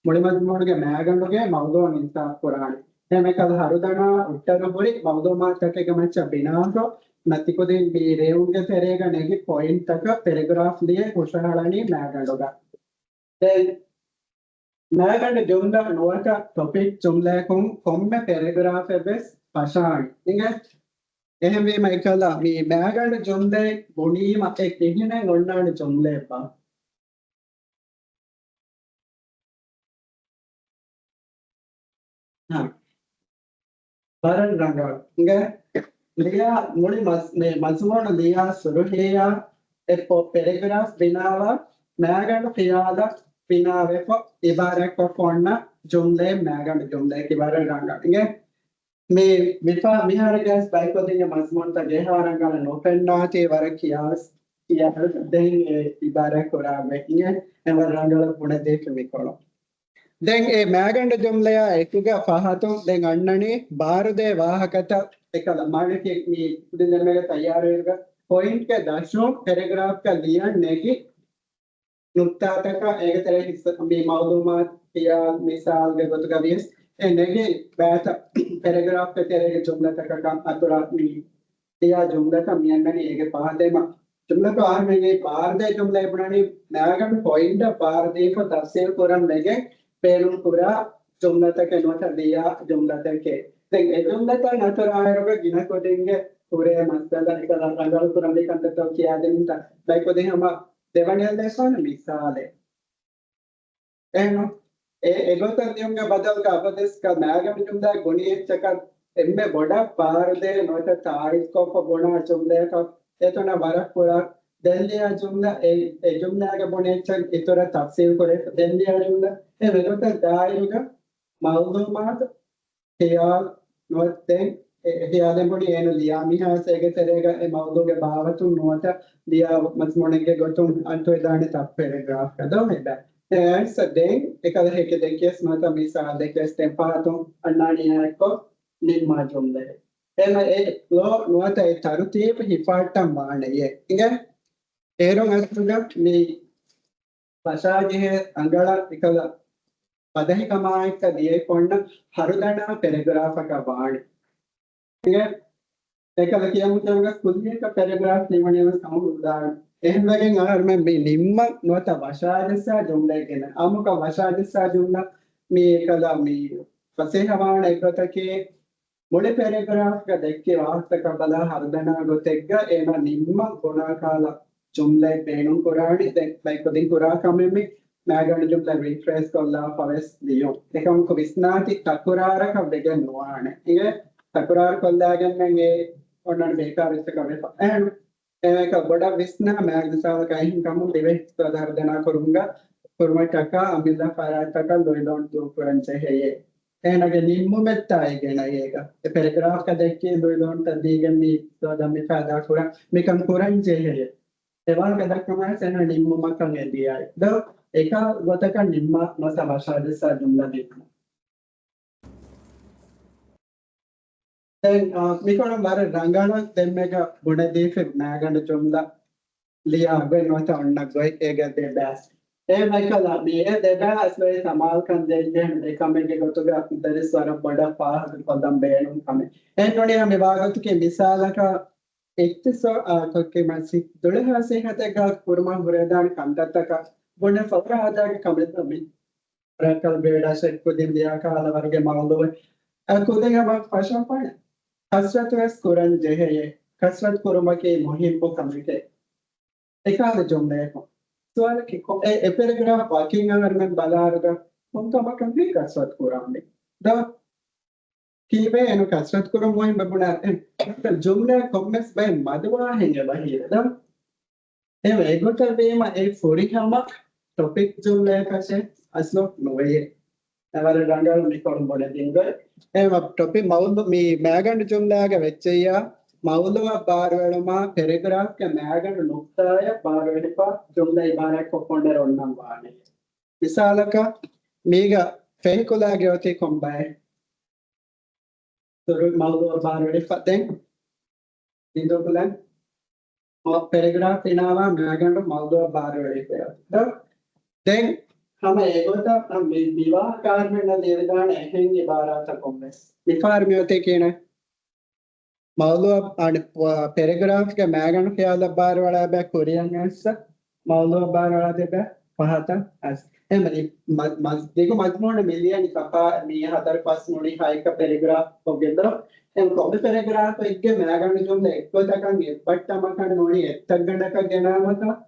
މުޅި މަޒުމޫނުގެ މައިގަނޑުގެ މައުޟޫއަށް އިންސާފްކުރާނެ. އެހެން އެކަލަ ހަރުދަނާ އުއްޓަރު ހުރި މައުލޫމާތުތަކެއްގެ މައްޗަށް ބިނާކޮށް، ތިކުދިން މި ރޭވުމުގެ ތެރޭގަ ނެގި ޕޮއިންޓްތަކަށް ޕެރެގްރާފް ލިޔެ ހުށަހަޅަނީ މައިގަނޑުގަ. ދެން މައިގަނޑު ޖުމްލަ ނުވަތަ ޓޮޕިކް ޖުމްލައަކުން ކޮންމެ ޕެރެގްރާފެއް ވެސް ފަށާނެ. އިނގޭ؟ އެހެންވީމަ އެކަލަ މި މައިގަނޑު ޖުމްލައެއް ބުނީމަ އެ ކިހިނެއް އޮންނާނެ ޖުމްލައެއްބާ؟ ހާ. ވަރަށް ރަނގަޅު. އިނގޭ؟ ލިޔާ މުޅި މަސް-، މި މަޒުމޫނު ލިޔާ ސުރުޚީއާ އެއް ޕޮ-، ޕެރެގްރާފް ބިނާވާ މައިގަނޑު ޚިޔާލަށް ބިނާވެފަ އިބާރާތްކޮށްފަ އޮންނަ ޖުމްލައެއް މައިގަނޑު ޖުމްލައަކީ. ވަރަށް ރަނގަޅު. އިނގޭ؟ މި މިފާ މިހާރުގެ ބައިކުދިންގެ މަޒުމޫންތައް އެހާ ރަނގަޅަށް ނުފެންނާތީ ވަރަށް ކިޔާ ކިޔާ ދެން އެ އިބާރާތް ކުރާ ވެ. އިނގޭ؟ އެ ވަރަށް ރަނގަޅަށް ބުނެދީފި މިކޮޅު. ދެން އެ މައިގަނޑު ޖުމްލަޔާ އެކުގަ ފަހަތުން ދެން އަންނަނީ ބާރުދޭ ވާހަކަތައް އެކަލަ މާނައަކީ މި ކުދިން ދެންމެގަ ތައްޔާރުވިއިރުގަ ޕޮއިންޓްގެ ދަށުން ޕެރެގްރާފްގަ ލިޔަން ނެގި ނުކްތާތަކަށް އޭގެ ތެރޭ ހިއްސަ މި މައުލޫމާތު ކިޔާ މިސާލްގެ ގޮތުގަ ވިޔަސް އެ ނެގި ބައިތައް ޕެރެގްރާފްގެ ތެރޭގެ ޖުމްލަތަކަކަށް އަތުރަށް މި ލިޔާ ޖުމްލަތައް މިއަންނަނީ އޭގެ ފަހަތުން. ޖުމްލަތައް އަހަރުމެން ބާރުދޭ ޖުމްލަ ބުނަނީ މައިގަނޑު ޕޮއިންޓަށް ބާރުދީފަ ތަފްސީލް ކުރަން ވެގެން ބޭނުން ކުރާ ޖުމްލަތަކެއް ނުވަތަ ލިޔާ ޖުމްލަތަކެއް. ދެން އެ ޖުމްލަތައް އަތުރާއިރުގަ ގިނަ ކުދިންގެ ހުރޭ މައްސަލަ އެކަލަ ރަނގަޅު ކުރަންވީ ކަންތައްތައް ކިޔާދިންތަ ބައިކުދިން ހަމަ ދެވަނައަށް ލިޔެފާނެ މިސާލެއް. އެހެން އެ އެގޮތަށް ލިޔުމުގެ ބަދަލުގަ އަބަދުވެސް މައިގަނޑު ޖުމްލައެއް ބުނި އެއްޗަކަށް އެންމެ ބޮޑަށް ބާރުދޭ ނުވަތަ ތާއީދުކޮށްފަ ބުނާ ޖުމްލައަކަށް އެތަނަށް ވަރަށް ފުރާ ދެން ލިޔާ ޖުމްލަ އެ، އެ ޖުމްލައިގަ ބުނި އެއްޗަށް އިތުރަށް ތަފްސީލް ކުރެ ދެން ލިޔާ ޖުމްލަ އެ ވެގޮތަށް ދާއިރުގަ މައުލޫމާތު ޚިޔާލު ނުވަތަ ދެން އެ ޚިޔާލެއް ބުނި އޭނަ ލިޔާ މިހާސް އޭގެ ތެރޭގަ އެ މައުޟޫގެ ބާވަތުން ނުވަތަ ލިޔާ މަޒުމޫނެއްގެ ގޮތުން އަންތުވެދާނެ ތައް ޕެރެގްރާފްގަ ދޯ ހެދާ. އެ އައިސް ދެން އެކަލަ ހެކި ދެކިޔަސް ނުވަތަ މިސާލް ދެކިޔަސް ދެން ފަހަތުން އަންނާނީ އެއްކޮށް ނިންމާ ޖުމްލައެއް. އެމަ އެ ފްލޯ ނުވަތަ އެ ތަރުތީބު ހިފާއްޓަން ވާނެޔޭ. އިނގޭ؟ އޭރުން އަސްލުގަ މި ފަށާޖެހޭ ރަނގަޅަށް އެކަލަ ފަދަހިކަމާއެކަށް ލިޔެފަ އޮންނަ ހަރުދަނާ ޕެރެގްރާފަކަށް ވާނެ. އެކަލަ ކިޔަމުން ކުއްލިއަކަށް ޕެރެގްރާފް ނިމުނީވެސް ހަމަ ހުދާނެ. އެހެންވެގެން އަހަރުމެން މި ނިންމަން ނުވަތަ ވަށާޖައްސާ ޖުމްލައެއް ގެނަ. އާއްމުކޮށް ވަށާޖައްސާ ޖުމްލަ މި އެކަލަ މި ފަސޭހަވާނެ އެއްގޮތަކީ މުޅި ޕެރެގްރާފްގަ ދެއްކި ވާހަކަތަކަށް ބަލާ ހަރުދަނާ ގޮތެއްގަ އޭނާ ނިންމަން ބުނާ ކަހަލަ ޖުމްލައެއް ބޭނުން ކުރާނީ. ދެން ބައިކުދިން ކުރާ ކަމެއް މި މައިގަނޑު ޖުމްލަ ރީފްރޭސް ކޮށްލާފަ ވެސް ލިޔުން. އެކަމަކު ވިސްނާތި ތަކުރާރަކަށް ވެގެން ނުވާނެ. އިނގޭ؟ ތަކުރާރު ކޮށްލާގެން އެ އޮންނަން ބޭކާރު ވެސް ކަމެއް އެހެން. އެކަ ބޮޑަށް ވިސްނާ މާގް މިސާލަކަށް އެހެން ކަމުން ދިވެހި އިޤްތިޞާދު ހަރުދަނާ ކުރުމުގަ ކުރުމަށްޓަކާ އަމިއްލަ ފަރާތްތަކަށް ލުއިލޯން ދޫކުރަން ޖެހެޔޭ. އޭނަގެ ނިންމުމެއްތާ އެ ގެނައޭގަ. އެ ޕެރެގްރާފްގަ ދެއްކި ލުއިލޯންތައް ދީގެން މި އިޤްތިޞާދަށް މި ފައިދާ ކުރަން މިކަން ކުރަން ޖެހެޔޭ. އެ ވާހަކަ ދައްކަމާ އެން ނިންމުމަކަށް އެ ދިޔައީ. ދޯ، އެކަ ގޮތަކަށް ނިންމާ ނުވަތަ ބަށާލިއްސާ ޖުމްލަ ނިންމުން. ދެން، އާ، މިކޮޅުން ވަރަށް ރަނގަޅަށް ދެންމެގަ ބުނެދީފި މައިގަނޑު ޖުމްލަ ލިޔާ ގޮތް ނުވަތަ އޮންނަ ގޮތް އޭގެ ދެބައިސް. އެ މައިކަލާ މި އެ ދެބައިސް ވެސް ސަމާލުކަން ދޭންޖެހޭނެ ދެ ކަމެއްގެ ގޮތުގަ މުދައްރިސް ވަރަށް ބޮޑަށް ފާހަގަކޮށްލަން ބޭނުން ކަމެއް. އެހެން ނޫނީ މި ވާގޮތަކީ މިސާލަކަށް އިޤްތިޞާ-، އާ، ކޮއްކި މަސީ ދުޅަހާ ސިއްހަތެއްގަ ކުރުމަށް ހުރެދާނެ ކަންތައްތަކަށް ބުނެ ފަހުރަ ހަދާގެ ކަމެއް މި. ރައްކަލް ބޭޑާ ޝެއް ކުދިން ދިޔާ ކަހަލަ ވަރުގެ މައުޟޫޢެއް. އަ، ކުދިން ހަމަ ފަށަން ފަނެ. ކަސްރަތު ވެސް ކުރަން ޖެހެޔޭ. ކަސްރަތު ކުރުމަކީ މުހިއްމު ކަމެކޭ. އެކަހަލަ ޖުމްލައަކު. ސުވާލަކީ ކޮ-، އެ، އެ ޕެރެގްރާފް ވަކިން އަހަރުމެން ބަލާއިރުގަ ކޮން ކަމަކަށް މި ކަސްރަތު ކުރާނީ؟ ދޯ. ކީއްވެ އެނު ކަސްރަތު ކުރުން މުހިއްމު ބުނާ، އެ، ޖުމްލައެއް ކޮންމެސް ބައެއް މަދުވާހެން އެބަހީވެ ދޯ. އެ އެގޮތަށް ވީމަ އެ ފުރިހަމަ ޓޮޕިކް ޖުމްލައަކަށެ އަސްލު ނުވެޔޭ. އެ ވަރަށް ރަނގަޅު މިކޮޅު ބުނެދިންގޮތް. އެ މަ-، ޓޮޕިކް މައުޟޫ-، މި މައިގަނޑު ޖުމްލާގަ ވެއްޖެއްޔާ، މައުޟޫއަށް ބާރުއެޅުމާ ޕެރެގްރާފްގެ މައިގަނޑު ނުކްތާއަށް ބާރުއެޅިފަ ޖުމްލަ އިބާރާތްކޮށް ކޮނޑެރ އޮންނަން ވާނެ. މިސާލަކަށް، މީގަ ފެންކުލާގެ އޮތީ ކޮންބައެއް؟ ދުރު މައުޟޫއަށް ބާރުއެޅިފަ ދެން ނިދޫކުލަން. މަ-، ޕެރެގްރާފް ފިނާވާ މައިގަނޑު މައުޟޫއަށް ބާރުއެޅިފަ. ދެން ހަމަ އެގޮތަށް މި-، މިވާހަކަ އަހަރުމެންނަށް ލިޔެވިދާނެ އެހެން އިބާރާތަކުން ވެސް. މިފަހަރު މިއޮތީ ކިހިނެއް؟ މައުޟޫއަށް އަނެއް ޕެރެގްރާފްގެ މައިގަނޑު ޚިޔާލަށް ބާރުއަޅާ ބައި ކުރިއަށް އައިސް މައުޟޫއަށް ބާރުއަޅާ ދެބަ ފަހަތަށް އައިސް. އެހެން މަ-، މަ-، ދިގު މަޒްމޫނެއް މި ލިޔަނީ ކަފާ މީ ހަތަރު ފަސް ނޫނީ ހައެއްކަ ޕެރެގްރާފް ކޮށްގެން ދޯ. އެ ކޮންމެ ޕެރެގްރާފެއްގެ މައިގަނޑު ޖުމްލަ އެއްގޮތަކަށް އެއްބައްޓަމަކަށް ނޫނީ އެއްތައްގަނޑަކަށް ގެނާމަކަށް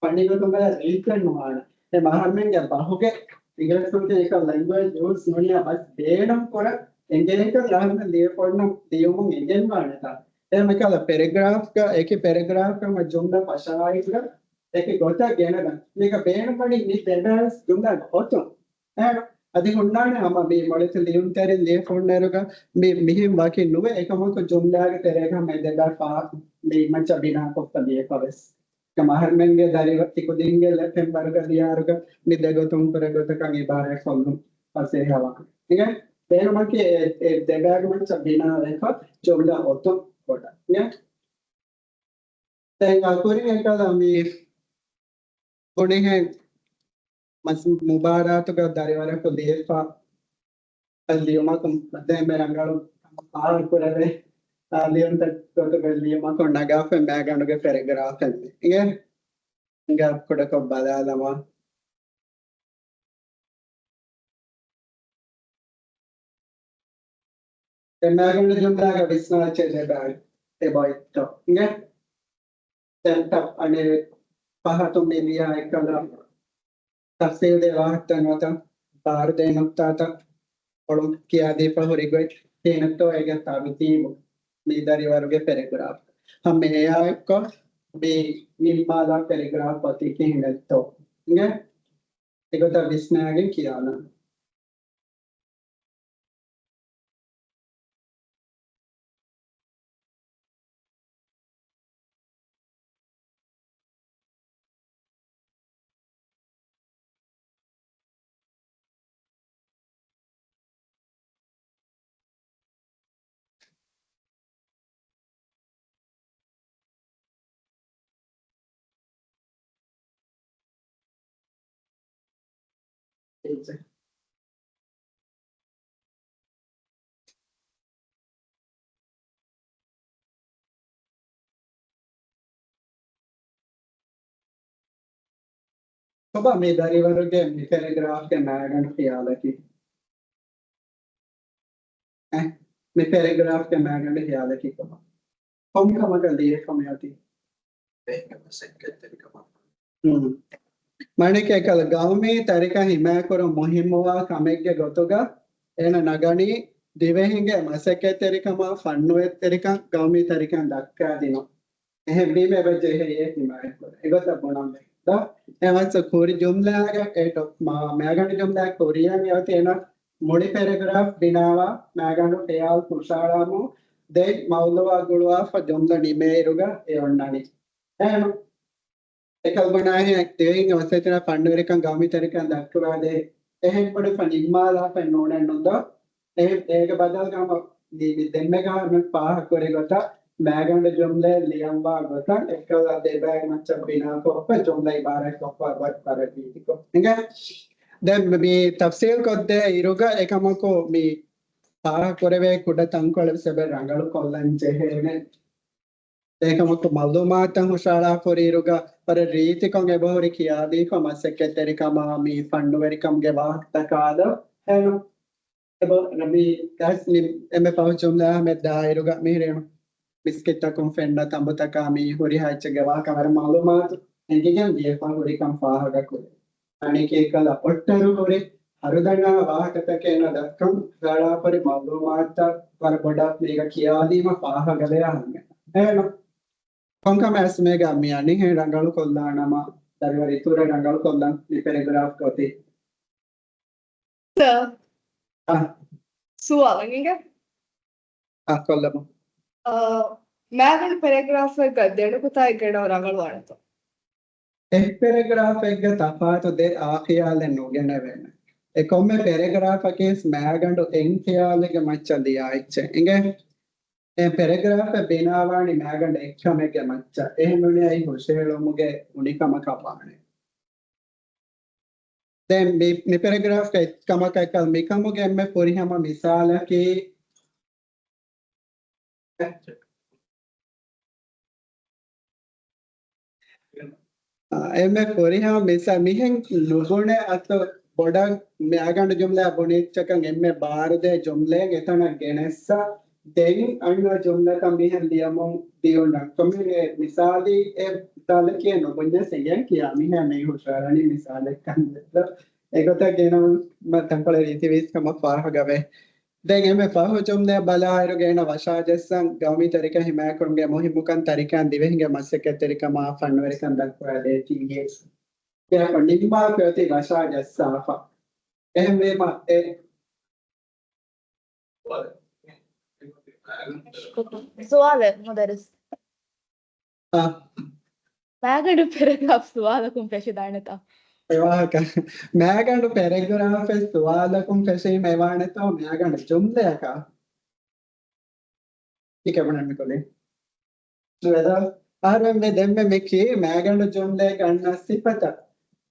ފަންނީ ގޮތުން ބަލާ ރީތިއެއް ނުވާނެ. އެ އަހަރުމެންގެ ބަހުގެ އިނގިރޭސި ކުރިން އެކަ ލެންގުއޭޖް ޔޫސް ނުނިޔާ ބަސް ބޭނުން ކުރަން އެނގޭކަން އަހަރުމެން ލިޔެފަ އޮންނަ ލިޔުމުން އެނގެންވާނެތާ. އެހެން ކަހަލަ ޕެރެގްރާފްގަ އެކި ޕެރެގްރާފްގަ ހަމަ ޖުމްލަ ފަށާއިރުގަ އެކި ގޮތަށް ގެނަގަން. މީގަ ބޭނުންވަނީ މި ދެބައިސް ޖުމްލަ އޮތުން. އެހެން އަދި ހުންނާނެ ހަމަ މި މޮޅެތި ލިޔުންތެރިން ލިޔެފަ އޮންނައިރުގަ މި މިހެން ވަކި ނުވެ އެކަމަކު ޖުމްލާގެ ތެރޭގަ ހަމަ އެ ދެބައި ފާ މި މައްޗަށް ބިނާކޮށްފަ ލިޔެފަ ވެސް. އަހަރުމެންގެ ދަރި ތިކުދިންގެ ލެފެންވަރުގަ ލިޔާރުގަ މި ދެގޮތުން ކުރެ ގޮތަކަށް އިބާރާތް ކޮށްލުން ފަސޭހަވާނެ. އިނގޭ؟ ބޭނުމަކީ އެ، އެ ދެބައިގެ މައްޗަށް ބިނާވެފަ ޖުމްލަ އޮތުން ކޮށް. އިނގޭ؟ ދެން އަކުރިން އެކަލަ މި ބުނިހެން މަސް މުބާރާތުގަ ދަރިވަރަކު ލިޔެފަ ލިޔުމަކު ދެން މި ރަނގަޅު ފާހަގަކުރެވޭ، އާ، ލިޔުންތައް ގޮތުގަ ލިޔުމަކު ނަގާފަ މައިގަނޑުގެ ޕެރެގްރާފެއް މި. އިނގޭ؟ އިނގާ ކުޑަކޮށް ބަލާލަމާ. ދެން މައިގަނޑު ޖުމްލާގަ ވިސްނާ އެއްޗެއް ދެބައި އެބައޮތްތޯ. އިނގޭ؟ ދެން ތަ-، އަނެއް ފަހަތު މި ލިޔާ އެއްކަލަ ތަފްސީލް ދޭ ވާހަކަތައް ނުވަތަ ބާރުދޭ ނުކްތާތައް އޮޅުން ކިޔާދީފަ ހުރި ގޮތް ކިހިނެއްތޯ އޭގެ ތަރުތީބު މި ދަރިވަރުގެ ޕެރެގްރާފް. ހަމަ އެއާއެއްކޮށް މި ނިންމާލާ ޕެރެގްރާފް އޮތީ ކިހިނެއްތޯ. އިނގޭ؟ އެގޮތަށް ވިސްނާގެން ކިޔާލަން. ކޮބާ މި ދަރިވަރުގެ މި ޕެރެގްރާފްގެ މައިގަނޑު ޚިޔާލަކީ؟ އެ، މި ޕެރެގްރާފްގެ މާގަނޑު ހިޔާލަކީ ކޮބާ؟ ކޮން ކަމަކަށް ލިޔެފަ މިއޮތީ؟ މާނައަކީ އެކަލަ ގައުމީ ތަރިކަ ހިމާކުރުން މުހިއްމުވާ ކަމެއްގެ ގޮތުގަ އޭނަ ނަގަނީ ދިވެހިންގެ މަސައްކަތްތެރިކަމާ ފަންނުވެތްތެރިކަން ގައުމީ ތަރިކަން ދައްކާދިނުން. އެހެންވީމަ އެބަ ޖެހެޔޭ ހިމާޔަތްކުރަން. އެގޮތަށް ބުނަން ވޭ. ދޯ؟ އެ މައްޗަށް ކުރި ޖުމްލާގަ އެ ޓޮ-، މާ-، މާގަނޑު ޖުމްލާ ކުރިއަށް އެއޮތީ އޭނަ މުޅި ޕެރެގްރާފް ބިނާވާ މާގަނޑު ޚިޔާލު ހުށައަޅާމު ދެން މައުޟޫޢާ ގުޅުވާފަ ޖުމްލަ ނިމޭއިރުގަ އެ އޮންނަނީ. އެހެން އެކަލްބުނާހެން ދިވެހިންގެ މަސައްކަތްތެރިކަން ގައުމީ ތަރިކަން ދައްކުވާދޭ. އެހެން ބުނެފަ ނިންމާލާފައެއް ނޫނެއްނު ދޯ؟ އެ-، އޭގެ ބަދަލުގަ ހަމަ މި-، މި ދެންމެގަ ހަމަ ފާހަގަކުރި ގޮތަށް މާގަނޑު ޖުމްލައެއް ލިޔަންވާ ގޮތަށް އެކަލަ ދެބައި މައްޗަށް ބިނާކޮށްފަ ޖުމްލަ އިބާރާތްކޮށްފަ ގޮތް ވަރަށް ރީތިކޮށް. އިނގޭ؟ ދެން މި ތަފްސީލް ކޮށްދޭ އިރުގަ އެކަމަކު މި ފާހަގަކުރެވޭ ކުޑަ ތަންކޮޅެއް ވެސް އެބަ ރަނގަޅު ކޮށްލަން ޖެހޭނެ. އެކަމަކު މައުލޫމާތުތައް ހުށައަޅާފަ ހުރިއިރުގަ ވަރަށް ރީތިކޮށް އެބަހުރި ކިޔާދީފަ މަސައްކަތްތެރިކަމާ މި ފަންނުވެރިކަމުގެ ވާހަކަތަކާ ދޯ؟ އެހެން އެބަ ރަބީ ގަސް މި އެންމެ ފަހު ޖުމްލާ މެދާއިރުގަ މިހިރީނު މިސްކިތްތަކުން ފެންނަ ތަނބުތަކާ މި ހުރިހާ އެއްޗެއްގެ ވާހަކަ ވަރަށް މައުލޫމާތު އެނގިގެން ދިޔަފަ ހުރިކަން ފާހަގަކުރޭ. އަނެކީ އެކަލަ އޮއްޓަރު ހުރި ހަރުދަނާ ވާހަކަތަކެއް އޭނަ ދައްކަން ހުށައަޅާފަ ހުރި މައުލޫމާތުތައް ވަރަށް ބޮޑަށް މީގަ ކިޔާދީމަ ފާހަގަވެޔާ ހަމަ. އޭނަ ކޮންކަމެއް އަސް މީގަ މި އަނިހެން ރަނގަޅު ކޮށްލާނަމަ، ދަރިވަރު އިތުރަށް ރަނގަޅު ކޮށްލަން މި ޕެރެގްރާފްގަ އޮތީ. ސަރ. އަ. ސުވާލެއް އިނގޭ؟ އަ، ކޮށްލަމު. އަ، މާގަނޑު ޕެރެގްރާފެއްގަ ދެނުކުތާއެއް ގެނައު ރަނގަޅުވާނެތޯ؟ އެއް ޕެރެގްރާފެއްގަ ތަފާތު ދެ އާ ޚިޔާލެއް ނުގެނެވޭނެ. އެ ކޮންމެ ޕެރެގްރާފަކީސް މާގަނޑު އެއް ޚިޔާލެއްގެ މައްޗަށް ލިޔާ އެއްޗެއް. އިނގޭ؟ އެ ޕެރެގްރާފެއް ބިނާވާނީ މާގަނޑު އެއްކަމެއްގެ މައްޗަށް. އެހެން ނޫނީ އައި ހުށަހެޅުމުގެ އުނިކަމަކަށް ވާނެ. ދެން މި، މި ޕެރެގްރާފްގެ އެއްކަމަކަށް އެކަލް މިކަމުގެ އެންމެ ފުރިހަމަ މިސާލަކީ، އާ، އެންމެ ފުރިހަމަ މިސާ، މިހެން ނުބުނެ އަތޮޅު ބޮޑަށް މި އަގަނޑު ޖުމްލައާ ބުނިއްޗަކަށް އެންމެ ބާރުދޭ ޖުމްލައެއް އެތަނަށް ގެނެއްސަ، ދެން އަންނަ ޖުމްލަތައް މިހެން ލިޔަމުން ދިޔުން ކޮމެންޓް މިސާލީ އެ މިސާލަކީ ނުބުންޏަސް އެނގެން ކިޔާ މިހެން މީ ހުށަހަޅަނީ މިސާލެއްކަން. އެގޮތަށް ގެނައުން ތަންކޮޅެއް ރީތިވީސް ކަމަށް ފާހަގަވޭ. ދެން އެންމެ ފަހު ޖުމްލައަށް ބަލާއިރު ގޭނަ ވަށާޖައްސަން ގައުމީ ތަރިކަ ހިމާޔަތްކުރުމުގެ މުހިއްމުކަން ތަރިކައިން ދިވެހިންގެ މަސައްކަތްތެރިކަމާ ފަންނުވެރިކަން ދައްކުވާ ދޭތީ އެ ކިޔާފަ ނިންމާފަ އޮތީ ވަށާޖައްސާފަ. އެހެންވީމަ އެ ސުވާލެއް މުދައްރިސް. އާ. މާގަނޑު ޕެރެގްރާފް ސުވާލަކުން ފެށިދާނެތަ؟ އެ ވާހަކަ. މާގަނޑު ޕެރެގްރާފެއް ސުވާލަކުން ފެށީމަ އެވާނެތޯ މާގަނޑު ޖުމްލަޔަކާ؟ ކިކެބުނެ މިކުލި. ވެދާ އަހަރެން މި ދެންމެ މި ކީ މާގަނޑު ޖުމްލައެއްގަ އަންނަ ސިފަތައް.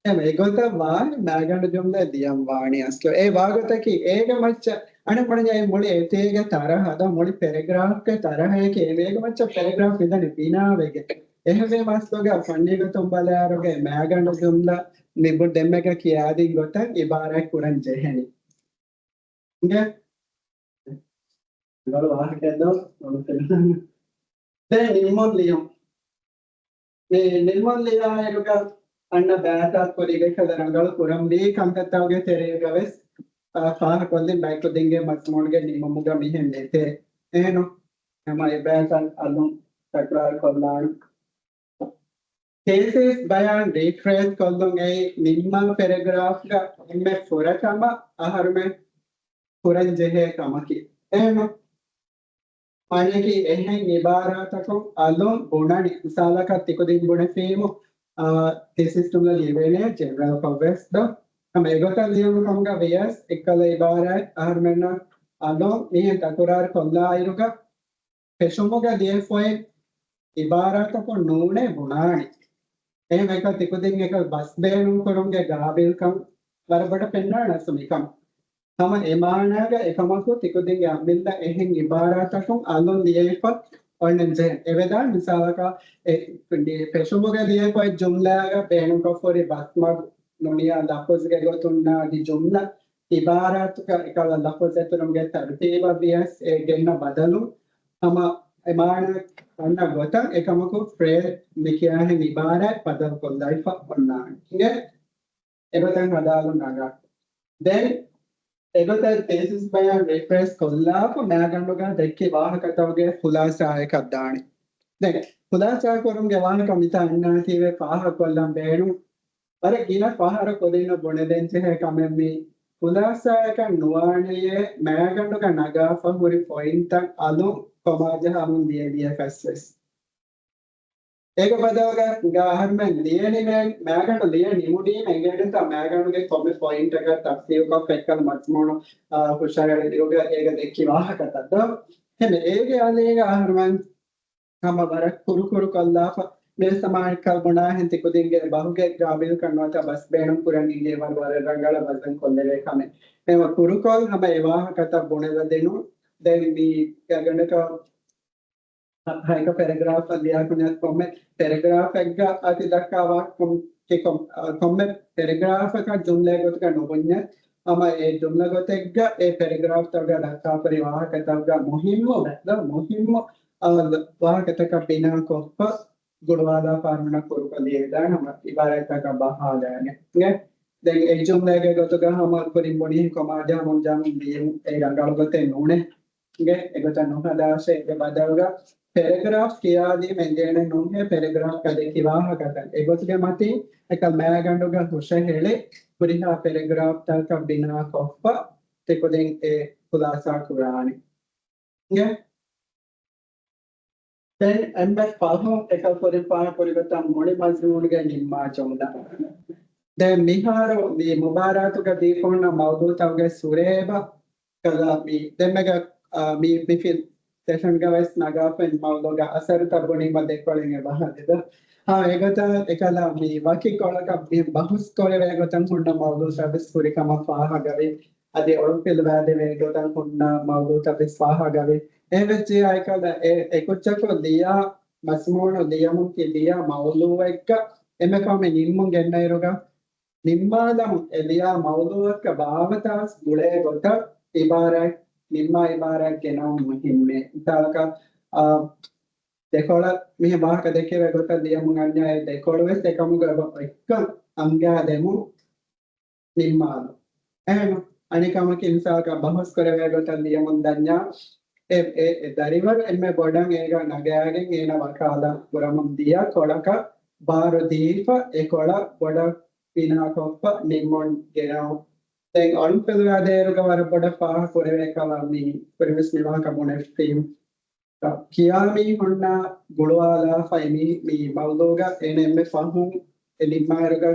އެ މެ ގޮތަށް ވާން މާގަނޑު ޖުމްލަ ލިޔަން ވާނީ އަސްލު. އެ ވާގޮތަކީ އޭގެ މައްޗަށް އަނެއް މުޅި އެތޭގެ ތަރަހަ ދޯ މުޅި ޕެރެގްރާފްގެ ތަރަހައެކޭ އެ މޭގެ މައްޗަށް ޕެރެގްރާފް ހިދަނީ ބިނާވެގެން. އެހެންވީމަ އަސްލުގަ ފަންނީ ގޮތުން ބަލާއިރުގަ މާގަނޑު ޖުމްލަ މި ދެންމެގަ ކިޔާދިން ގޮތަށް އިބާރާތް ކުރަން ޖެހެނީ. އިނގޭ؟ ރަނގަޅު ވާހަކައެއް ދޯ. ދެން ނިންމުން ލިޔުން. މި ނިންމުން ލިޔާއިރުގަ އަންނަ ބައިތައް ކުރީގަ އެކަލަ ރަނގަޅު ކުރަންވީ ކަންތައްތަކުގެ ތެރޭގަ ވެސް، އާ، ފާހަގަކޮށްލިން ބައެއް ކުދިންގެ މަޒުމޫނުގެ ނިންމުމުގަ މިހެން ނެތޭ. އެހެން ހަމަ އެބައިތައް އަލުން ތަކުރާރު ކޮށްލާނަން. ތޭސިސް ބަޔާން ރީފްރޭޒް ކޮށްލުން އެއީ ނިންމާ ޕެރެގްރާފްގަ އެންމެ ފުރަތަމަ އަހަރުމެން ކުރަން ޖެހޭ ކަމަކީ. އެހެން މާނައަކީ އެހެން އިބާރާތަކުން އަލުން ބުނަނީ. މިސާލަކަށް ތިކުދިން ބުނެފީމު، އާ، ތީސިސް ޖުމްލަ ލިޔެވޭނެ ޖެނެރަލް ކޮށްވެސް ދޯ. ހަމަ އެގޮތަށް ލިޔުނު ކަމުގަ ވިޔަސް އެއްކަލަ އިބާރާތް އަހަރުމެންނަށް އަލުން މިހެން ތަކުރާރު ކޮށްލާއިރުގަ ފެށުމުގަ ލިޔެފައި އިބާރާތަކުން ނޫނޭ ބުނާނީ. އެހެން އެކަ ތިކުދިން އެކަ ބަސް ބޭނުން ކުރުމުގެ ގާބިލްކަން ވަރަށް ބޮޑަށް ފެންނާނެ އަސްލު މިކަން. ހަމަ އެ މާނާގަ އެކަމަކު ތިކުދިންގެ އަމިއްލަ އެހެން އިބާރާތަކުން އަލުން ލިޔެފަ އޮންނަން ޖެހެން. އެވެދާނެ މިސާލަކަށް އެ ފެށުމުގަ ލިޔެފައި ޖުމްލާގަ ބޭނުންކޮށްފަ ހުރި ބަސްމަގު ނޫނިޔާ ލަފުޒުގެ ގޮތުން ނާދި ޖުމްލަ އިބާރާތުގަ އެކަލަ ލަފުޒު އެތުރުމުގެ ތަރުތީބަށް ވިޔަސް އެ ގެންނަ ބަދަލު ހަމަ އެ މާނަ އަންނަ ގޮތަށް އެކަމަކު ފްރޭ މި ކިޔާހެން އިބާރާތް ބަދަލު ކޮށްލައިފަ އޮންނާނެ. އިނގޭ؟ އެގޮތަށް ހަދާލުން ނަގާ. ދެން އެގޮތަށް ތޭސިސް ބަޔާން ރިފްރެސް ކޮށްލާފަ މައިގަނޑުގަ ދެއްކި ވާހަކަތަކުގެ ޚުލާސާއަކަށް ދާނެ. ދެން ޚުލާސާ ކުރުމުގެ ވާހަކަ މިތާ އަންނާތީވެ ފާހަގަކޮށްލަން ބޭނުން. ވަރަށް ގިނަ ފަހަރަށް ކުދިންނަށް ބުނެދޭންޖެހޭ ކަމެއް މީ. ޚުލާސާއަކަށް ނުވާނެޔޭ މައިގަނޑުގަ ނަގާފަ ހުރި ޕޮއިންޓްތައް އަލުން ކޮމާ ޖަހަމުން ލިޔެލިޔަކަސްވެސް. އޭގެ ބަދަލުގަ ހިނގާ އަހަރުމެން ލިޔެނިމެން މައިގަނޑު ލިޔެ ނިމުނީމަ އެނގޭނެތާ މައިގަނޑުގެ ކޮންމެ ޕޮއިންޓަކަށް ތަފްސީލްކޮށް ފެއްކަލު މަޒުމޫނު، އާ، ހުށަހެޅިއިރުގަ އޭގަ ދެއްކި ވާހަކަތައް ދޯ؟ ހެމެ އޭގެ އަލީގަ އަހަރުމެން ހަމަ ވަރަށް ކުރުކުރު ކޮށްލާފަ، މި ސަމާއެއްކަލް ބުނާހެން ތިކުދިންގެ ބަހުގެ ގާބިލްކަން ނުވަތަ ބަސް ބޭނުން ކުރަން އިނގޭ ވަރު ވަރަށް ރަނގަޅަށް ވަޒަން ކޮށްލެވޭ ކަމެއް. ހަމަ ކުރުކޮށް ހަމަ އެ ވާހަކަތައް ބުނެލަދިނުން. ދެން މި ގަނޑަކަށް ހަ-، ހައިކަ ޕެރެގްރާފް ލިޔާކުންޏަށް ކޮންމެ ޕެރެގްރާފެއްގަ އަތި ދައްކާ ވާ-، ކޮން-، ކޮން-، ކޮންމެ ޕެރެގްރާފަކަށް ޖުމްލަ ގޮތުގަ ނުބުންޏެ، ހަމަ އެ ޖުމްލަ ގޮތެއްގަ އެ ޕެރެގްރާފްތަކުގަ ދައްކާފައި ވާހަކަތަކުގަ މުހިއްމު ވެ-، ދަ މުހިއްމު، އަ، ވާހަކަތަކަށް ބިނާ ކޮށްފަ ގުޅުވާލާ ފާރުނަ ކުރުކޮށްލި ދާން ހަމަ އިބާރާތްތަކަށް ބަހާލާނެ. ދެން އެ ޖުމްލައިގެ ގޮތުގަ ހަމަ ކުރިން ބުނީ ކޮމާ ޖަހަމުން ޖަހަމުން ލިޔެމުން އެ ރަނގަޅު ގޮތެއް ނޫނޭ. އިނގޭ އެގޮތަށް ނުހަދާށޭ. އޭގެ ބަދަލުގަ ޕެރެގްރާފް ކިޔާލީމަ އެނގޭނެ ނޫނޭ ޕެރެގްރާފްގަ ދެއްކި ވާހަކަތައް އެގޮތުގެ މަތިން އެކަލް މައިގަނޑުގަ ހުށަހެޅި ހުރިހާ ޕެރެގްރާފްތަކަށް ބިނާކޮށްފަ ތިކުދިން އެ ޚުލާސާ ކުރާނެ. އިނގޭ؟ ދެން އެންމެ ފަހުން އެކަލް ކުރިން ފާހަގަކުރި ގޮތަށް މުޅި މަޒުމޫނުގެ ނިންމާ ޖުމްލަ. ދެން މިހާރު މި މުބާރާތުގަ ދީފަ ހުންނަ މައުޟޫޢުތަކުގެ ސުރޭބަ ކަލާ މި ދެންމެގަ، އާ، މި މިފި ސެޝަންގަ ވެސް ނަގާފައި މައުޟޫޢުގަ އަސަރުތައް ބުނީމަ ދެކޮޅެއް އެބަހައިދެދޯ. ހާ، އެގޮތަށް އެކަލާ މި ވަކި ކޮޅަކަށް މި ބަހުސް ކުރެވޭ ގޮތަށް ހުންނަ މައުޟޫޢުތައް ވެސް ހުރި ކަމަށް ފާހަގަވި. އަދި އޮޅުންފިލުވާދެވޭ ގޮތަށް ހުންނަ މައުޟޫޢުތައް ވެސް ފާހަގަވި. އެހެންވެއްޖެޔާ އެކަލަ އެ، އެކުއްޖަކު ލިޔާ މަޒުމޫނު ލިޔަމުން ތި ލިޔާ މައުޟޫޢެއްގަ އެންމެ ފަހު މި ނިންމުން ގެންނައިރުގަ، ނިންމާލަމުން އެ ލިޔާ މައުޟޫޢަކަށް ވާވަތާސް ގުޅޭ ގޮތަށް އިބާރާތް، ނިންމާ އިބާރާތް ގެނައުން މުހިންމޭ. މިސާލަކަށް، އާ، ދެކޮޅަށް މިހެން ވާހަކަ ދެކެވޭ ގޮތަށް ލިޔަމުން އަންނަ އެ ދެކޮޅު ވެސް އެކަމުގަ އެބަ އޮތްކަން އަންގާދެމުން ނިންމާލު. އެހެން އަނެއް ކަމަކީ މިސާލަކަށް ބަހުސް ކުރެވޭ ގޮތަށް ލިޔަމުން ދަންޏާ، އެ، އެ، އެ ދަރިވަރު އެންމެ ބޮޑަށް އޭގަ ނަގާގެން އޭނަ ވަކާލާ ކުރަމުން ދިޔަ ކޮޅަކަށް ބާރު ދީފަ އެ ކޮޅަށް ބޮޑަށް ބިނާކޮށްފަ ނިންމުން ގެނައު. ދެން އޮޅުންފިލުވާ ދޭއިރުގަ ވަރަށް ބޮޑަށް ފާހަ ކުރެވޭ ކަމަށް މި ކުރިންވެސް މި ވާހަކަ ބުނެފީމު. ކިޔާ މީހުންނާ ގުޅުވާލާފައި މި، މި މައުޟޫޢުގަ އޭނަ އެންމެ ފަހުން އެ ނިންމާއިރުގަ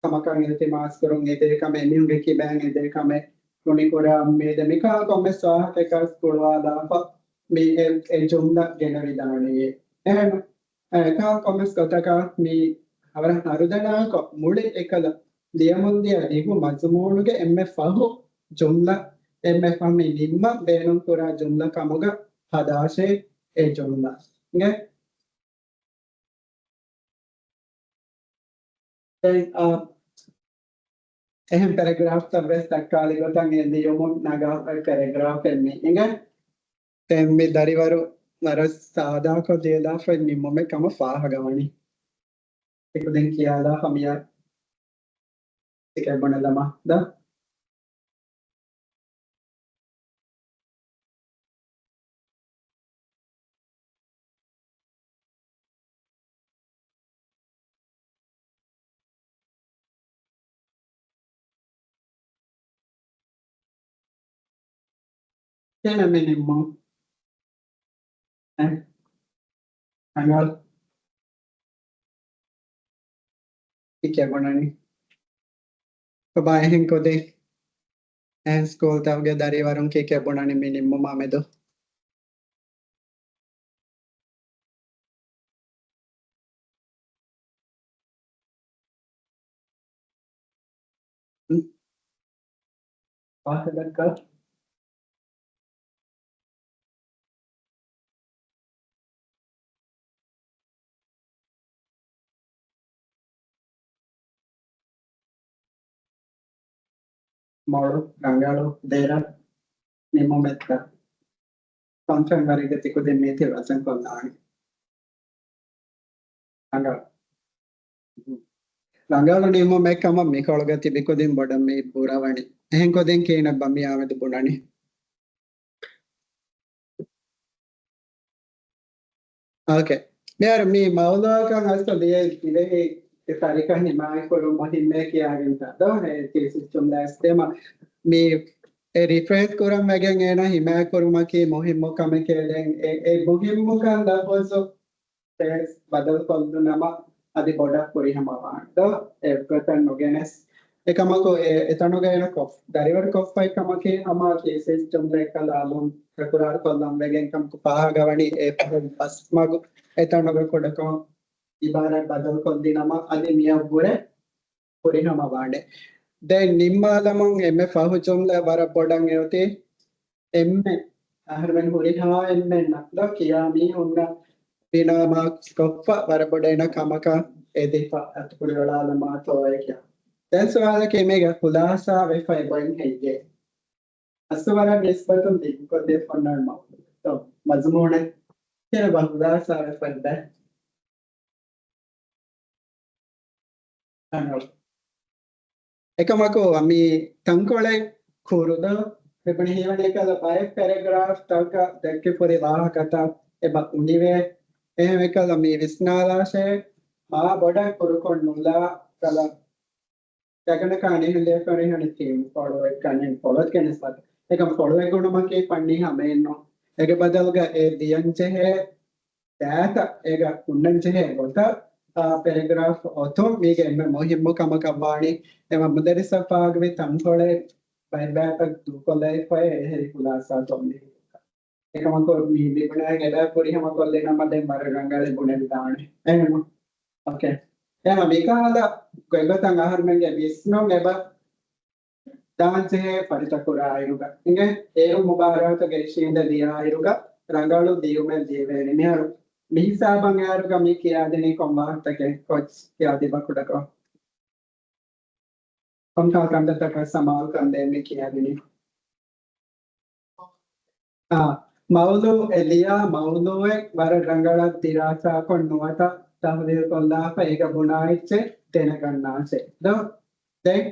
ކަމަކަށް އިލްތިމާސް ކުރުން އެދޭ ކަމެއް، އެމީހުންގެ ކިބައިން އެދޭ ކަމެއް، ކުނިކުރާ އުއްމީދެއް، މިކާ ކޮންމެސް ވާހަކައަކަސް ގުޅުވާލާފަ މި އެ، އެ ޖުމްލަ ގެނެވިދާނެޔޭ. އެހެން އެކާ ކޮންމެސް ގޮތަކަށް މި ހަވަރަށް ހަރުދަނާކޮށް މުޅި އެކަލަ ލިޔަމުންދިޔަ ދިގު މަޒުމޫނުގެ އެންމެ ފަހު ޖުމްލަ، އެންމެ ފަހު މި ނިންމަން ބޭނުންކުރާ ޖުމްލަ ކަމުގަ ހަދާށޭ އެ ޖުމްލަ. އިނގޭ؟ ދެން، އާ، އެހެން ޕެރެގްރާފްތައް ވެސް ދައްކާލި ގޮތަށް އެ ލިޔުމުން ނަގާފައި ޕެރެގްރާފެއް މި އިނގޭ. ދެން މި ދަރިވަރު ވަރަށް ސާދާކޮށް ލިޔެލާފައި ނިންމުމެއް ކަމަށް ފާހަގަވަނީ. އެކުދިން ކިޔާލާ ހަމިޔާ އެކެއް ބުނެލަމާ ދާ. ކިޔަނަމެ ނިންމުން. އެ. އަނގަޅު. ކިކެ ބުނަނީ. ބާ އެހެން ކޮދެ. އެހެން ސްކޫލްތަކުގެ ދަރިވަރުން ކިކެ ބުނަނީ މި ނިންމުމާ މެދު. ފާހަގަކޮށް. މޮޅު، ރަނގަޅު، ދެރަ، ނިމުމެއްތަ؟ ފަންފެންވަރީގެ ތިކުދިން މީތި ވަޒަން ކޮށްލާނީ. ރަނގަޅު. ރަނގަޅު ނިމުމެއް ކަމަށް މިކޮޅުގަ ތިބި ކުދިން ބޮޑަށް މި ބުރަވަނީ. އެހެން ކުދިން ކިހިނެއްބާ މި އާމިދު ބުނަނީ؟ އޯކޭ. މިހާރު މި މައުލޫއަކަށް އަސްލު ދިޔައީ ދިވެހި ތަރިކަ ހިމާޔަތްކުރުން މުހިއްމޭ ކިޔާގެންތާ ދޯ؟ އެ ތީސިސް ޖުމްލައެއް ދޭމަ މި އެ ރިފްރޭސް ކުރަން ވެގެން އޭނަ ހިމާޔަތްކުރުމަކީ މުހިއްމު ކަމެކޭ. ދެން އެ، އެ މުހިއްމުކަން ލަފުޒު ސްޕޭސް ބަދަލުކޮށްލުނަމަ އަދި ބޮޑަށް ފުރިހަމަވާނެ ދޯ؟ އެ ގޮތަށް ނުގެނެސް. އެކަމަކު އެ، އެތަނުގަ އޭނަ ކޮށް، ދަރިވަރު ކޮށްފައި ކަމަކީ ހަމަ ތީސިސް ޖުމްލައެއްކަލާ އަލުން ތަކުރާރު ކޮށްލަން ވެގެން ކަމަކު ފާހަގަވަނީ އެ ފަހުން ބަސްމަގު އެތަނުގަ ކުޑަކޮށް އިބާރާތް ބަދަލުކޮށްލިނަމަ އަދި މިއަށްވުރެ ފުރިހަމަވާނެ. ދެން ނިންމާލަމުން އެންމެ ފަހު ޖުމްލަ ވަރަށް ބޮޑަށް އެއޮތީ އެންމެ އަހަރުމެން ހުރިހާ އެންމެންނަށް ދޯ ކިޔާ މީހުންނަށް ބިނާ މާކްސް ކޮށްފަ ވަރަށް ބޮޑަށް އޭނަ ކަމަކަށް އެދިފަ އަތުކުރިއޮޅާލަމާތޯއޭ ކިޔާ. ދެން ސުވާލަކީ މީގެ ޚުލާސާ ވެފަ އެބައިން ހެއްޔޭ؟ އަސްލު ވަރަށް ނިސްބަތުން ދިގުކޮށްދޭ ފޮންނާން މައުލޫ. ތޯ، މަޒުމޫނެއް ކިޔަވާ ޚުލާސާ ވެފަ އެބަ. އެކަމަކު މި ތަންކޮޅެއް ކުރުދޯ؟ މިބުނި ހީވަނީ ކަލަ ބައެއް ޕެރެގްރާފްތަކަށް ދެއްކިފުރި ވާހަކަތައް އެބަ އުނިވޭ. އެހެންވެ ކަލަ މި ވިސްނާލާށޭ، މާ ބޮޑަށް ކުރުކޮށް ނުލާ ކަލަ ޖަގަނަކާ އަނެއްހެން ލިޔެފަ އަނެއްހެން ތީމް ފޮޅުވެއް ކަންނެން ފޮޅުވެއްގެ ނިސްބަތަށް. އެކަމް ފޮޅުވެއް ގުނުމަކީ ފަންނީ ހަމައެއްނު. އޭގެ ބަދަލުގަ އެ ލިޔަންޖެހޭ ދާތަ އޭގަ ހުންނަންޖެހޭ ގޮތަށް، އާ، ޕެރެގްރާފް އޮތުން މީގެ އެންމެ މުހިއްމު ކަމަކަށް ވާނީ. އެމަ މުދައްރިސަށް ފާހަގަވި ތަންކޮޅެއް ބައިބައިތައް ދޫކޮށްލައިފައި އެހެރި ޚުލާސާތޯ މީ. އެކަމަކު މި މިބުނާ ގެލާ ފުރިހަމަ ކޮށްލިނަމަ ދެން ވަރަށް ރަނގަޅަށް ބުނެވިދާނެ. އެހެން. އޯކޭ. އެހެން މިކަހަލަ ގޮތްގޮތަށް އަހަރުމެންގެ ވިސްނުން އެބަ ދާންޖެހޭ ފަރިތަކުރާއިރުގަ އިނގޭ، އޭރު މުބާރާތުގެ އިށީނދެ ލިޔާއިރުގަ ރަނގަޅު ލިޔުމެއް ލިޔެވޭނެ. މިހާރު މިހިސާބަށް އޭރުގަ މި ކިޔާދިނީ ކޮން ވާހަކަތަކެއް ކޯޗް ކިޔާދިބަ ކުޑަކޮށް؟ ކޮންކަހަލަ ކަންތައްތަކަށް ސަމާލުކަން ދޭން މި ކިޔާދިނީ. އާ، މައުޟޫ އެ ލިޔާ މައުޟޫއެއް ވަރަށް ރަނގަޅަށް ދިރާސާކޮށް ނުވަތަ ތަޙްލީލްކޮށްލާފަ އޭގަ ބުނާ އެއްޗެއް ދެނެގަންނާށޭ. ދޯ؟ ދެން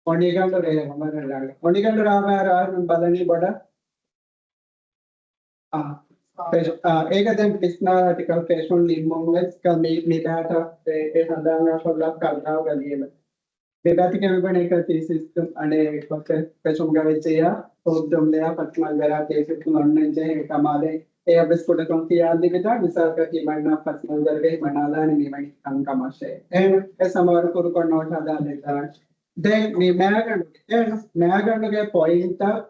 އޮނިގަނޑު ރޭވުން ވަރަށް ރަނގަޅަށް. އޮނިގަނޑު ރާވާ ރާހުން ބަލަނީ ބޮޑަށް. އާ، ފެޝ-، އާ، އޭގަ ދެން ވިސްނާލާތިކަން ފެޝަން ނިންމުމުން ވެސް ކަ-، މި-، މި ބާތަ އެ، އެ ހަނދާން ކޮށްލާ ކައްލާގަ ލިޔެމެ. މި ބާތިކެ މިބަނެ އެކަ ތީސިސް އަނެ ފެ-، ފެޝަންގަ ވެއްޖެޔާ، ހުއްދުމްލެޔާ ފަސްމަންޒަރާ ތީސިސް ނޮންނަން ޖެހޭ ކަމާލެ. އެ އަބެސް ކުޑަކޮން ކިޔާލި ވިދާ، މިސާލަކަށް ތިމަންނަ ފަސްމަންޒަރުގެ ހިމަނާލާނެ މިވަނި ކަންކަމަށޭ. އެހެން އެ ސަމާރު ކުރުކޮށް ނޯޓް ހަދާލެއްދާނެ. ދެން މި މޭގަނޑު، އެ މޭގަނޑުގެ ޕޮއިންޓަށް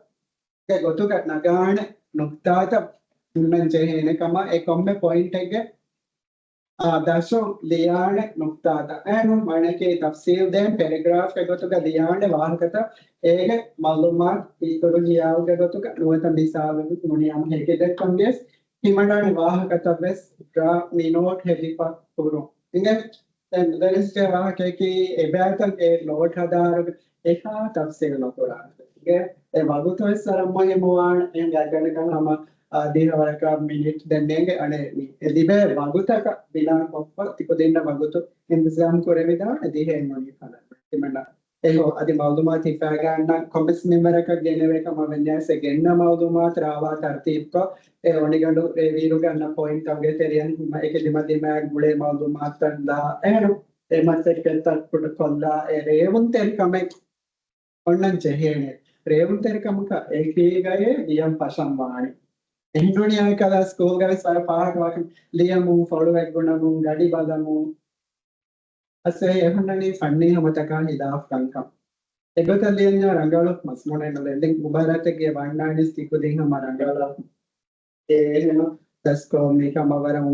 ގެ ގޮތުގަ ނަގާނެ ނުކްތާތައް ހުންނަން ޖެހޭނެ ކަމަށް އެ ކޮންމެ ޕޮއިންޓެއްގެ، އާ، ދަށުން ލިޔާނެ ނުކްތާތައް. އެހެން މަނަކީ ތަފްސީލް ދޭން ޕެރެގްރާފްގެ ގޮތުގަ ލިޔާނެ ވާހަކަތައް އޭގެ މައުލޫމާތު އިތުރު ހިޔާލުގެ ގޮތުގަ ނުވަތަ މިސާލު ނުނިޔަމަ ހެކި ދެއްކަން ވިޔަސް ހިމަނާނެ ވާހަކަތައް ވެސް ޑްރާ މި ނޯޓް ހެދިފަ ކުރުން. އިނގޭ؟ ދެން މުދައްރިސްގެ ވާހަކަޔަކީ އެބައިތަން އެ ނޯޓް ހަދާއިރު އެހާ ތަފްސީލް ނުކުރާނެ. އެ ވަގުތު ވެސް ވަރަށް މުހިއްމުވާނެ. އެހެން ގާތްގަނޑަކަށް ހަމަ، އާ، ދިހަ ވަރަކަށް މިނިޓް ދެން ނޭނގެ އަނެއް މި އެ ލިބޭ ވަގުތަކަށް ބިނާ ކޮށްފަ ތިކުދިންނަށް ވަގުތު އިންތިޒާމް ކުރެވިދާނެ ދިހައެއް ނޫނީ ފަލަން. ތިމަންނަ އެހޯ އަދި މައުލޫމާތު ހިފާގަންނަ ކޮމެސް މިންވަރަކަށް ގެނެވޭ ކަމަށް ވެންޏާސް ގެންނަ މައުލޫމާތު ރާވާ ތަރުތީބުކޮށް، އެ އޮނިގަނޑު ރޭވީރުގަންނަ ޕޮއިންޓް ތަންގެ ތެރެއިން ހިމަ އެކި ދިމަދިމާއަށް ގުޅޭ މައުލޫމާތުތައް ދާ އެހެނު އެ މަސައްކަތްތައް ކުޑަކޮށްލާ އެ ރޭވުންތެރިކަމެއް އޮންނަން ޖެހޭނެ. ރޭވުންތެރިކަމަކަށް އެކީގައޭ ލިޔަން ފަށަން ވާނެ. އެހެންނޫނީ އައި ކަލާ ސްކޫލްގަވެސް ވަރަށް ފާހަގަވާކަން ލިޔަމުން، ފޮޅުވެއް ގުނަމުން، ގަޑި ބަލަމުން، އަސް އެ އެހުންނަނީ ފަންނީ ހަމަތަކާ ހިލާފް ކަންކަން. އެގޮތަށް ލިޔަންޏާ ރަނގަޅު މަސްމޫނެއް ނުލެން. ދެން މުބާރާތެއްގެ ވާންނާނީސް ތިކުދިން ހަމަ ރަނގަޅަށް. އެ އެހެން ދަސްކޮށް މިކަމަށް ވަރަށް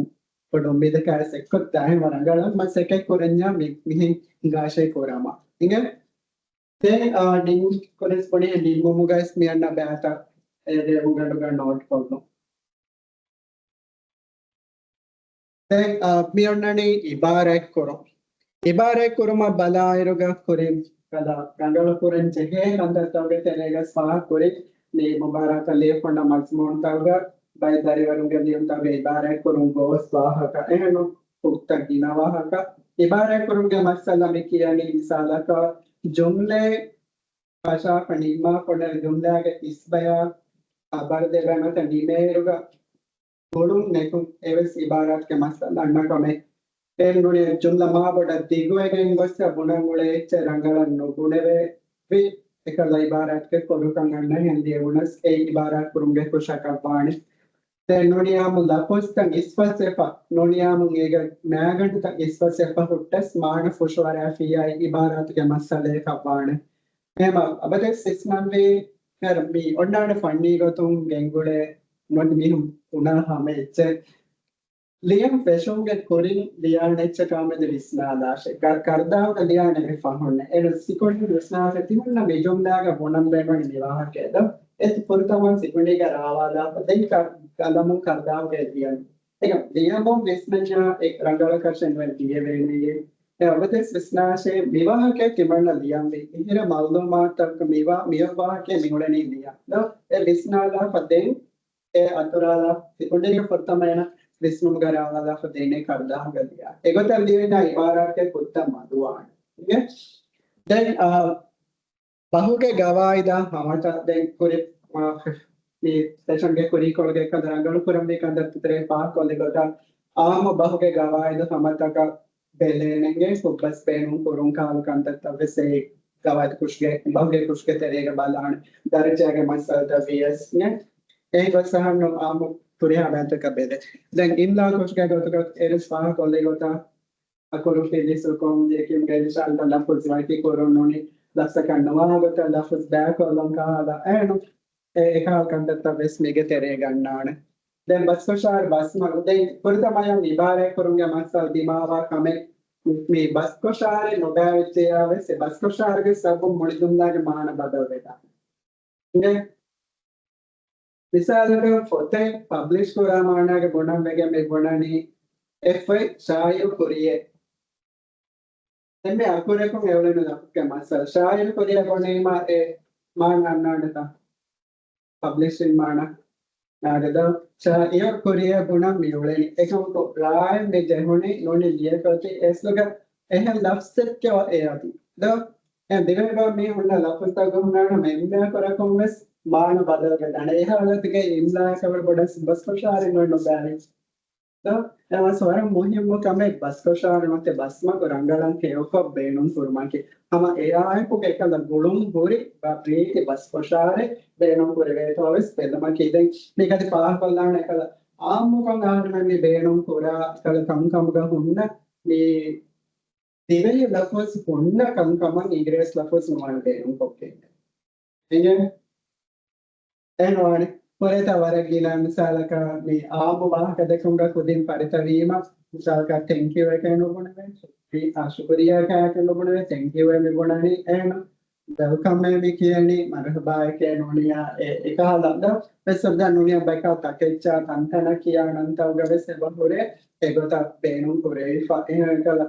ބޮޑު އުއްމީދަކާ އެސް އެއްކޮށް ދާހެން ވަރަށް ރަނގަޅަށް މަސައްކަތް ކުރަންޏާ މި-، މިހެން ހިނގާށޭ ކުރާމަ. އިނގޭ؟ ދެން، އާ، ޑިން ކުރިސް ބުނި ނިންމުމުގައިސް މި އަންނަ ބާތަ އެ ރޭވުންގަނޑުގަ ނޯޓް ކޮށްލުން. ދެން، އާ، މި އޮންނަނީ އިބާރާތް ކުރުން. އިބާރާތް ކުރުމަށް ބަލާއިރުގަ ކުރިން ކަލަ ރަނގަޅު ކުރަން ޖެހޭ ކަންތައްތަކުގެ ތެރޭގަސް ފާހަގަކުރި. މި މުބާރާތަށް ލިޔެފަ ހުންނަ މަޒްމޫންތަކުގަ ބައެއް ދަރިވަރުންގެ ލިޔުންތަކުގެ އިބާރާތް ކުރުން ގޯސް ވާހަކަ އެހެން ހުއްޓަ ގިނަ ވާހަކަ. އިބާރާތް ކުރުމުގެ މައްސަލަ މި ކިޔަނީ މިސާލަކަށް ޖުމްލައެއް ފަށާފަ ނިންމާފަ ހުންނަ ޖުމްލާގެ އިސްބަޔާ ޚަބަރު ދެވޭ ނުވަތަ ނިމޭއިރުގަ ގުޅުން ނެތުން އެވެސް އިބާރާތުގެ މައްސަލަ އަންނަ ކަމެއް. އެހެން ނޫނީ ޖުމްލަ މާބޮޑަށް ދިގުވެގެން ގޮއްސަ ބުނަން އުޅޭ އެއްޗެއް ރަނގަޅަށް ނުބުނެވޭ ވި އެކަލަ އިބާރާތުގެ ކޮރުކަން އަންނަ ހެން ލިޔެވުނަސް އެ އިބާރާތް ކުރުމުގެ ކުށަކަށް ވާނެ. ދެން ނޫނީ އާއްމު ލަފުޒްތައް އިސްފަސްވެފަ، ނޫނީ އާއްމު އޭގެ މައިގަނޑުތައް އިސްފަސްވެފަ ހުއްޓަސް މާނަ ފުށުއަރާފިއްޔާ އިބާރާތުގެ މައްސަލައަކަށް ވާނެ. އެހެމަ އަބަދެއް ވިސްނަންވީ މި އޮންނާނެ ފަންނީ ގޮތުން ގެންގުޅޭ ނުވަތަ މީހުން ބުނާ ހަމަ އެއްޗެއް ލިޔަން ފެށުމުގެ ކުރިން ލިޔާނެ އެއްޗަކާމެދު ވިސްނާލާށޭ. ކަ-، ކަރުދާހުގަ ލިޔާނެ މި ފަހުންނެ. އޭރު ސިކުނޑި ވިސްނާލަ ތިމަންނަ މި ޖުމްލާގަ ބުނަން ބޭނުން މި ވާހަކައެއް ދޯ. އެތި ފުރަތަމަ ސިކުނޑީގަ ރާވާލާފަ ދެން ކަ-، ގަލަމުން ކަރުދާހުގަ ލިޔަން. އެކަ ލިޔަމުން ވިސްނަންޏާ އެ ރަނގަޅަކަށެއް ނުވެ ލިޔެވޭނެޔޭ. އެ އަބަދެސް ވިސްނާށޭ މި ވާހަކައެއް ތިމަންނަ ލިޔަންވީ. މިހިރަ މައުލޫމާތުތަކުގަ މިވާ މިއޮތް ވާހަކައެއް މިއުޅެނީ ލިޔަން. ދޯ އެ ވިސްނާލާފަ ދެން އެ އަތުރާލާ ސިކުނޑީގެ ފުރަތަމަ އޭނަ ވިސްނުމުގަ ރާވާލާފަ ދެން އެ ކަރުދާހުގަ ލިޔާ. އެގޮތަށް ލިޔެވިންޏާ އިބާރާތެއް ކުއްތައް މަދުވާނެ. އިނގޭ؟ ދެން، އާ، ބަހުގެ ގަވާއިދާ ހަމަތައް ދެން ކުރި، އާ، މި ސެޝަންގެ ކުރީކޮޅުގެ ކަންތައް ރަނގަޅު ކުރަންވީ ކަންތައްތައް ތެރޭ ފާހަގަކޮށްލި ގޮތަށް އާއްމު ބަހުގެ ގަވާއިދު ހަމަތަކަށް ބެލޭނެގެ ކުއްބަސް ބޭނުން ކުރުން ކާލު ކަންތައްތައް ވެސް އެ ގަވާއިދު ކުށުގެ، ބަހުގެ ކުށުގެ ތެރޭގަ ބަލާނެ. ދަރަޖާގެ މައްސަލަތައް ވިޔަސް އެ ގޮސް އަހަންނު އާއްމު ހުރިހާ ބައިތަކަށް ބެލޭ. ދެން އިމްލާ ކުށުގެ ގޮތުގަ އެރިސް ފާހަގަކޮށްލި ގޮތަށް އަކުރު ފިލިސުކޮން ލިޔެކިމުގެ އިންޝާއަށް ލަފުޒު ވަކި ކުރުން ނޫނީ ލަފްޒަކަށް ނުވާ ގޮތަށް ލަފުޒު ބައިކޮށްލުން ކަހަލަ އޭނު އެ އެކަހަލަ ކަންތައްތައް ވެސް މީގެ ތެރޭގަ އަންނާނެ. ދެން ބަސްފުށާރި ބަސްމަގު. ދެން ފުރަތަމަޔަށް އިބާރާތް ކުރުމުގެ މައްސަލަ ދިމާވާ ކަމެއް މި ބަސްފުށާރި ނުބައިވެއްޖެޔާ ވެސް އެ ބަސްފުށާރިގެ ސަބަބުން މުޅި ޖުމްލާގެ މާނަ ބަދަލުވެދާނެ. އިނގޭ؟ މިސާލަކަށް ފޮތެއް ޕަބްލިޝް ކުރާ މާނާގެ ބުނަން ވެގެން މި ބުނަނީ އެ ފޮތް ޝާއިޢު ކުރިއޭ. ދެން މި އަކުރަކުން އެއުޅެނު ލަފްޒުގެ މައްސަލަ. ޝާއިޢު ކުރިއޭ ބުނީމާ އެ މާނަ އަންނާނެތަ؟ ޕަބްލިޝިން މާނަ. ނާގަދަ ޝާއިޢު ކުރިއޭ ބުނަން މި އުޅެނީ. އެކަމަކު ރާއެއް މި ޖެހުނީ ނޫނީ ލިޔެފަ އޮތީ އެސްލުގަ އެހެން ލަފްޒެއްގެ އެ އޮތީ. ދޯ އެ ދިވެހިބަހު މީ ހުންނަ ލަފުޒްތައް ހުންނާނަމަ އެންމެ އަކުރަކުން ވެސް މާނަ ބަދަލުވެދާނެ. އެ ހާލަތުގައި އިމްލާއަކަށް ވަރަށް ބޮޑަށް ބަސްފުށާރި ނުވެ ނުބައިވީ. ދޯ އެ ވެސް ވަރަށް މުހިއްމު ކަމެއް ބަސްފުށާރި ނުވަތަ ބަސްމަގު ރަނގަޅަށް ހެޔޮކޮށް ބޭނުން ކުރުމަކީ. ހަމަ އެއާއެކު އެކަލަ ގުޅުން ހުރި ރީތި ބަސްފުށާރި ބޭނުން ކުރެވޭތޯ ވެސް ބެލުމަކީ. ދެން މިގަދި ފާހަގަކޮށްލާނެ އެކަލަ އާއްމުކޮށް އަހަރުމެން މި ބޭނުން ކުރާ އެކަލަ ކަންކަމުގަ ހުންނަ މި ދިވެހި ލަފުޒް ހުންނަ ކަންކަމަށް އިނގިރޭސި ލަފުޒް ނުވާނެ ބޭނުންކޮށްގެން. އެނގޭ؟ އެހެންވާނެ. ފުރަތަމަ ވަރަށް ގިނަ މިސާލަކަށް މި އާއްމު ވާހަކަ ދެކުންގަ ކުދިން ފަރިތަވީމަ، މިސާލަކަށް ތެންކިއުއޭކޭ ނުބުނެވޭ، ޝުކްރި-، އާ، ޝުކުރިއްޔާ ކާކޭ ނުބުނެވޭ، ތެންކިއުއޭ މި ބުނަނީ އޭނަ. ވެލްކަމޭ މި ކިޔަނީ، މަރުޙަބާއޭކޭ ނޫނިޔާ އެ އެކަހަލަ ދޯ. ވެސް އޮތްދާ ނޫނިޔާ ބައިކާ ތަކެއްޗާ ތަންތަނަށް ކިޔާ ނަންތައުގަ ވެސް އެބަ ހުރޭ އެގޮތަށް ބޭނުން ކުރެވިފަ. އެހެން އެކަލަ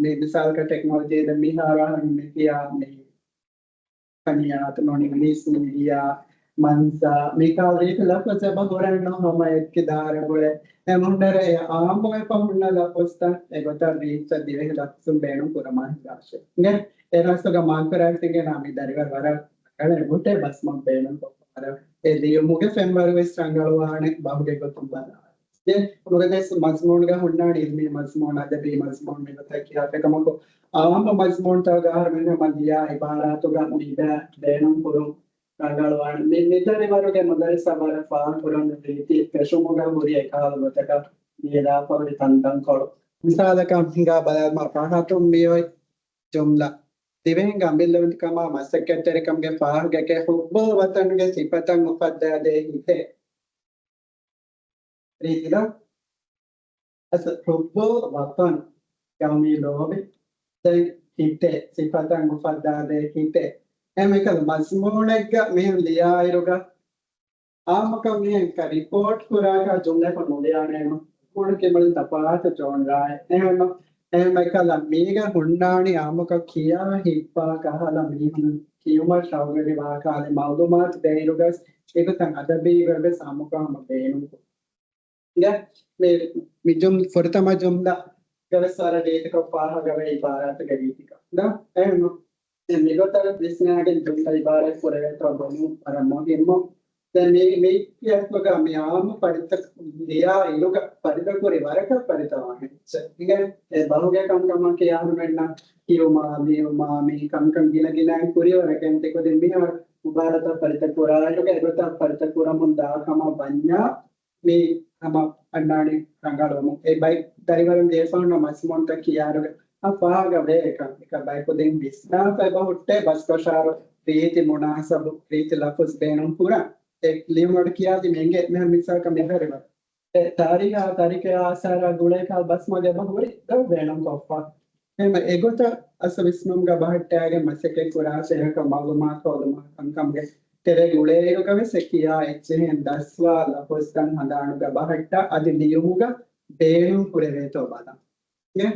މި މިސާލަކަށް ޓެކްނޮލޮޖީ ދެން މިހާރު އަހަރުން މި ކިޔާ މި ކަނިޔާ ނޫނީ މީސް މީޑިއާ، މަންޒާ، މިކާ ރީތި ލަފުޒެއް ބަ ހުރެން ނޫން ހަމަ އެއްކި ދާރަ ގުޅޭ. އެ މުންޑަރަ އެ އާއްމުވެފަ ހުންނަ ލަފުޒްތައް އެގޮތަށް ރީއްޗަށް ދިވެހި ލަފުޒުން ބޭނުން ކުރަމާ ހިނގާށޭ. އިނގޭ؟ އެ ރަސްތުގަ މާކުރާ އެކްޓިންގެ ނާ މި ދަރިވަރު ވަރަށް ރަނގަޅެއް ނުތޭ ބަސްމަގު ބޭނުން ކޮށްފަ ވަރަށް. އެ ލިޔުމުގެ ފެންވަރު ވެސް ރަނގަޅުވާނެ ބަހުގެ ގޮތުން ބަލާ. އެ މުގަދަސް މަޒްމޫނުގަ ހުންނާނެ އިލްމީ މަޒްމޫން، އަދަބީ މަޒްމޫން މިގޮތަށް ކިޔާފަ އެކަމަކު، އާއްމު މަޒްމޫންތަކުގަ އަހަރުމެން ހަމަ ލިޔާ އިބާރާތުގަ މި ބޭ-، ބޭނުން ކުރުން ރަނގަޅުވާނެ. މި، މިދަނިވަރުގެ މުދައްރިސަށް ވަރަށް ފާހަގަކުރަން ރީތި ފެށުމުގަ ހުރި އެކަހަލަ ގޮތަކަށް މި ލާފަހުރި ތަންތަންކޮޅު. މިސާލަކަށް ހިނގާ ބަލާލަމާ ފަހަތުން މިއޮތް ޖުމްލަ. ދިވެހިންގެ އަމިއްލަވެންތަކަމާ މަސައްކަތްތެރިކަމުގެ ފާހަގަކެއް ހުއްބު ވަތަނުގެ ސިފަތައް އުފައްދާދޭ ހިތޭ. ރީތިލަ އަސް ހުއްބު ވަތަން ގައުމީ ލޯބި ދެން ހިތޭ ސިފަތައް އުފައްދާދޭ ހިތޭ. އެހެން އެކަލަ މަޒްމޫނެއްގަ މިހެން ލިޔާއިރުގަ އާއްމުކޮށް މިހެން ރިޕޯޓް ކުރާކާ ޖުމްލައަކުން ނުލިޔާނެއެއްނު. މުޅި ކިމަޅިން ތަފާތު ޖޯންރާއެއް. އެހެންނު. އެހެންވެ ކަލަ މީގަ ހުންނާނީ އާއްމުކޮށް ކިޔާ ހިއްޕާ ކަހަލަ މީހުން ކިޔުމަށް ޝައުގުވެރިވާ ކަހަލަ މައުލޫމާތު ދޭއިރުގަސް އެގޮތަށް އަދަބީ ވެވެސް އާއްމުކޮށް ހަމަ ބޭނުން ކުރުން. މި، މި ޖުމް-، ފުރަތަމަ ޖުމްލަ ގަވެސް ވަރަށް ރީތިކޮށް ފާހަގަވޭ އިބާރާތުގެ ރީތިކަން. ދާ، އެހެން މިގޮތަށް ވިސްނާގެން ޖުމްލަ އިބާރާތް ކުރެވޭތޯ ބުނުން ވަރަށް މުހިއްމު. ދެން މި، މި ކިޔަސްލުގަ މި އާއްމު ފަރިތަ-، ލިޔާ އިރުގަ ފަރިތަކުރި ވަރަކަށް ފަރިތަވާނެ. އިނގޭ، އެ ބަހުގެ ކަންކަމަކީ އަހަރުމެންނަށް ކިޔުމާ، ލިޔުމާ، މި ކަންކަން ގިނަ ގިނައިން ކުރިވަރަކަށް އެންތި ކުދިން މިހާރު މުބާރާތަށް ފަރިތަ ކުރާއިރުގަ އެގޮތަށް ފަރިތަ ކުރަމުން ދާ ކަމަށް ވަންޏާ، މި ހަމަ އަންނާނީ ރަނގަޅުވަމުން. އެ ބައި ދަރިވަރުން ދޭފަހުންނަ މަސްމޫންތައް ކިޔާރުގަ އަ ފާހަގަވޭ އެކަން. އެކަ ބައިކުދިން ވިސްނާފަ އެބަ ހުއްޓޭ ބަސްކޮށާރު ރީތި މުނާސަބު، ރީތި ލަފުޒް ބޭނުން ކުރަން. އެ ލިޔުމަޑު ކިޔާދި މެންގެ މިހާ މިސާކަށް މި ދަރިވަރު. އެ ތާރީހާ ތަރިކަ އާސާރާ ގުޅޭކާ ބަސްމަގެ އެބަ ހުރި ދޮ ބޭނުން ކޮށްފަ. އެހެންވެ، އެގޮތަށް އަސްލު ވިސްނުމުގަ ބަހައްޓާގެން މަސައްކަތް ކުރާ ސޭހަކަށް މައުލޫމާތު ހޯދުމާ ކަންކަމުގެ ތެރޭ ގުޅޭއިރުގަވެސް އެ ކިޔާ އެއްޗެހެން ދަސްވާ ލަފުޒްތައް ހަނދާނުގަ ބަހައްޓާ އަދި ލިޔުމުގަ ބޭނުން ކުރެވޭތޯ ބަލަން. އެ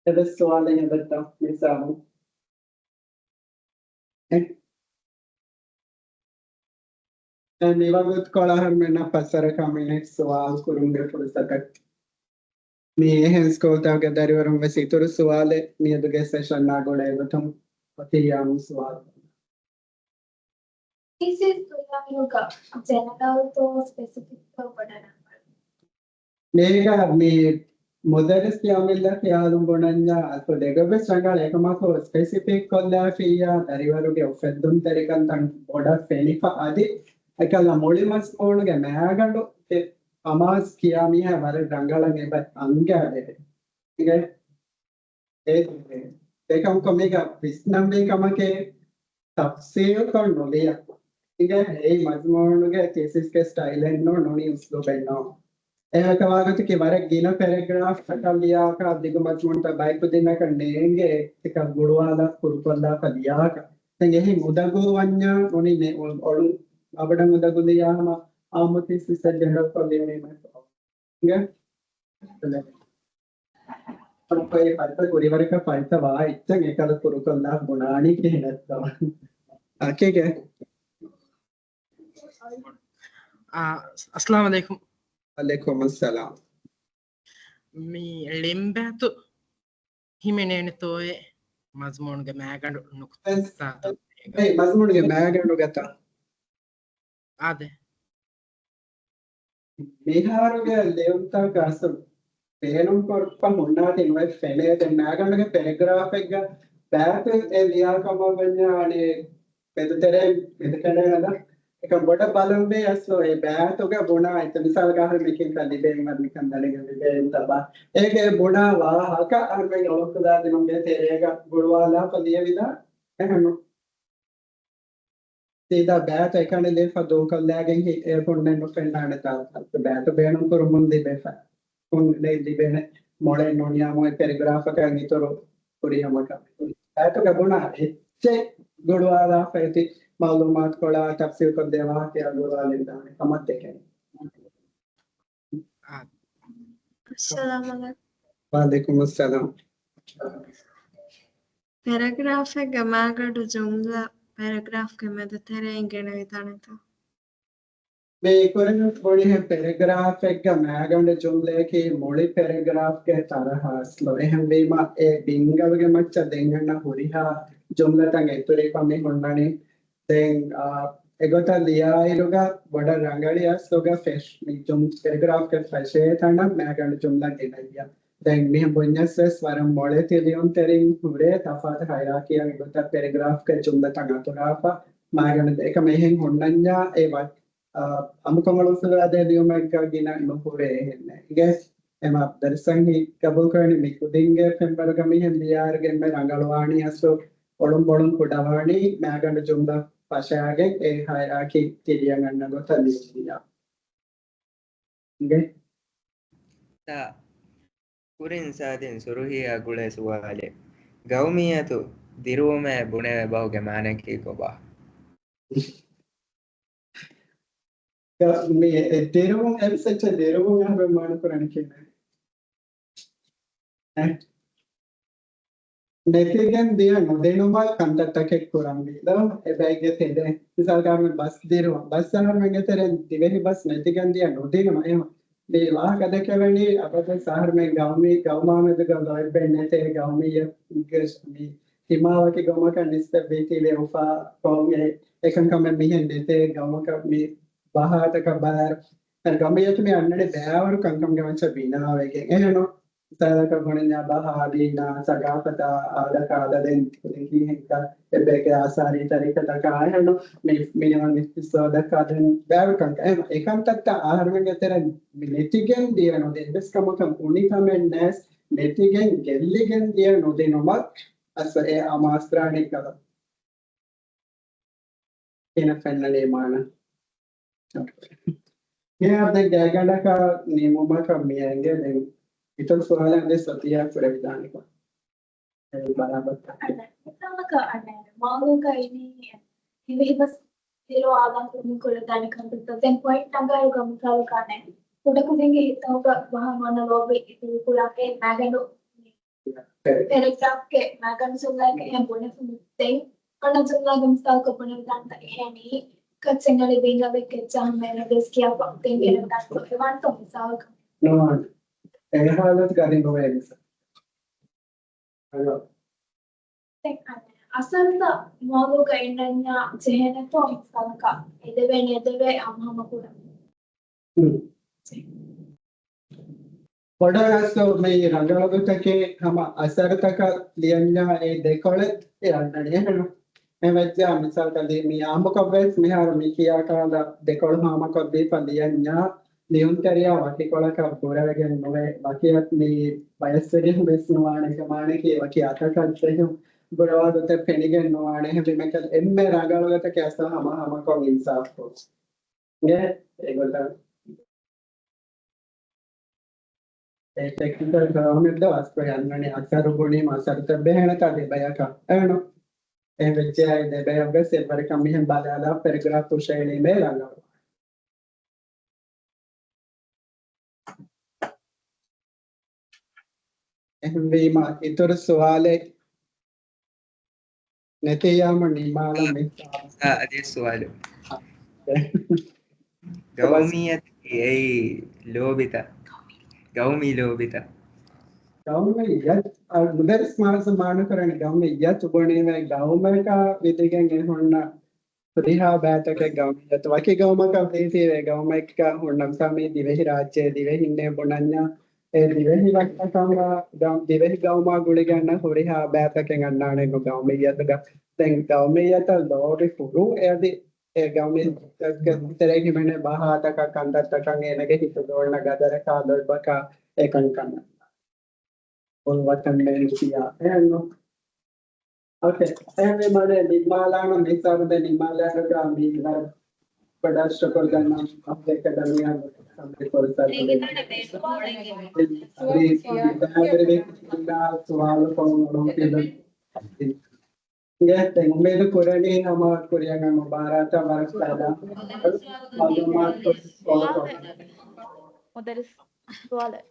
އެވެސް ސުވާލެއް އެބައްތަ މިސާބު. އެ އެ މިވަގުތުކޮޅަށް އަހަރުމެންނަށް ފަސްވަރަކަށް މިނެޓް ސުވާލު ކުރުމުގެ ފުރުސަތަކީ. މި އެހެން ސްކޫލްތަކުގެ ދަރިވަރުން ވެސް އިތުރު ސުވާލެއް މިއަދުގެ ސެޝަންއާ ގުޅޭ ގޮތުން އޮތީ އާއްމު ސުވާލު. ތީސިސް ކުރާއިރުގަ ޖެނެރަލްތޯ ސްޕެސިފިކްތޯ ބޮޑަށް ރަނގަޅު؟ މީގަ މި މުދައްރިސް ކިޔާމިއްލަ ޚިޔާލުން ބުނަންޏާ އަސްލު ދެގޮތްވެސް ރަނގަޅު އެކަމަކު ސްޕެސިފިކް ކޮށްލާފިއްޔާ ދަރިވަރުގެ އުފެއްދުންތެރިކަންތައް ބޮޑަށް ފެނިފަ އަދި އެކަލަ މުޅި މަސްމޫނުގެ މައިގަނޑު އެ އަމާޒް ކިޔާ މީހާ ވަރަށް ރަނގަޅަށް އެބަ އަންގާދެވޭ. އިނގޭ؟ އެ އެކަމަކު މީގަ ވިސްނަންވީ ކަމަކީ ތަފްސީލްކޮށް ނުލިޔަ. އިނގޭ؟ އެއީ މަޒްމޫނުގެ ތީސިސްގެ ސްޓައިލެއްނޫން، ނޫނީ އުސްލޫބެއްނޫން. އެހެންވާގޮތަކީ ވަރަށް ގިނަ ޕެރެގްރާފްތަކަށް ލިޔާކަށް ދިގު މަޒްމޫންތައް ބައެއް ކުދިންނަކަށް ނޭނގޭ އެކަން ގުޅުވާލާ ކުރުކޮށްލާފަ ލިޔާކަށް. ދެން އެހެން އުނދަގޫ ވަންޏާ ނޫނީ މެ-، އޮޅު އަބަޑަށް އުނދަގޫ ލިޔާ ހަމަ އާއްމު ތީސިސްއެއް ޖެނެރަލްކޮށް ލިޔުނީމަ. އިނގޭ؟ ފައިސާ ކުރިވަރަކަށް ފައިސާ ވާ އެއްޗެއް އެކަލަ ކުރުކޮށްލާ ބުނާނީ ކިހިނެއްތޯ؟ އަކީގެ. އާ، އައްސަލާމު ޢަލައިކުމް. ވަޢަލައިކުމުއްސަލާމް. މި ޅިނބައިތު ހިމެނޭނެތޯއޭ މަޒްމޫނުގެ މައިގަނޑު ނުކުތާތައް؟ އެ، މަޒްމޫނުގެ މައިގަނޑުގަތަ؟ އާދެ. މިހާރުގެ ލިޔުންތަކަށް އަސްލު ބޭނުންކޮށްފަ ހުންނާތީ ނުވެ ފެނޭ. ދެން މައިގަނޑުގެ ޕެރެގްރާފެއްގަ ބައިތު އެ ލިޔާ ކަމަށް ވަންޏާ އަނެއް މެދުތެރެއިން މެދުކެނޑޭނަދާ. އެކަން ބޮޑަށް ބަލަންވީ އަސްލު އެ ބައިތުގަ ބުނާ އެތައް މިސާލަކަށް އަހަރެން މިކިންތައް ލިބޭން ވަރަށް ނިކަން ދަނެގެން ލިބޭން ތަބާ. އޭގެ ބުނާ ވާހަކަ އަހަރުމެން އޮޅުކުލާދިނުމުގެ ތެރޭގަ ގުޅުވާލާފަ ލިޔެވިދާ. އެހެން ސީދާ ބައިތު އެކަނި ލިޔެފަ ދޫކޮށްލާގެން ހި-، އެ ހުންނެއް ނުފެންނާނެތާ. ބައިތު ބޭނުން ކުރުމުން ލިބޭފަ. ހުންނެއް ލިބޭނެ މޮޅެއް ނޫނިޔާމު އެ ޕެރެގްރާފަކަށް އިތުރު ކުރިޔަމަކަށް. ބައިތުގަ ބުނާ އެއްޗެއް ގުޅުވާލާފަ އެތި މައުލޫމާތުކޮޅާ ތަފްސީލްކޮށްދޭ ވާހަކަޔާ ގުޅުވާލެވިދާނެ ކަމަށް ދެކެނީ. އާ. އައްސަލާމު ޢަލައިކުމް. ވަޢަލައިކުމުއްސަލާމް. ޕެރެގްރާފެއްގެ މައިގަނޑު ޖުމްލަ ޕެރެގްރާފްގެ މެދުތެރެއިން ގެނެވިދާނެތަ؟ މި ކުރިން ބުނިހެން ޕެރެގްރާފެއްގަ މައިގަނޑު ޖުމްލައަކީ މުޅި ޕެރެގްރާފްގެ ތަރަހަ އަސްލު. އެހެންވީމަ އެ ބިންގަލުގެ މައްޗަށް ދެން އަންނަ ހުރިހާ ޖުމްލަތައް އެތުރިފަ މި ހުންނަނީ. ދެން، އާ، އެގޮތަށް ލިޔާއިރުގަ ބޮޑަށް ރަނގަޅި އަސްލުގަ ފެށް-، މި ޖުމް-، ޕެރެގްރާފްގެ ފެށޭ ތަނަށް މައިގަނޑު ޖުމްލަ ގެނައްޔާ. ދެން މިހެން ބުންޏަސް ވެސް ވަރަށް މޮޅެތި ލިޔުންތެރިން ހުރޭ ތަފާތު ހައިރާކީއަށް އެގޮތަށް ޕެރެގްރާފްގެ ޖުމްލަތައް އަތުރާފަ މައިގަނޑު އެކަމަށް އެހެން ހުންނަންޏާ އެ ވަ-، އާ، އަމުކޮށް އަޅުން ފިލާދޭ ލިޔުމެއްގަ ގިނަ ނުހުރޭ އެހެންނެއް. އިނގޭ؟ އެމަ ދަރިސަން ހި ގަބޫލުކުރަނީ މި ކުދިންގެ ފެންވަރުގަ މިހެން ލިޔާއިރުގެ އެންމެ ރަނގަޅުވާނީ އަސްލު އޮޅުންބޮޅުން ކުޑަވާނީ މައިގަނޑު ޖުމްލަ ފަށާގެން އެ ހައިރާކީ ތިރިއަށް އަންނަ ގޮތަށް ލިޔުން ލިޔާ. އިނގޭ؟ ތާ، ކުރިން ސާދިން ސުރުހީއާ ގުޅޭ ސުވާލެއް. ގައުމިއްޔަތު ދިރުވުމޭ ބުނެވޭ ބަހުގެ މާނައަކީ ކޮބާ؟ މި ދިރުވުން އެއްޗެއް ދިރުވުން އަހަރު މާނަކުރަނީ ކިހިނެއް؟ ނެތިގެން ދިޔަ ނުދިނުމަށް ކަންތައްތަކެއް ކުރަންވީ ދޯ؟ އެބައެއްގެ ތެރެއިން މިސާލަކަށް ބަސް ދިރުވަން، ބަސް އަހަރުމެންގެ ތެރެއިން ދިވެހި ބަސް ނެތިގެން ދިޔަ ނުދިނުމަށް. އެހެން މި ވާހަކަ ދެކެވެނީ އަބަދުވެސް އަހަރުމެން ގައުމީ، ގައުމާމެދުގަ ލޯތްބެއް ނެތޭ، ގައުމީ މި ހިމާވަކި ގައުމަކަށް ނިސްބަތްވީތީވެ އުފާ ކޮށް އެ އެކަންކަމެއް މިހެން ނެތޭ، ގައުމަކަށް މި ބަހާތަކަށް ބާރު ގައުމިއްޔަތު މި އަންނަނީ ބައިވަރު ކަންކަމުގެ މައްޗަށް ބިނާވެގެން. އެހެން މިސާލަކަށް ބުނަންޏާ ބަހާ ދީނާ، ސަގާފަތާ، އާދަކާ އާދަ ދެން ކުދިން ކީހެންކަ އެބޭގެ އާސާރީ ތަރީކަތަކާ އެހެން މި މިނިވަން އިސްތިސްވާ ދައްކާ ދެން ބައިވަރު ކަންކަން. އެހެން އެކަންތައްތައް އަހަރުމެންގެ ތެރެ މި ނެތިގެން ދިޔަ ނުދިން ވެސް ކަމަކަށް އުނިކަމެއް ނެސް ނެތިގެން ގެއްލިގެން ދިޔަ ނުދިނުމަށް އަސް އެ އަމާސްރާނީ ކަލަ އޭނަ ފެންނަނީ މާނަ. ގެއަށް ދެން ގާތްގަނޑަކަށް ނިމުމަކަށް މިއެނގޭ. ދެން އިތުރު ސުވާލެއް ދެ ސޮތިޔާ ކުރެވިދާނެކަން. އެ ބަރާބަރަށް. އަނެއް މައުލޫގަ އިނީ ދިވެހި ބަސް ދިރު އާލާ ކުރުމުގެ ކުރަދާނެ ކަންތައްތައް. ދެން ޕޮއިންޓް ނަގާއިރުގަ މިސާލަކަށް ކުޑަކުދިންގެ ހިތުގަ ވަހަން ވަނަ ލޯބި އިތުރުކުރާ އެ މަގަނޑު ޕެރެގްރާފްގެ މަގަނޑު ޖުމްލައަކަށް އެހެން ބުނެފަ ދެން އަންނަ ޖުމްލައިގެ މިސާލަކަށް ބުނެވިދާންތަ އެހެނީ ކައްޗެއް އަޅި ބިނގަވެ ކެއްޗާ ހަމައެއް ނުދޭސް ކިޔާފަ ދެން ގެނެވިދާންތޯ އެވާންތޯ މިސާލަކަށް؟ ނުވާނެ. އެ ހާލަތުގަ އަދި ނުވޭ މިސާލަކަށް. އަދި ދެން އަންނަ އަސަރުތައް މައުލޫގަ އިންނަންޏާ ޖެހޭނެތޯ މިސާލަކަށް އެދެވޭ ނޭދެވޭ ހަމަހަމަ ކުރަން. ބޮޑަށް އަސްލު މި ރަނގަޅު ގޮތަކީ ހަމަ އަސަރުތަކަށް ލިޔަންޏާ އެ ދެކޮޅެއް އެ އަންނަނީ އެހެން. އެހެންވެއްޖާ މިސާލަކަށް މި އާއްމުކޮށްވެސް މިހާރު މި ކިޔާ ކަހަލަ ދެކޮޅު ހާމަކޮށްދީފަ ލިޔަންޏާ ލިޔުންތެރިޔާ ވަކިކޮޅަކަށް ބުރަވެގެން ނުވޭ، ވަކި މި ބަޔަސްވެގެން ވެސް ނުވާނެ، ކަމާނެކީ ވަކި އަތަކަށް ޖެހުން ބުރަވާ ގޮތެއް ފެނިގެން ނުވާނެ. އެހެންވީމަ އެއްމެ ރަނގަޅު ގޮތަކީ އަސްލު ހަމަ ހަމަކޮށް އިންސާފު ގެ އެގޮތަށް. އެ ޓެކްނިކަލް ޓާމެއް ދޯ އަސްކޮ އަންނަނީ އަސަރު ބުނީމަ އަސަރުތައް ބެހޭނެތާ ދެބަޔަކަށް އެނު. އެ ވެއްޖެއާއި ދެބަޔަށްވެސް އެއްވަރަކަށް މިހެން ބަލާލާ ޕެރެގްރާފް ހުށައެޅީމޭ ރަނގަޅު. އެހެންވީމަ އިތުރު ސުވާލެއް ނެތިއްޔާމު ނިމާލަން މި އާ، އަދި ސުވާލު. ގައުމިއްޔަތު އެއީ ލޯބިތައް. ގައުމީ ލޯބިތައް. ގައުމިއްޔަތު، އަ، މުދައްރިސް މާޒް މާނަކުރަނީ ގައުމިއްޔަތު ބުނީމޭ ގައުމަކާ ވިދިގެން އެ ހުންނަ ހުރިހާ ބައިތަކެއް ގައުމިއްޔަތު. ވަކި ގައުމަކަށް ވީތީވެ ގައުމެއްގަ ހުންނަ މިސާ މި ދިވެހި ރާއްޖޭ ދިވެހިންނޭ ބުނަންޏާ އެ ދިވެހި ވަކިކަންވާ ގައު-، ދިވެހި ގައުމާ ގުޅިގެންނަ ހުރިހާ ބައިތަކެއް އަންނާނެ ގައުމިއްޔަތުގަ. ދެން ގައުމިއްޔަތަށް ލޯބި ފުރޫ އެ އަދި އެ ގައުމީ ތެރޭގެ ހިމެނޭ ބަހާތަކަށް ކަންތައްތަކަށް އޭނަގެ ހިތުގަ އޮންނަ ގަދަރަކާ ލޯތްބަކާ އެކަންކަން އޮން ވަތަން މޭން ކިޔާ އެހެންނު. އޯކޭ. އެހެންވީމަ އަނެއް ނިންމާލާނަ މިސާލު ދެ ނިންމާލާނަކާ މީ ވަރަށް ބޮޑަށް ޝުކުރު ދަންނަވަން އެކަޑަމިއާ ސަމްމި ފުރުސަތު ދިން. ސުވާލު ކޮށް އެ، ދެން އުއްމީދު ކުރަނީ ހަމަ ކުރިއަށް މުބާރާތަށް ވަރަށް ފައިދާ މަޢުލޫމާތު ފޯރުކޮށް. މުދައްރިސް ސުވާލެއް.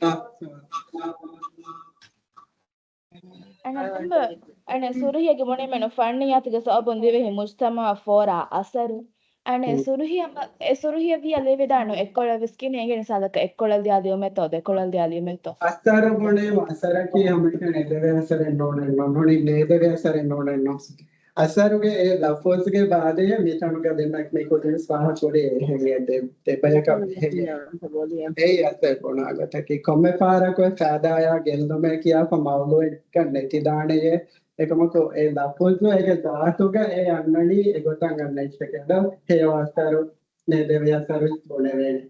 އަ، އަނެއް ކުނބަ، އަނެއް ސުރުހީގެ ބުނީމެއްނު ފަންނިއްޔާތުގެ ސަބަބުން ދިވެހި މުޖްތަމަޢަށް ފޯރާ އަސަރު. އަނެއް ސުރުހި އަމަ-، އެ ސުރުހިއަށް ވިޔަ ލިޔެވިދާނު އެއްކޮޅަށް ވެސް ކިހިނެއް އެނގޭ މިސާލަކަށް އެއްކޮޅަށް ލިޔާ ލިޔުމެއްތޯ ދެކޮޅަށް ލިޔާ ލިޔުމެއްތޯ؟ އަސަރު ބުނީމަ އަސަރަކީ ހަމައެކަނި އެދެވޭ އަސަރެއް ނޫނެއްނު، ނޫނީ ނޭދެވޭ އަސަރެއް ނޫނެއްނު. އަސަރުގެ އެ ލަފުޒުގެ ބާދަޔަށް މިތަނުގަ ދެންމެ މި ކުދިން ފާހަގަކުރީ އެހެން އެ ދެ-، ދެބަޔަކަށް އެހެން އެ އަސަރު ބުނާ ގޮތަކީ ކޮންމެ ފަހަރަކު އެ ފައިދާޔާ ގެއްލުމޭ ކިޔާފަ މައުލޫއެއްގަ ނެތިދާނެޔޭ. އެކަމަކު އެ ލަފުޒު އޭގެ ޒާތުގަ އެ އަންނަނީ އެގޮތަށް އަންނަ އިސްތަކެއް ދޯ ހެޔޮ އަސަރު ނޭދެވޭ އަސަރު ބުނެވޭނެ.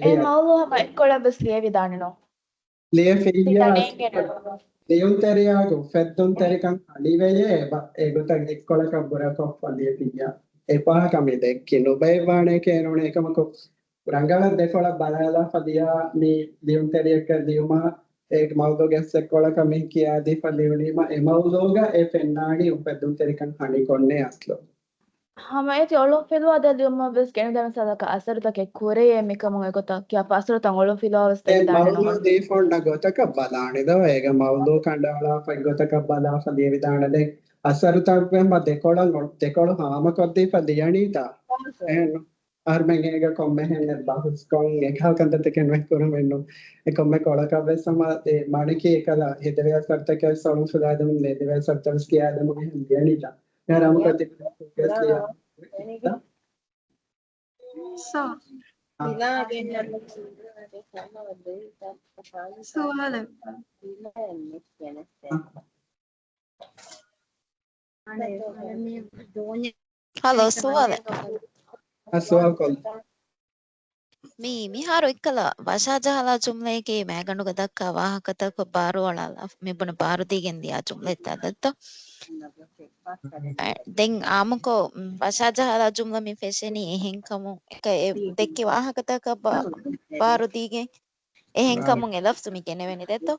އެ މައުލޫ ހަމަ އެއްކޮޅަށް ވެސް ލިޔެވިދާނެ ނޯ؟ ލިޔެފިއްޔާ ލިޔުންތެރިޔާގެ އުފެއްދުންތެރިކަން ހަނިވެޔޭ އެބަ-، އެގޮތަށް އެއްކޮޅަކަށް ބުރަކޮށްފަ ލިޔެފިއްޔާ. އެ ފާހަގަ މި ދެއްކި ނުބައެއްވާނެ ކޭނުނެ. އެކަމަކު ރަނގަޅަށް ދެކޮޅަށް ބަލާލާފަ ލިޔާ މި ލިޔުންތެރިޔަކަށް ލިޔުމާ އެ މައުލޫގެ އެއްކޮޅަކަށް މި ކިޔާދީފަ ލިޔުނީމަ އެ މައުލޫގަ އެ ފެންނާނީ އުފެއްދުންތެރިކަން ހަނިކޮށްނޭ އަސްލު. ހަމައެކަނި އޮޅުން ފިލުވާ ދެ ލިޔުމަށް ވެސް ގެނެވޭނެ ސާދަކަށް އަސަރުތަކެއް ކުރެޔޭ މިކަމުން އެގޮތަށް ކިޔާފަ އަސަރުތައް އޮޅުން ފިލުވާ ވެސް ދެން ދެން ދާނެ މައުޟޫ ނަމަ. ދީފަ އޮންނަ ގޮތަކަށް ބަލާނެ ދޯ، އޭގަ މައުޟޫ ކަނޑައަޅާފަ އެއްގޮތަކަށް ބަލާފަ ލިޔެވިދާނެ. ދެން އަސަރުތައް ވެމަ ދެކޮޅަށް އޮ-، ދެކޮޅު ހާމަކޮށްދީފަ ލިޔަނީތާ. އެހެން އަހަރުމެން އޭގަ ކޮންމެހެން ބަހުސްކޮށް އެކަހަލަ ކަންތައްތަކެއް ނުވެ ކުރަން ވެއްނު. އެ ކޮންމެ ކޮޅަކަށް ވެސް ހަމަ އެ މާނަކީ އެކަލަ ހެދެވޭ އަސަރުތަކެއް ވެސް އޮޅުން ފިލާދެމުން ނެދެވޭ އަސަރުތައް ވެސް ކިޔާދެމުން އެހެން ލިޔަނީތާ. އެހެން ހަމަ ކޮށްދީފަ ލިޔަނީތާ. ސޯ. ސުވާލެއް. ހަލޯ، ސުވާލެއް. އަ، ސުވާލު ކޮށްލަ. މީ، މިހާރު އެއްކަލަ ވަށާޖަހާލާ ޖުމްލައެކޭ މައިގަނޑުގަ ދައްކާ ވާހަކަތަކަށް ބާރުއަޅާލާ، މި ބުނެ ބާރުދީގެން ދިޔާ ޖުމްލަ އެއްތާ ދެއްތޯ؟ އަ، ދެން އާއްމުކޮށް، މް، ވަށާޖަހާލާ ޖުމްލަ މި ފެށެނީ އެހެންކަމުން، އެކަ އެ ދެއްކި ވާހަކަތަކަށް ބާ-، ބާރުދީގެން. އެހެން ކަމުން އެ ލަފްޒު މި ގެނެވެނީ ދެއްތޯ؟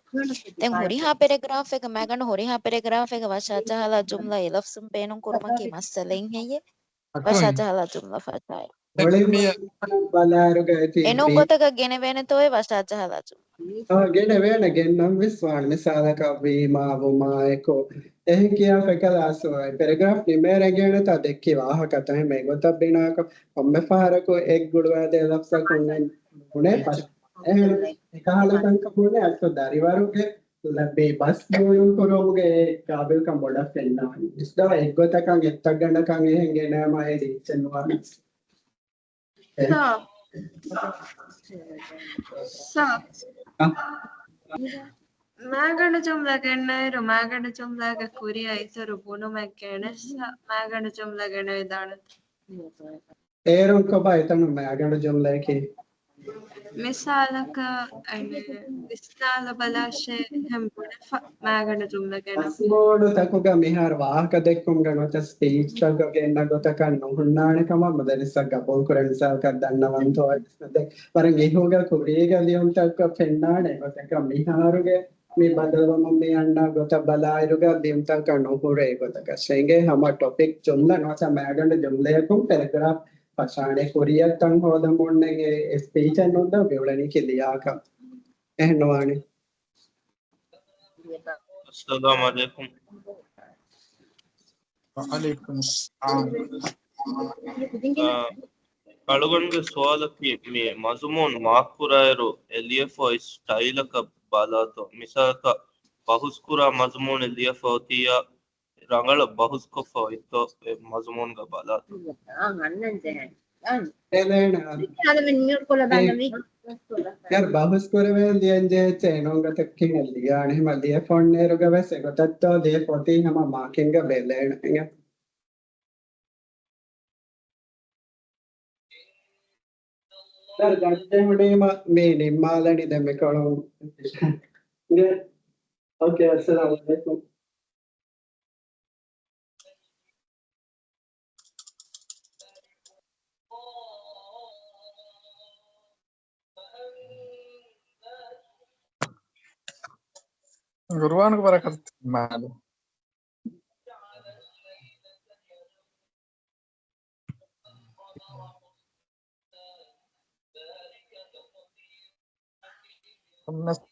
ދެން ހުރިހާ ޕެރެގްރާފެއްގަ މައިގަނޑު ހުރިހާ ޕެރެގްރާފެއްގަ ވަށާޖަހާލާ ޖުމްލަ އެ ލަފްޒުން ބޭނުން ކުރުމަކީ މައްސަލައެއް ހެއްޔޭ؟ ވަށާޖަހާލާ ޖުމްލަ ފަށާއިރު. މުޅިން ބަލާއިރުގަ އެތި އެނޫން މި ގޮތަކަށް ގެނެވޭނެތޯއޭ ވަށާޖަހާލާ ޖުމްލަ؟ އާ، ގެނެވޭނެ، ގެންނަން ވެސް ވާނެ. މިސާލަކަށް ވީމާ، ވުމާއެކު އެހެން ކިޔާ ފެކަލާސް ޕެރެގްރާފް ނިމޭ ރެނގޭނެތާ ދެއްކި ވާހަކަތައް ހަމަ އެގޮތަށް ބިނާކޮށް، ކޮންމެ ފަހަރަކު އެއް ގުޅުވާދޭ ލަފްޒަކުން ނޫނޭ ފަށާ. އެހެން އެކަހަލަ ކަންކަމުން އަސްލު ދަރިވަރުގެ ލައްބީ ބަސް ބޯލުން ކުރުމުގެ ގާބިލްކަން ބޮޑަށް ފެންނާނެ. މިސްދާ އެއްގޮތަކަށް އެއްތައްގަނޑަކަށް އެހެން ގެނައަމާ އެ ރީއްޗެއް ނުވާނެ. ސާ. ސާ. އަ. މައިގަނޑު ޖުމްލަ ގެންނައިރު، މައިގަނޑު ޖުމްލައިގެ ކުރިއަށް އިތުރު ބުނުމެއް ގެނެއްސަ، މައިގަނޑު ޖުމްލަ ގެނެވިދާނެތަ؟ އޭރުން ކޮބާ އެތަނުން މައިގަނޑު ޖުމްލައަކީ؟ މިސާލަކަށް، އަނެއް، ވިސްނާލަބަލާށޭ ހެން ބުނެފަ މައިގަނޑު ޖުމްލަ ގެނެސް. މަސްމޫނުތަކުގަ މިހާރު ވާހަކަ ދެއްކުމުގެ ނުވަތަ ސްޕީޗްތަކަށް ގެންނަ ގޮތަކަށް ނުހުންނާނެ ކަމަށް މުދައްރިސަށް ގަބޫލު ކުރޭ. މިސާލަކަށް ދަންނަވަންތޯ ވަރަށް އިހުގަ ކުރީގަ ލިޔުންތަކަށް ފެންނާނެ ގޮތަކަށް މިހާރުގެ މި ބަދަލުވަމުން މި އަންނަ ގޮތަށް ބަލާއިރުގަ ލިޔުންތަކަށް ނުހުރޭ ގޮތަކަށް އެނގޭ. ހަމަ ޓޮޕިކް ޖުމްލަ ނުވަތަ މައިގަނޑު ޖުމްލަޔަކުން ޕެރެގްރާފް ފަށާނެ ކުރިއަށް ތަން ހޯދަމުންނެގެ ސްޕީޗެއް ނުންދަ މިއުޅެނީކީ ލިޔާކަށް. އެހެން ނުވާނެ. އައްސަލާމު ޢަލައިކުމް. ވަޢަލައިކުމުއްސަލާމް. އާ، އަޅުގަނޑުގެ ސުވާލަކީ މި މަޒުމޫން މާކްކުރާއިރު އެ ލިޔެފަ އޮތް ސްޓައިލަކަށް ބަލާތޯ؟ މިސާލަކަށް ބަހުސްކުރާ މަޒުމޫނެއް ލިޔެފަ އޮތިއްޔާ ރަނގަޅަށް ބަހުސްކޮށްފަ އޮތްތޯ އެ މަޒުމޫންގަ ބަލާތޯ؟ އާ، އަންނަން ޖެހޭ. އާ. އެލޭނަ. އާ. އެ، ޔާރް ބަހުސް ކުރެވޭ ލިޔަން ޖެހޭ އެއްޗެއް ނޫން ގޮތަކީ ލިޔާނެ. ހަމަ ލިޔެފައޮންނައިރުގަ ވެސް އެގޮތަށްތޯ ލިޔެފަ އޮތީ ހަމަ މާކިންގަ ބެލޭނެ. އެނގޭ. ސަރ، ގަނޑެއް ހުނީމަ މީ ނިންމާލަނީ ދެން މިކޮޅުން. އެނގޭ. އޯކޭ، އައްސަލާމު ޢަލައިކުމް. ގުރުއާނުގެ ބަރަކަތު މާލެ. ކޮންމެސް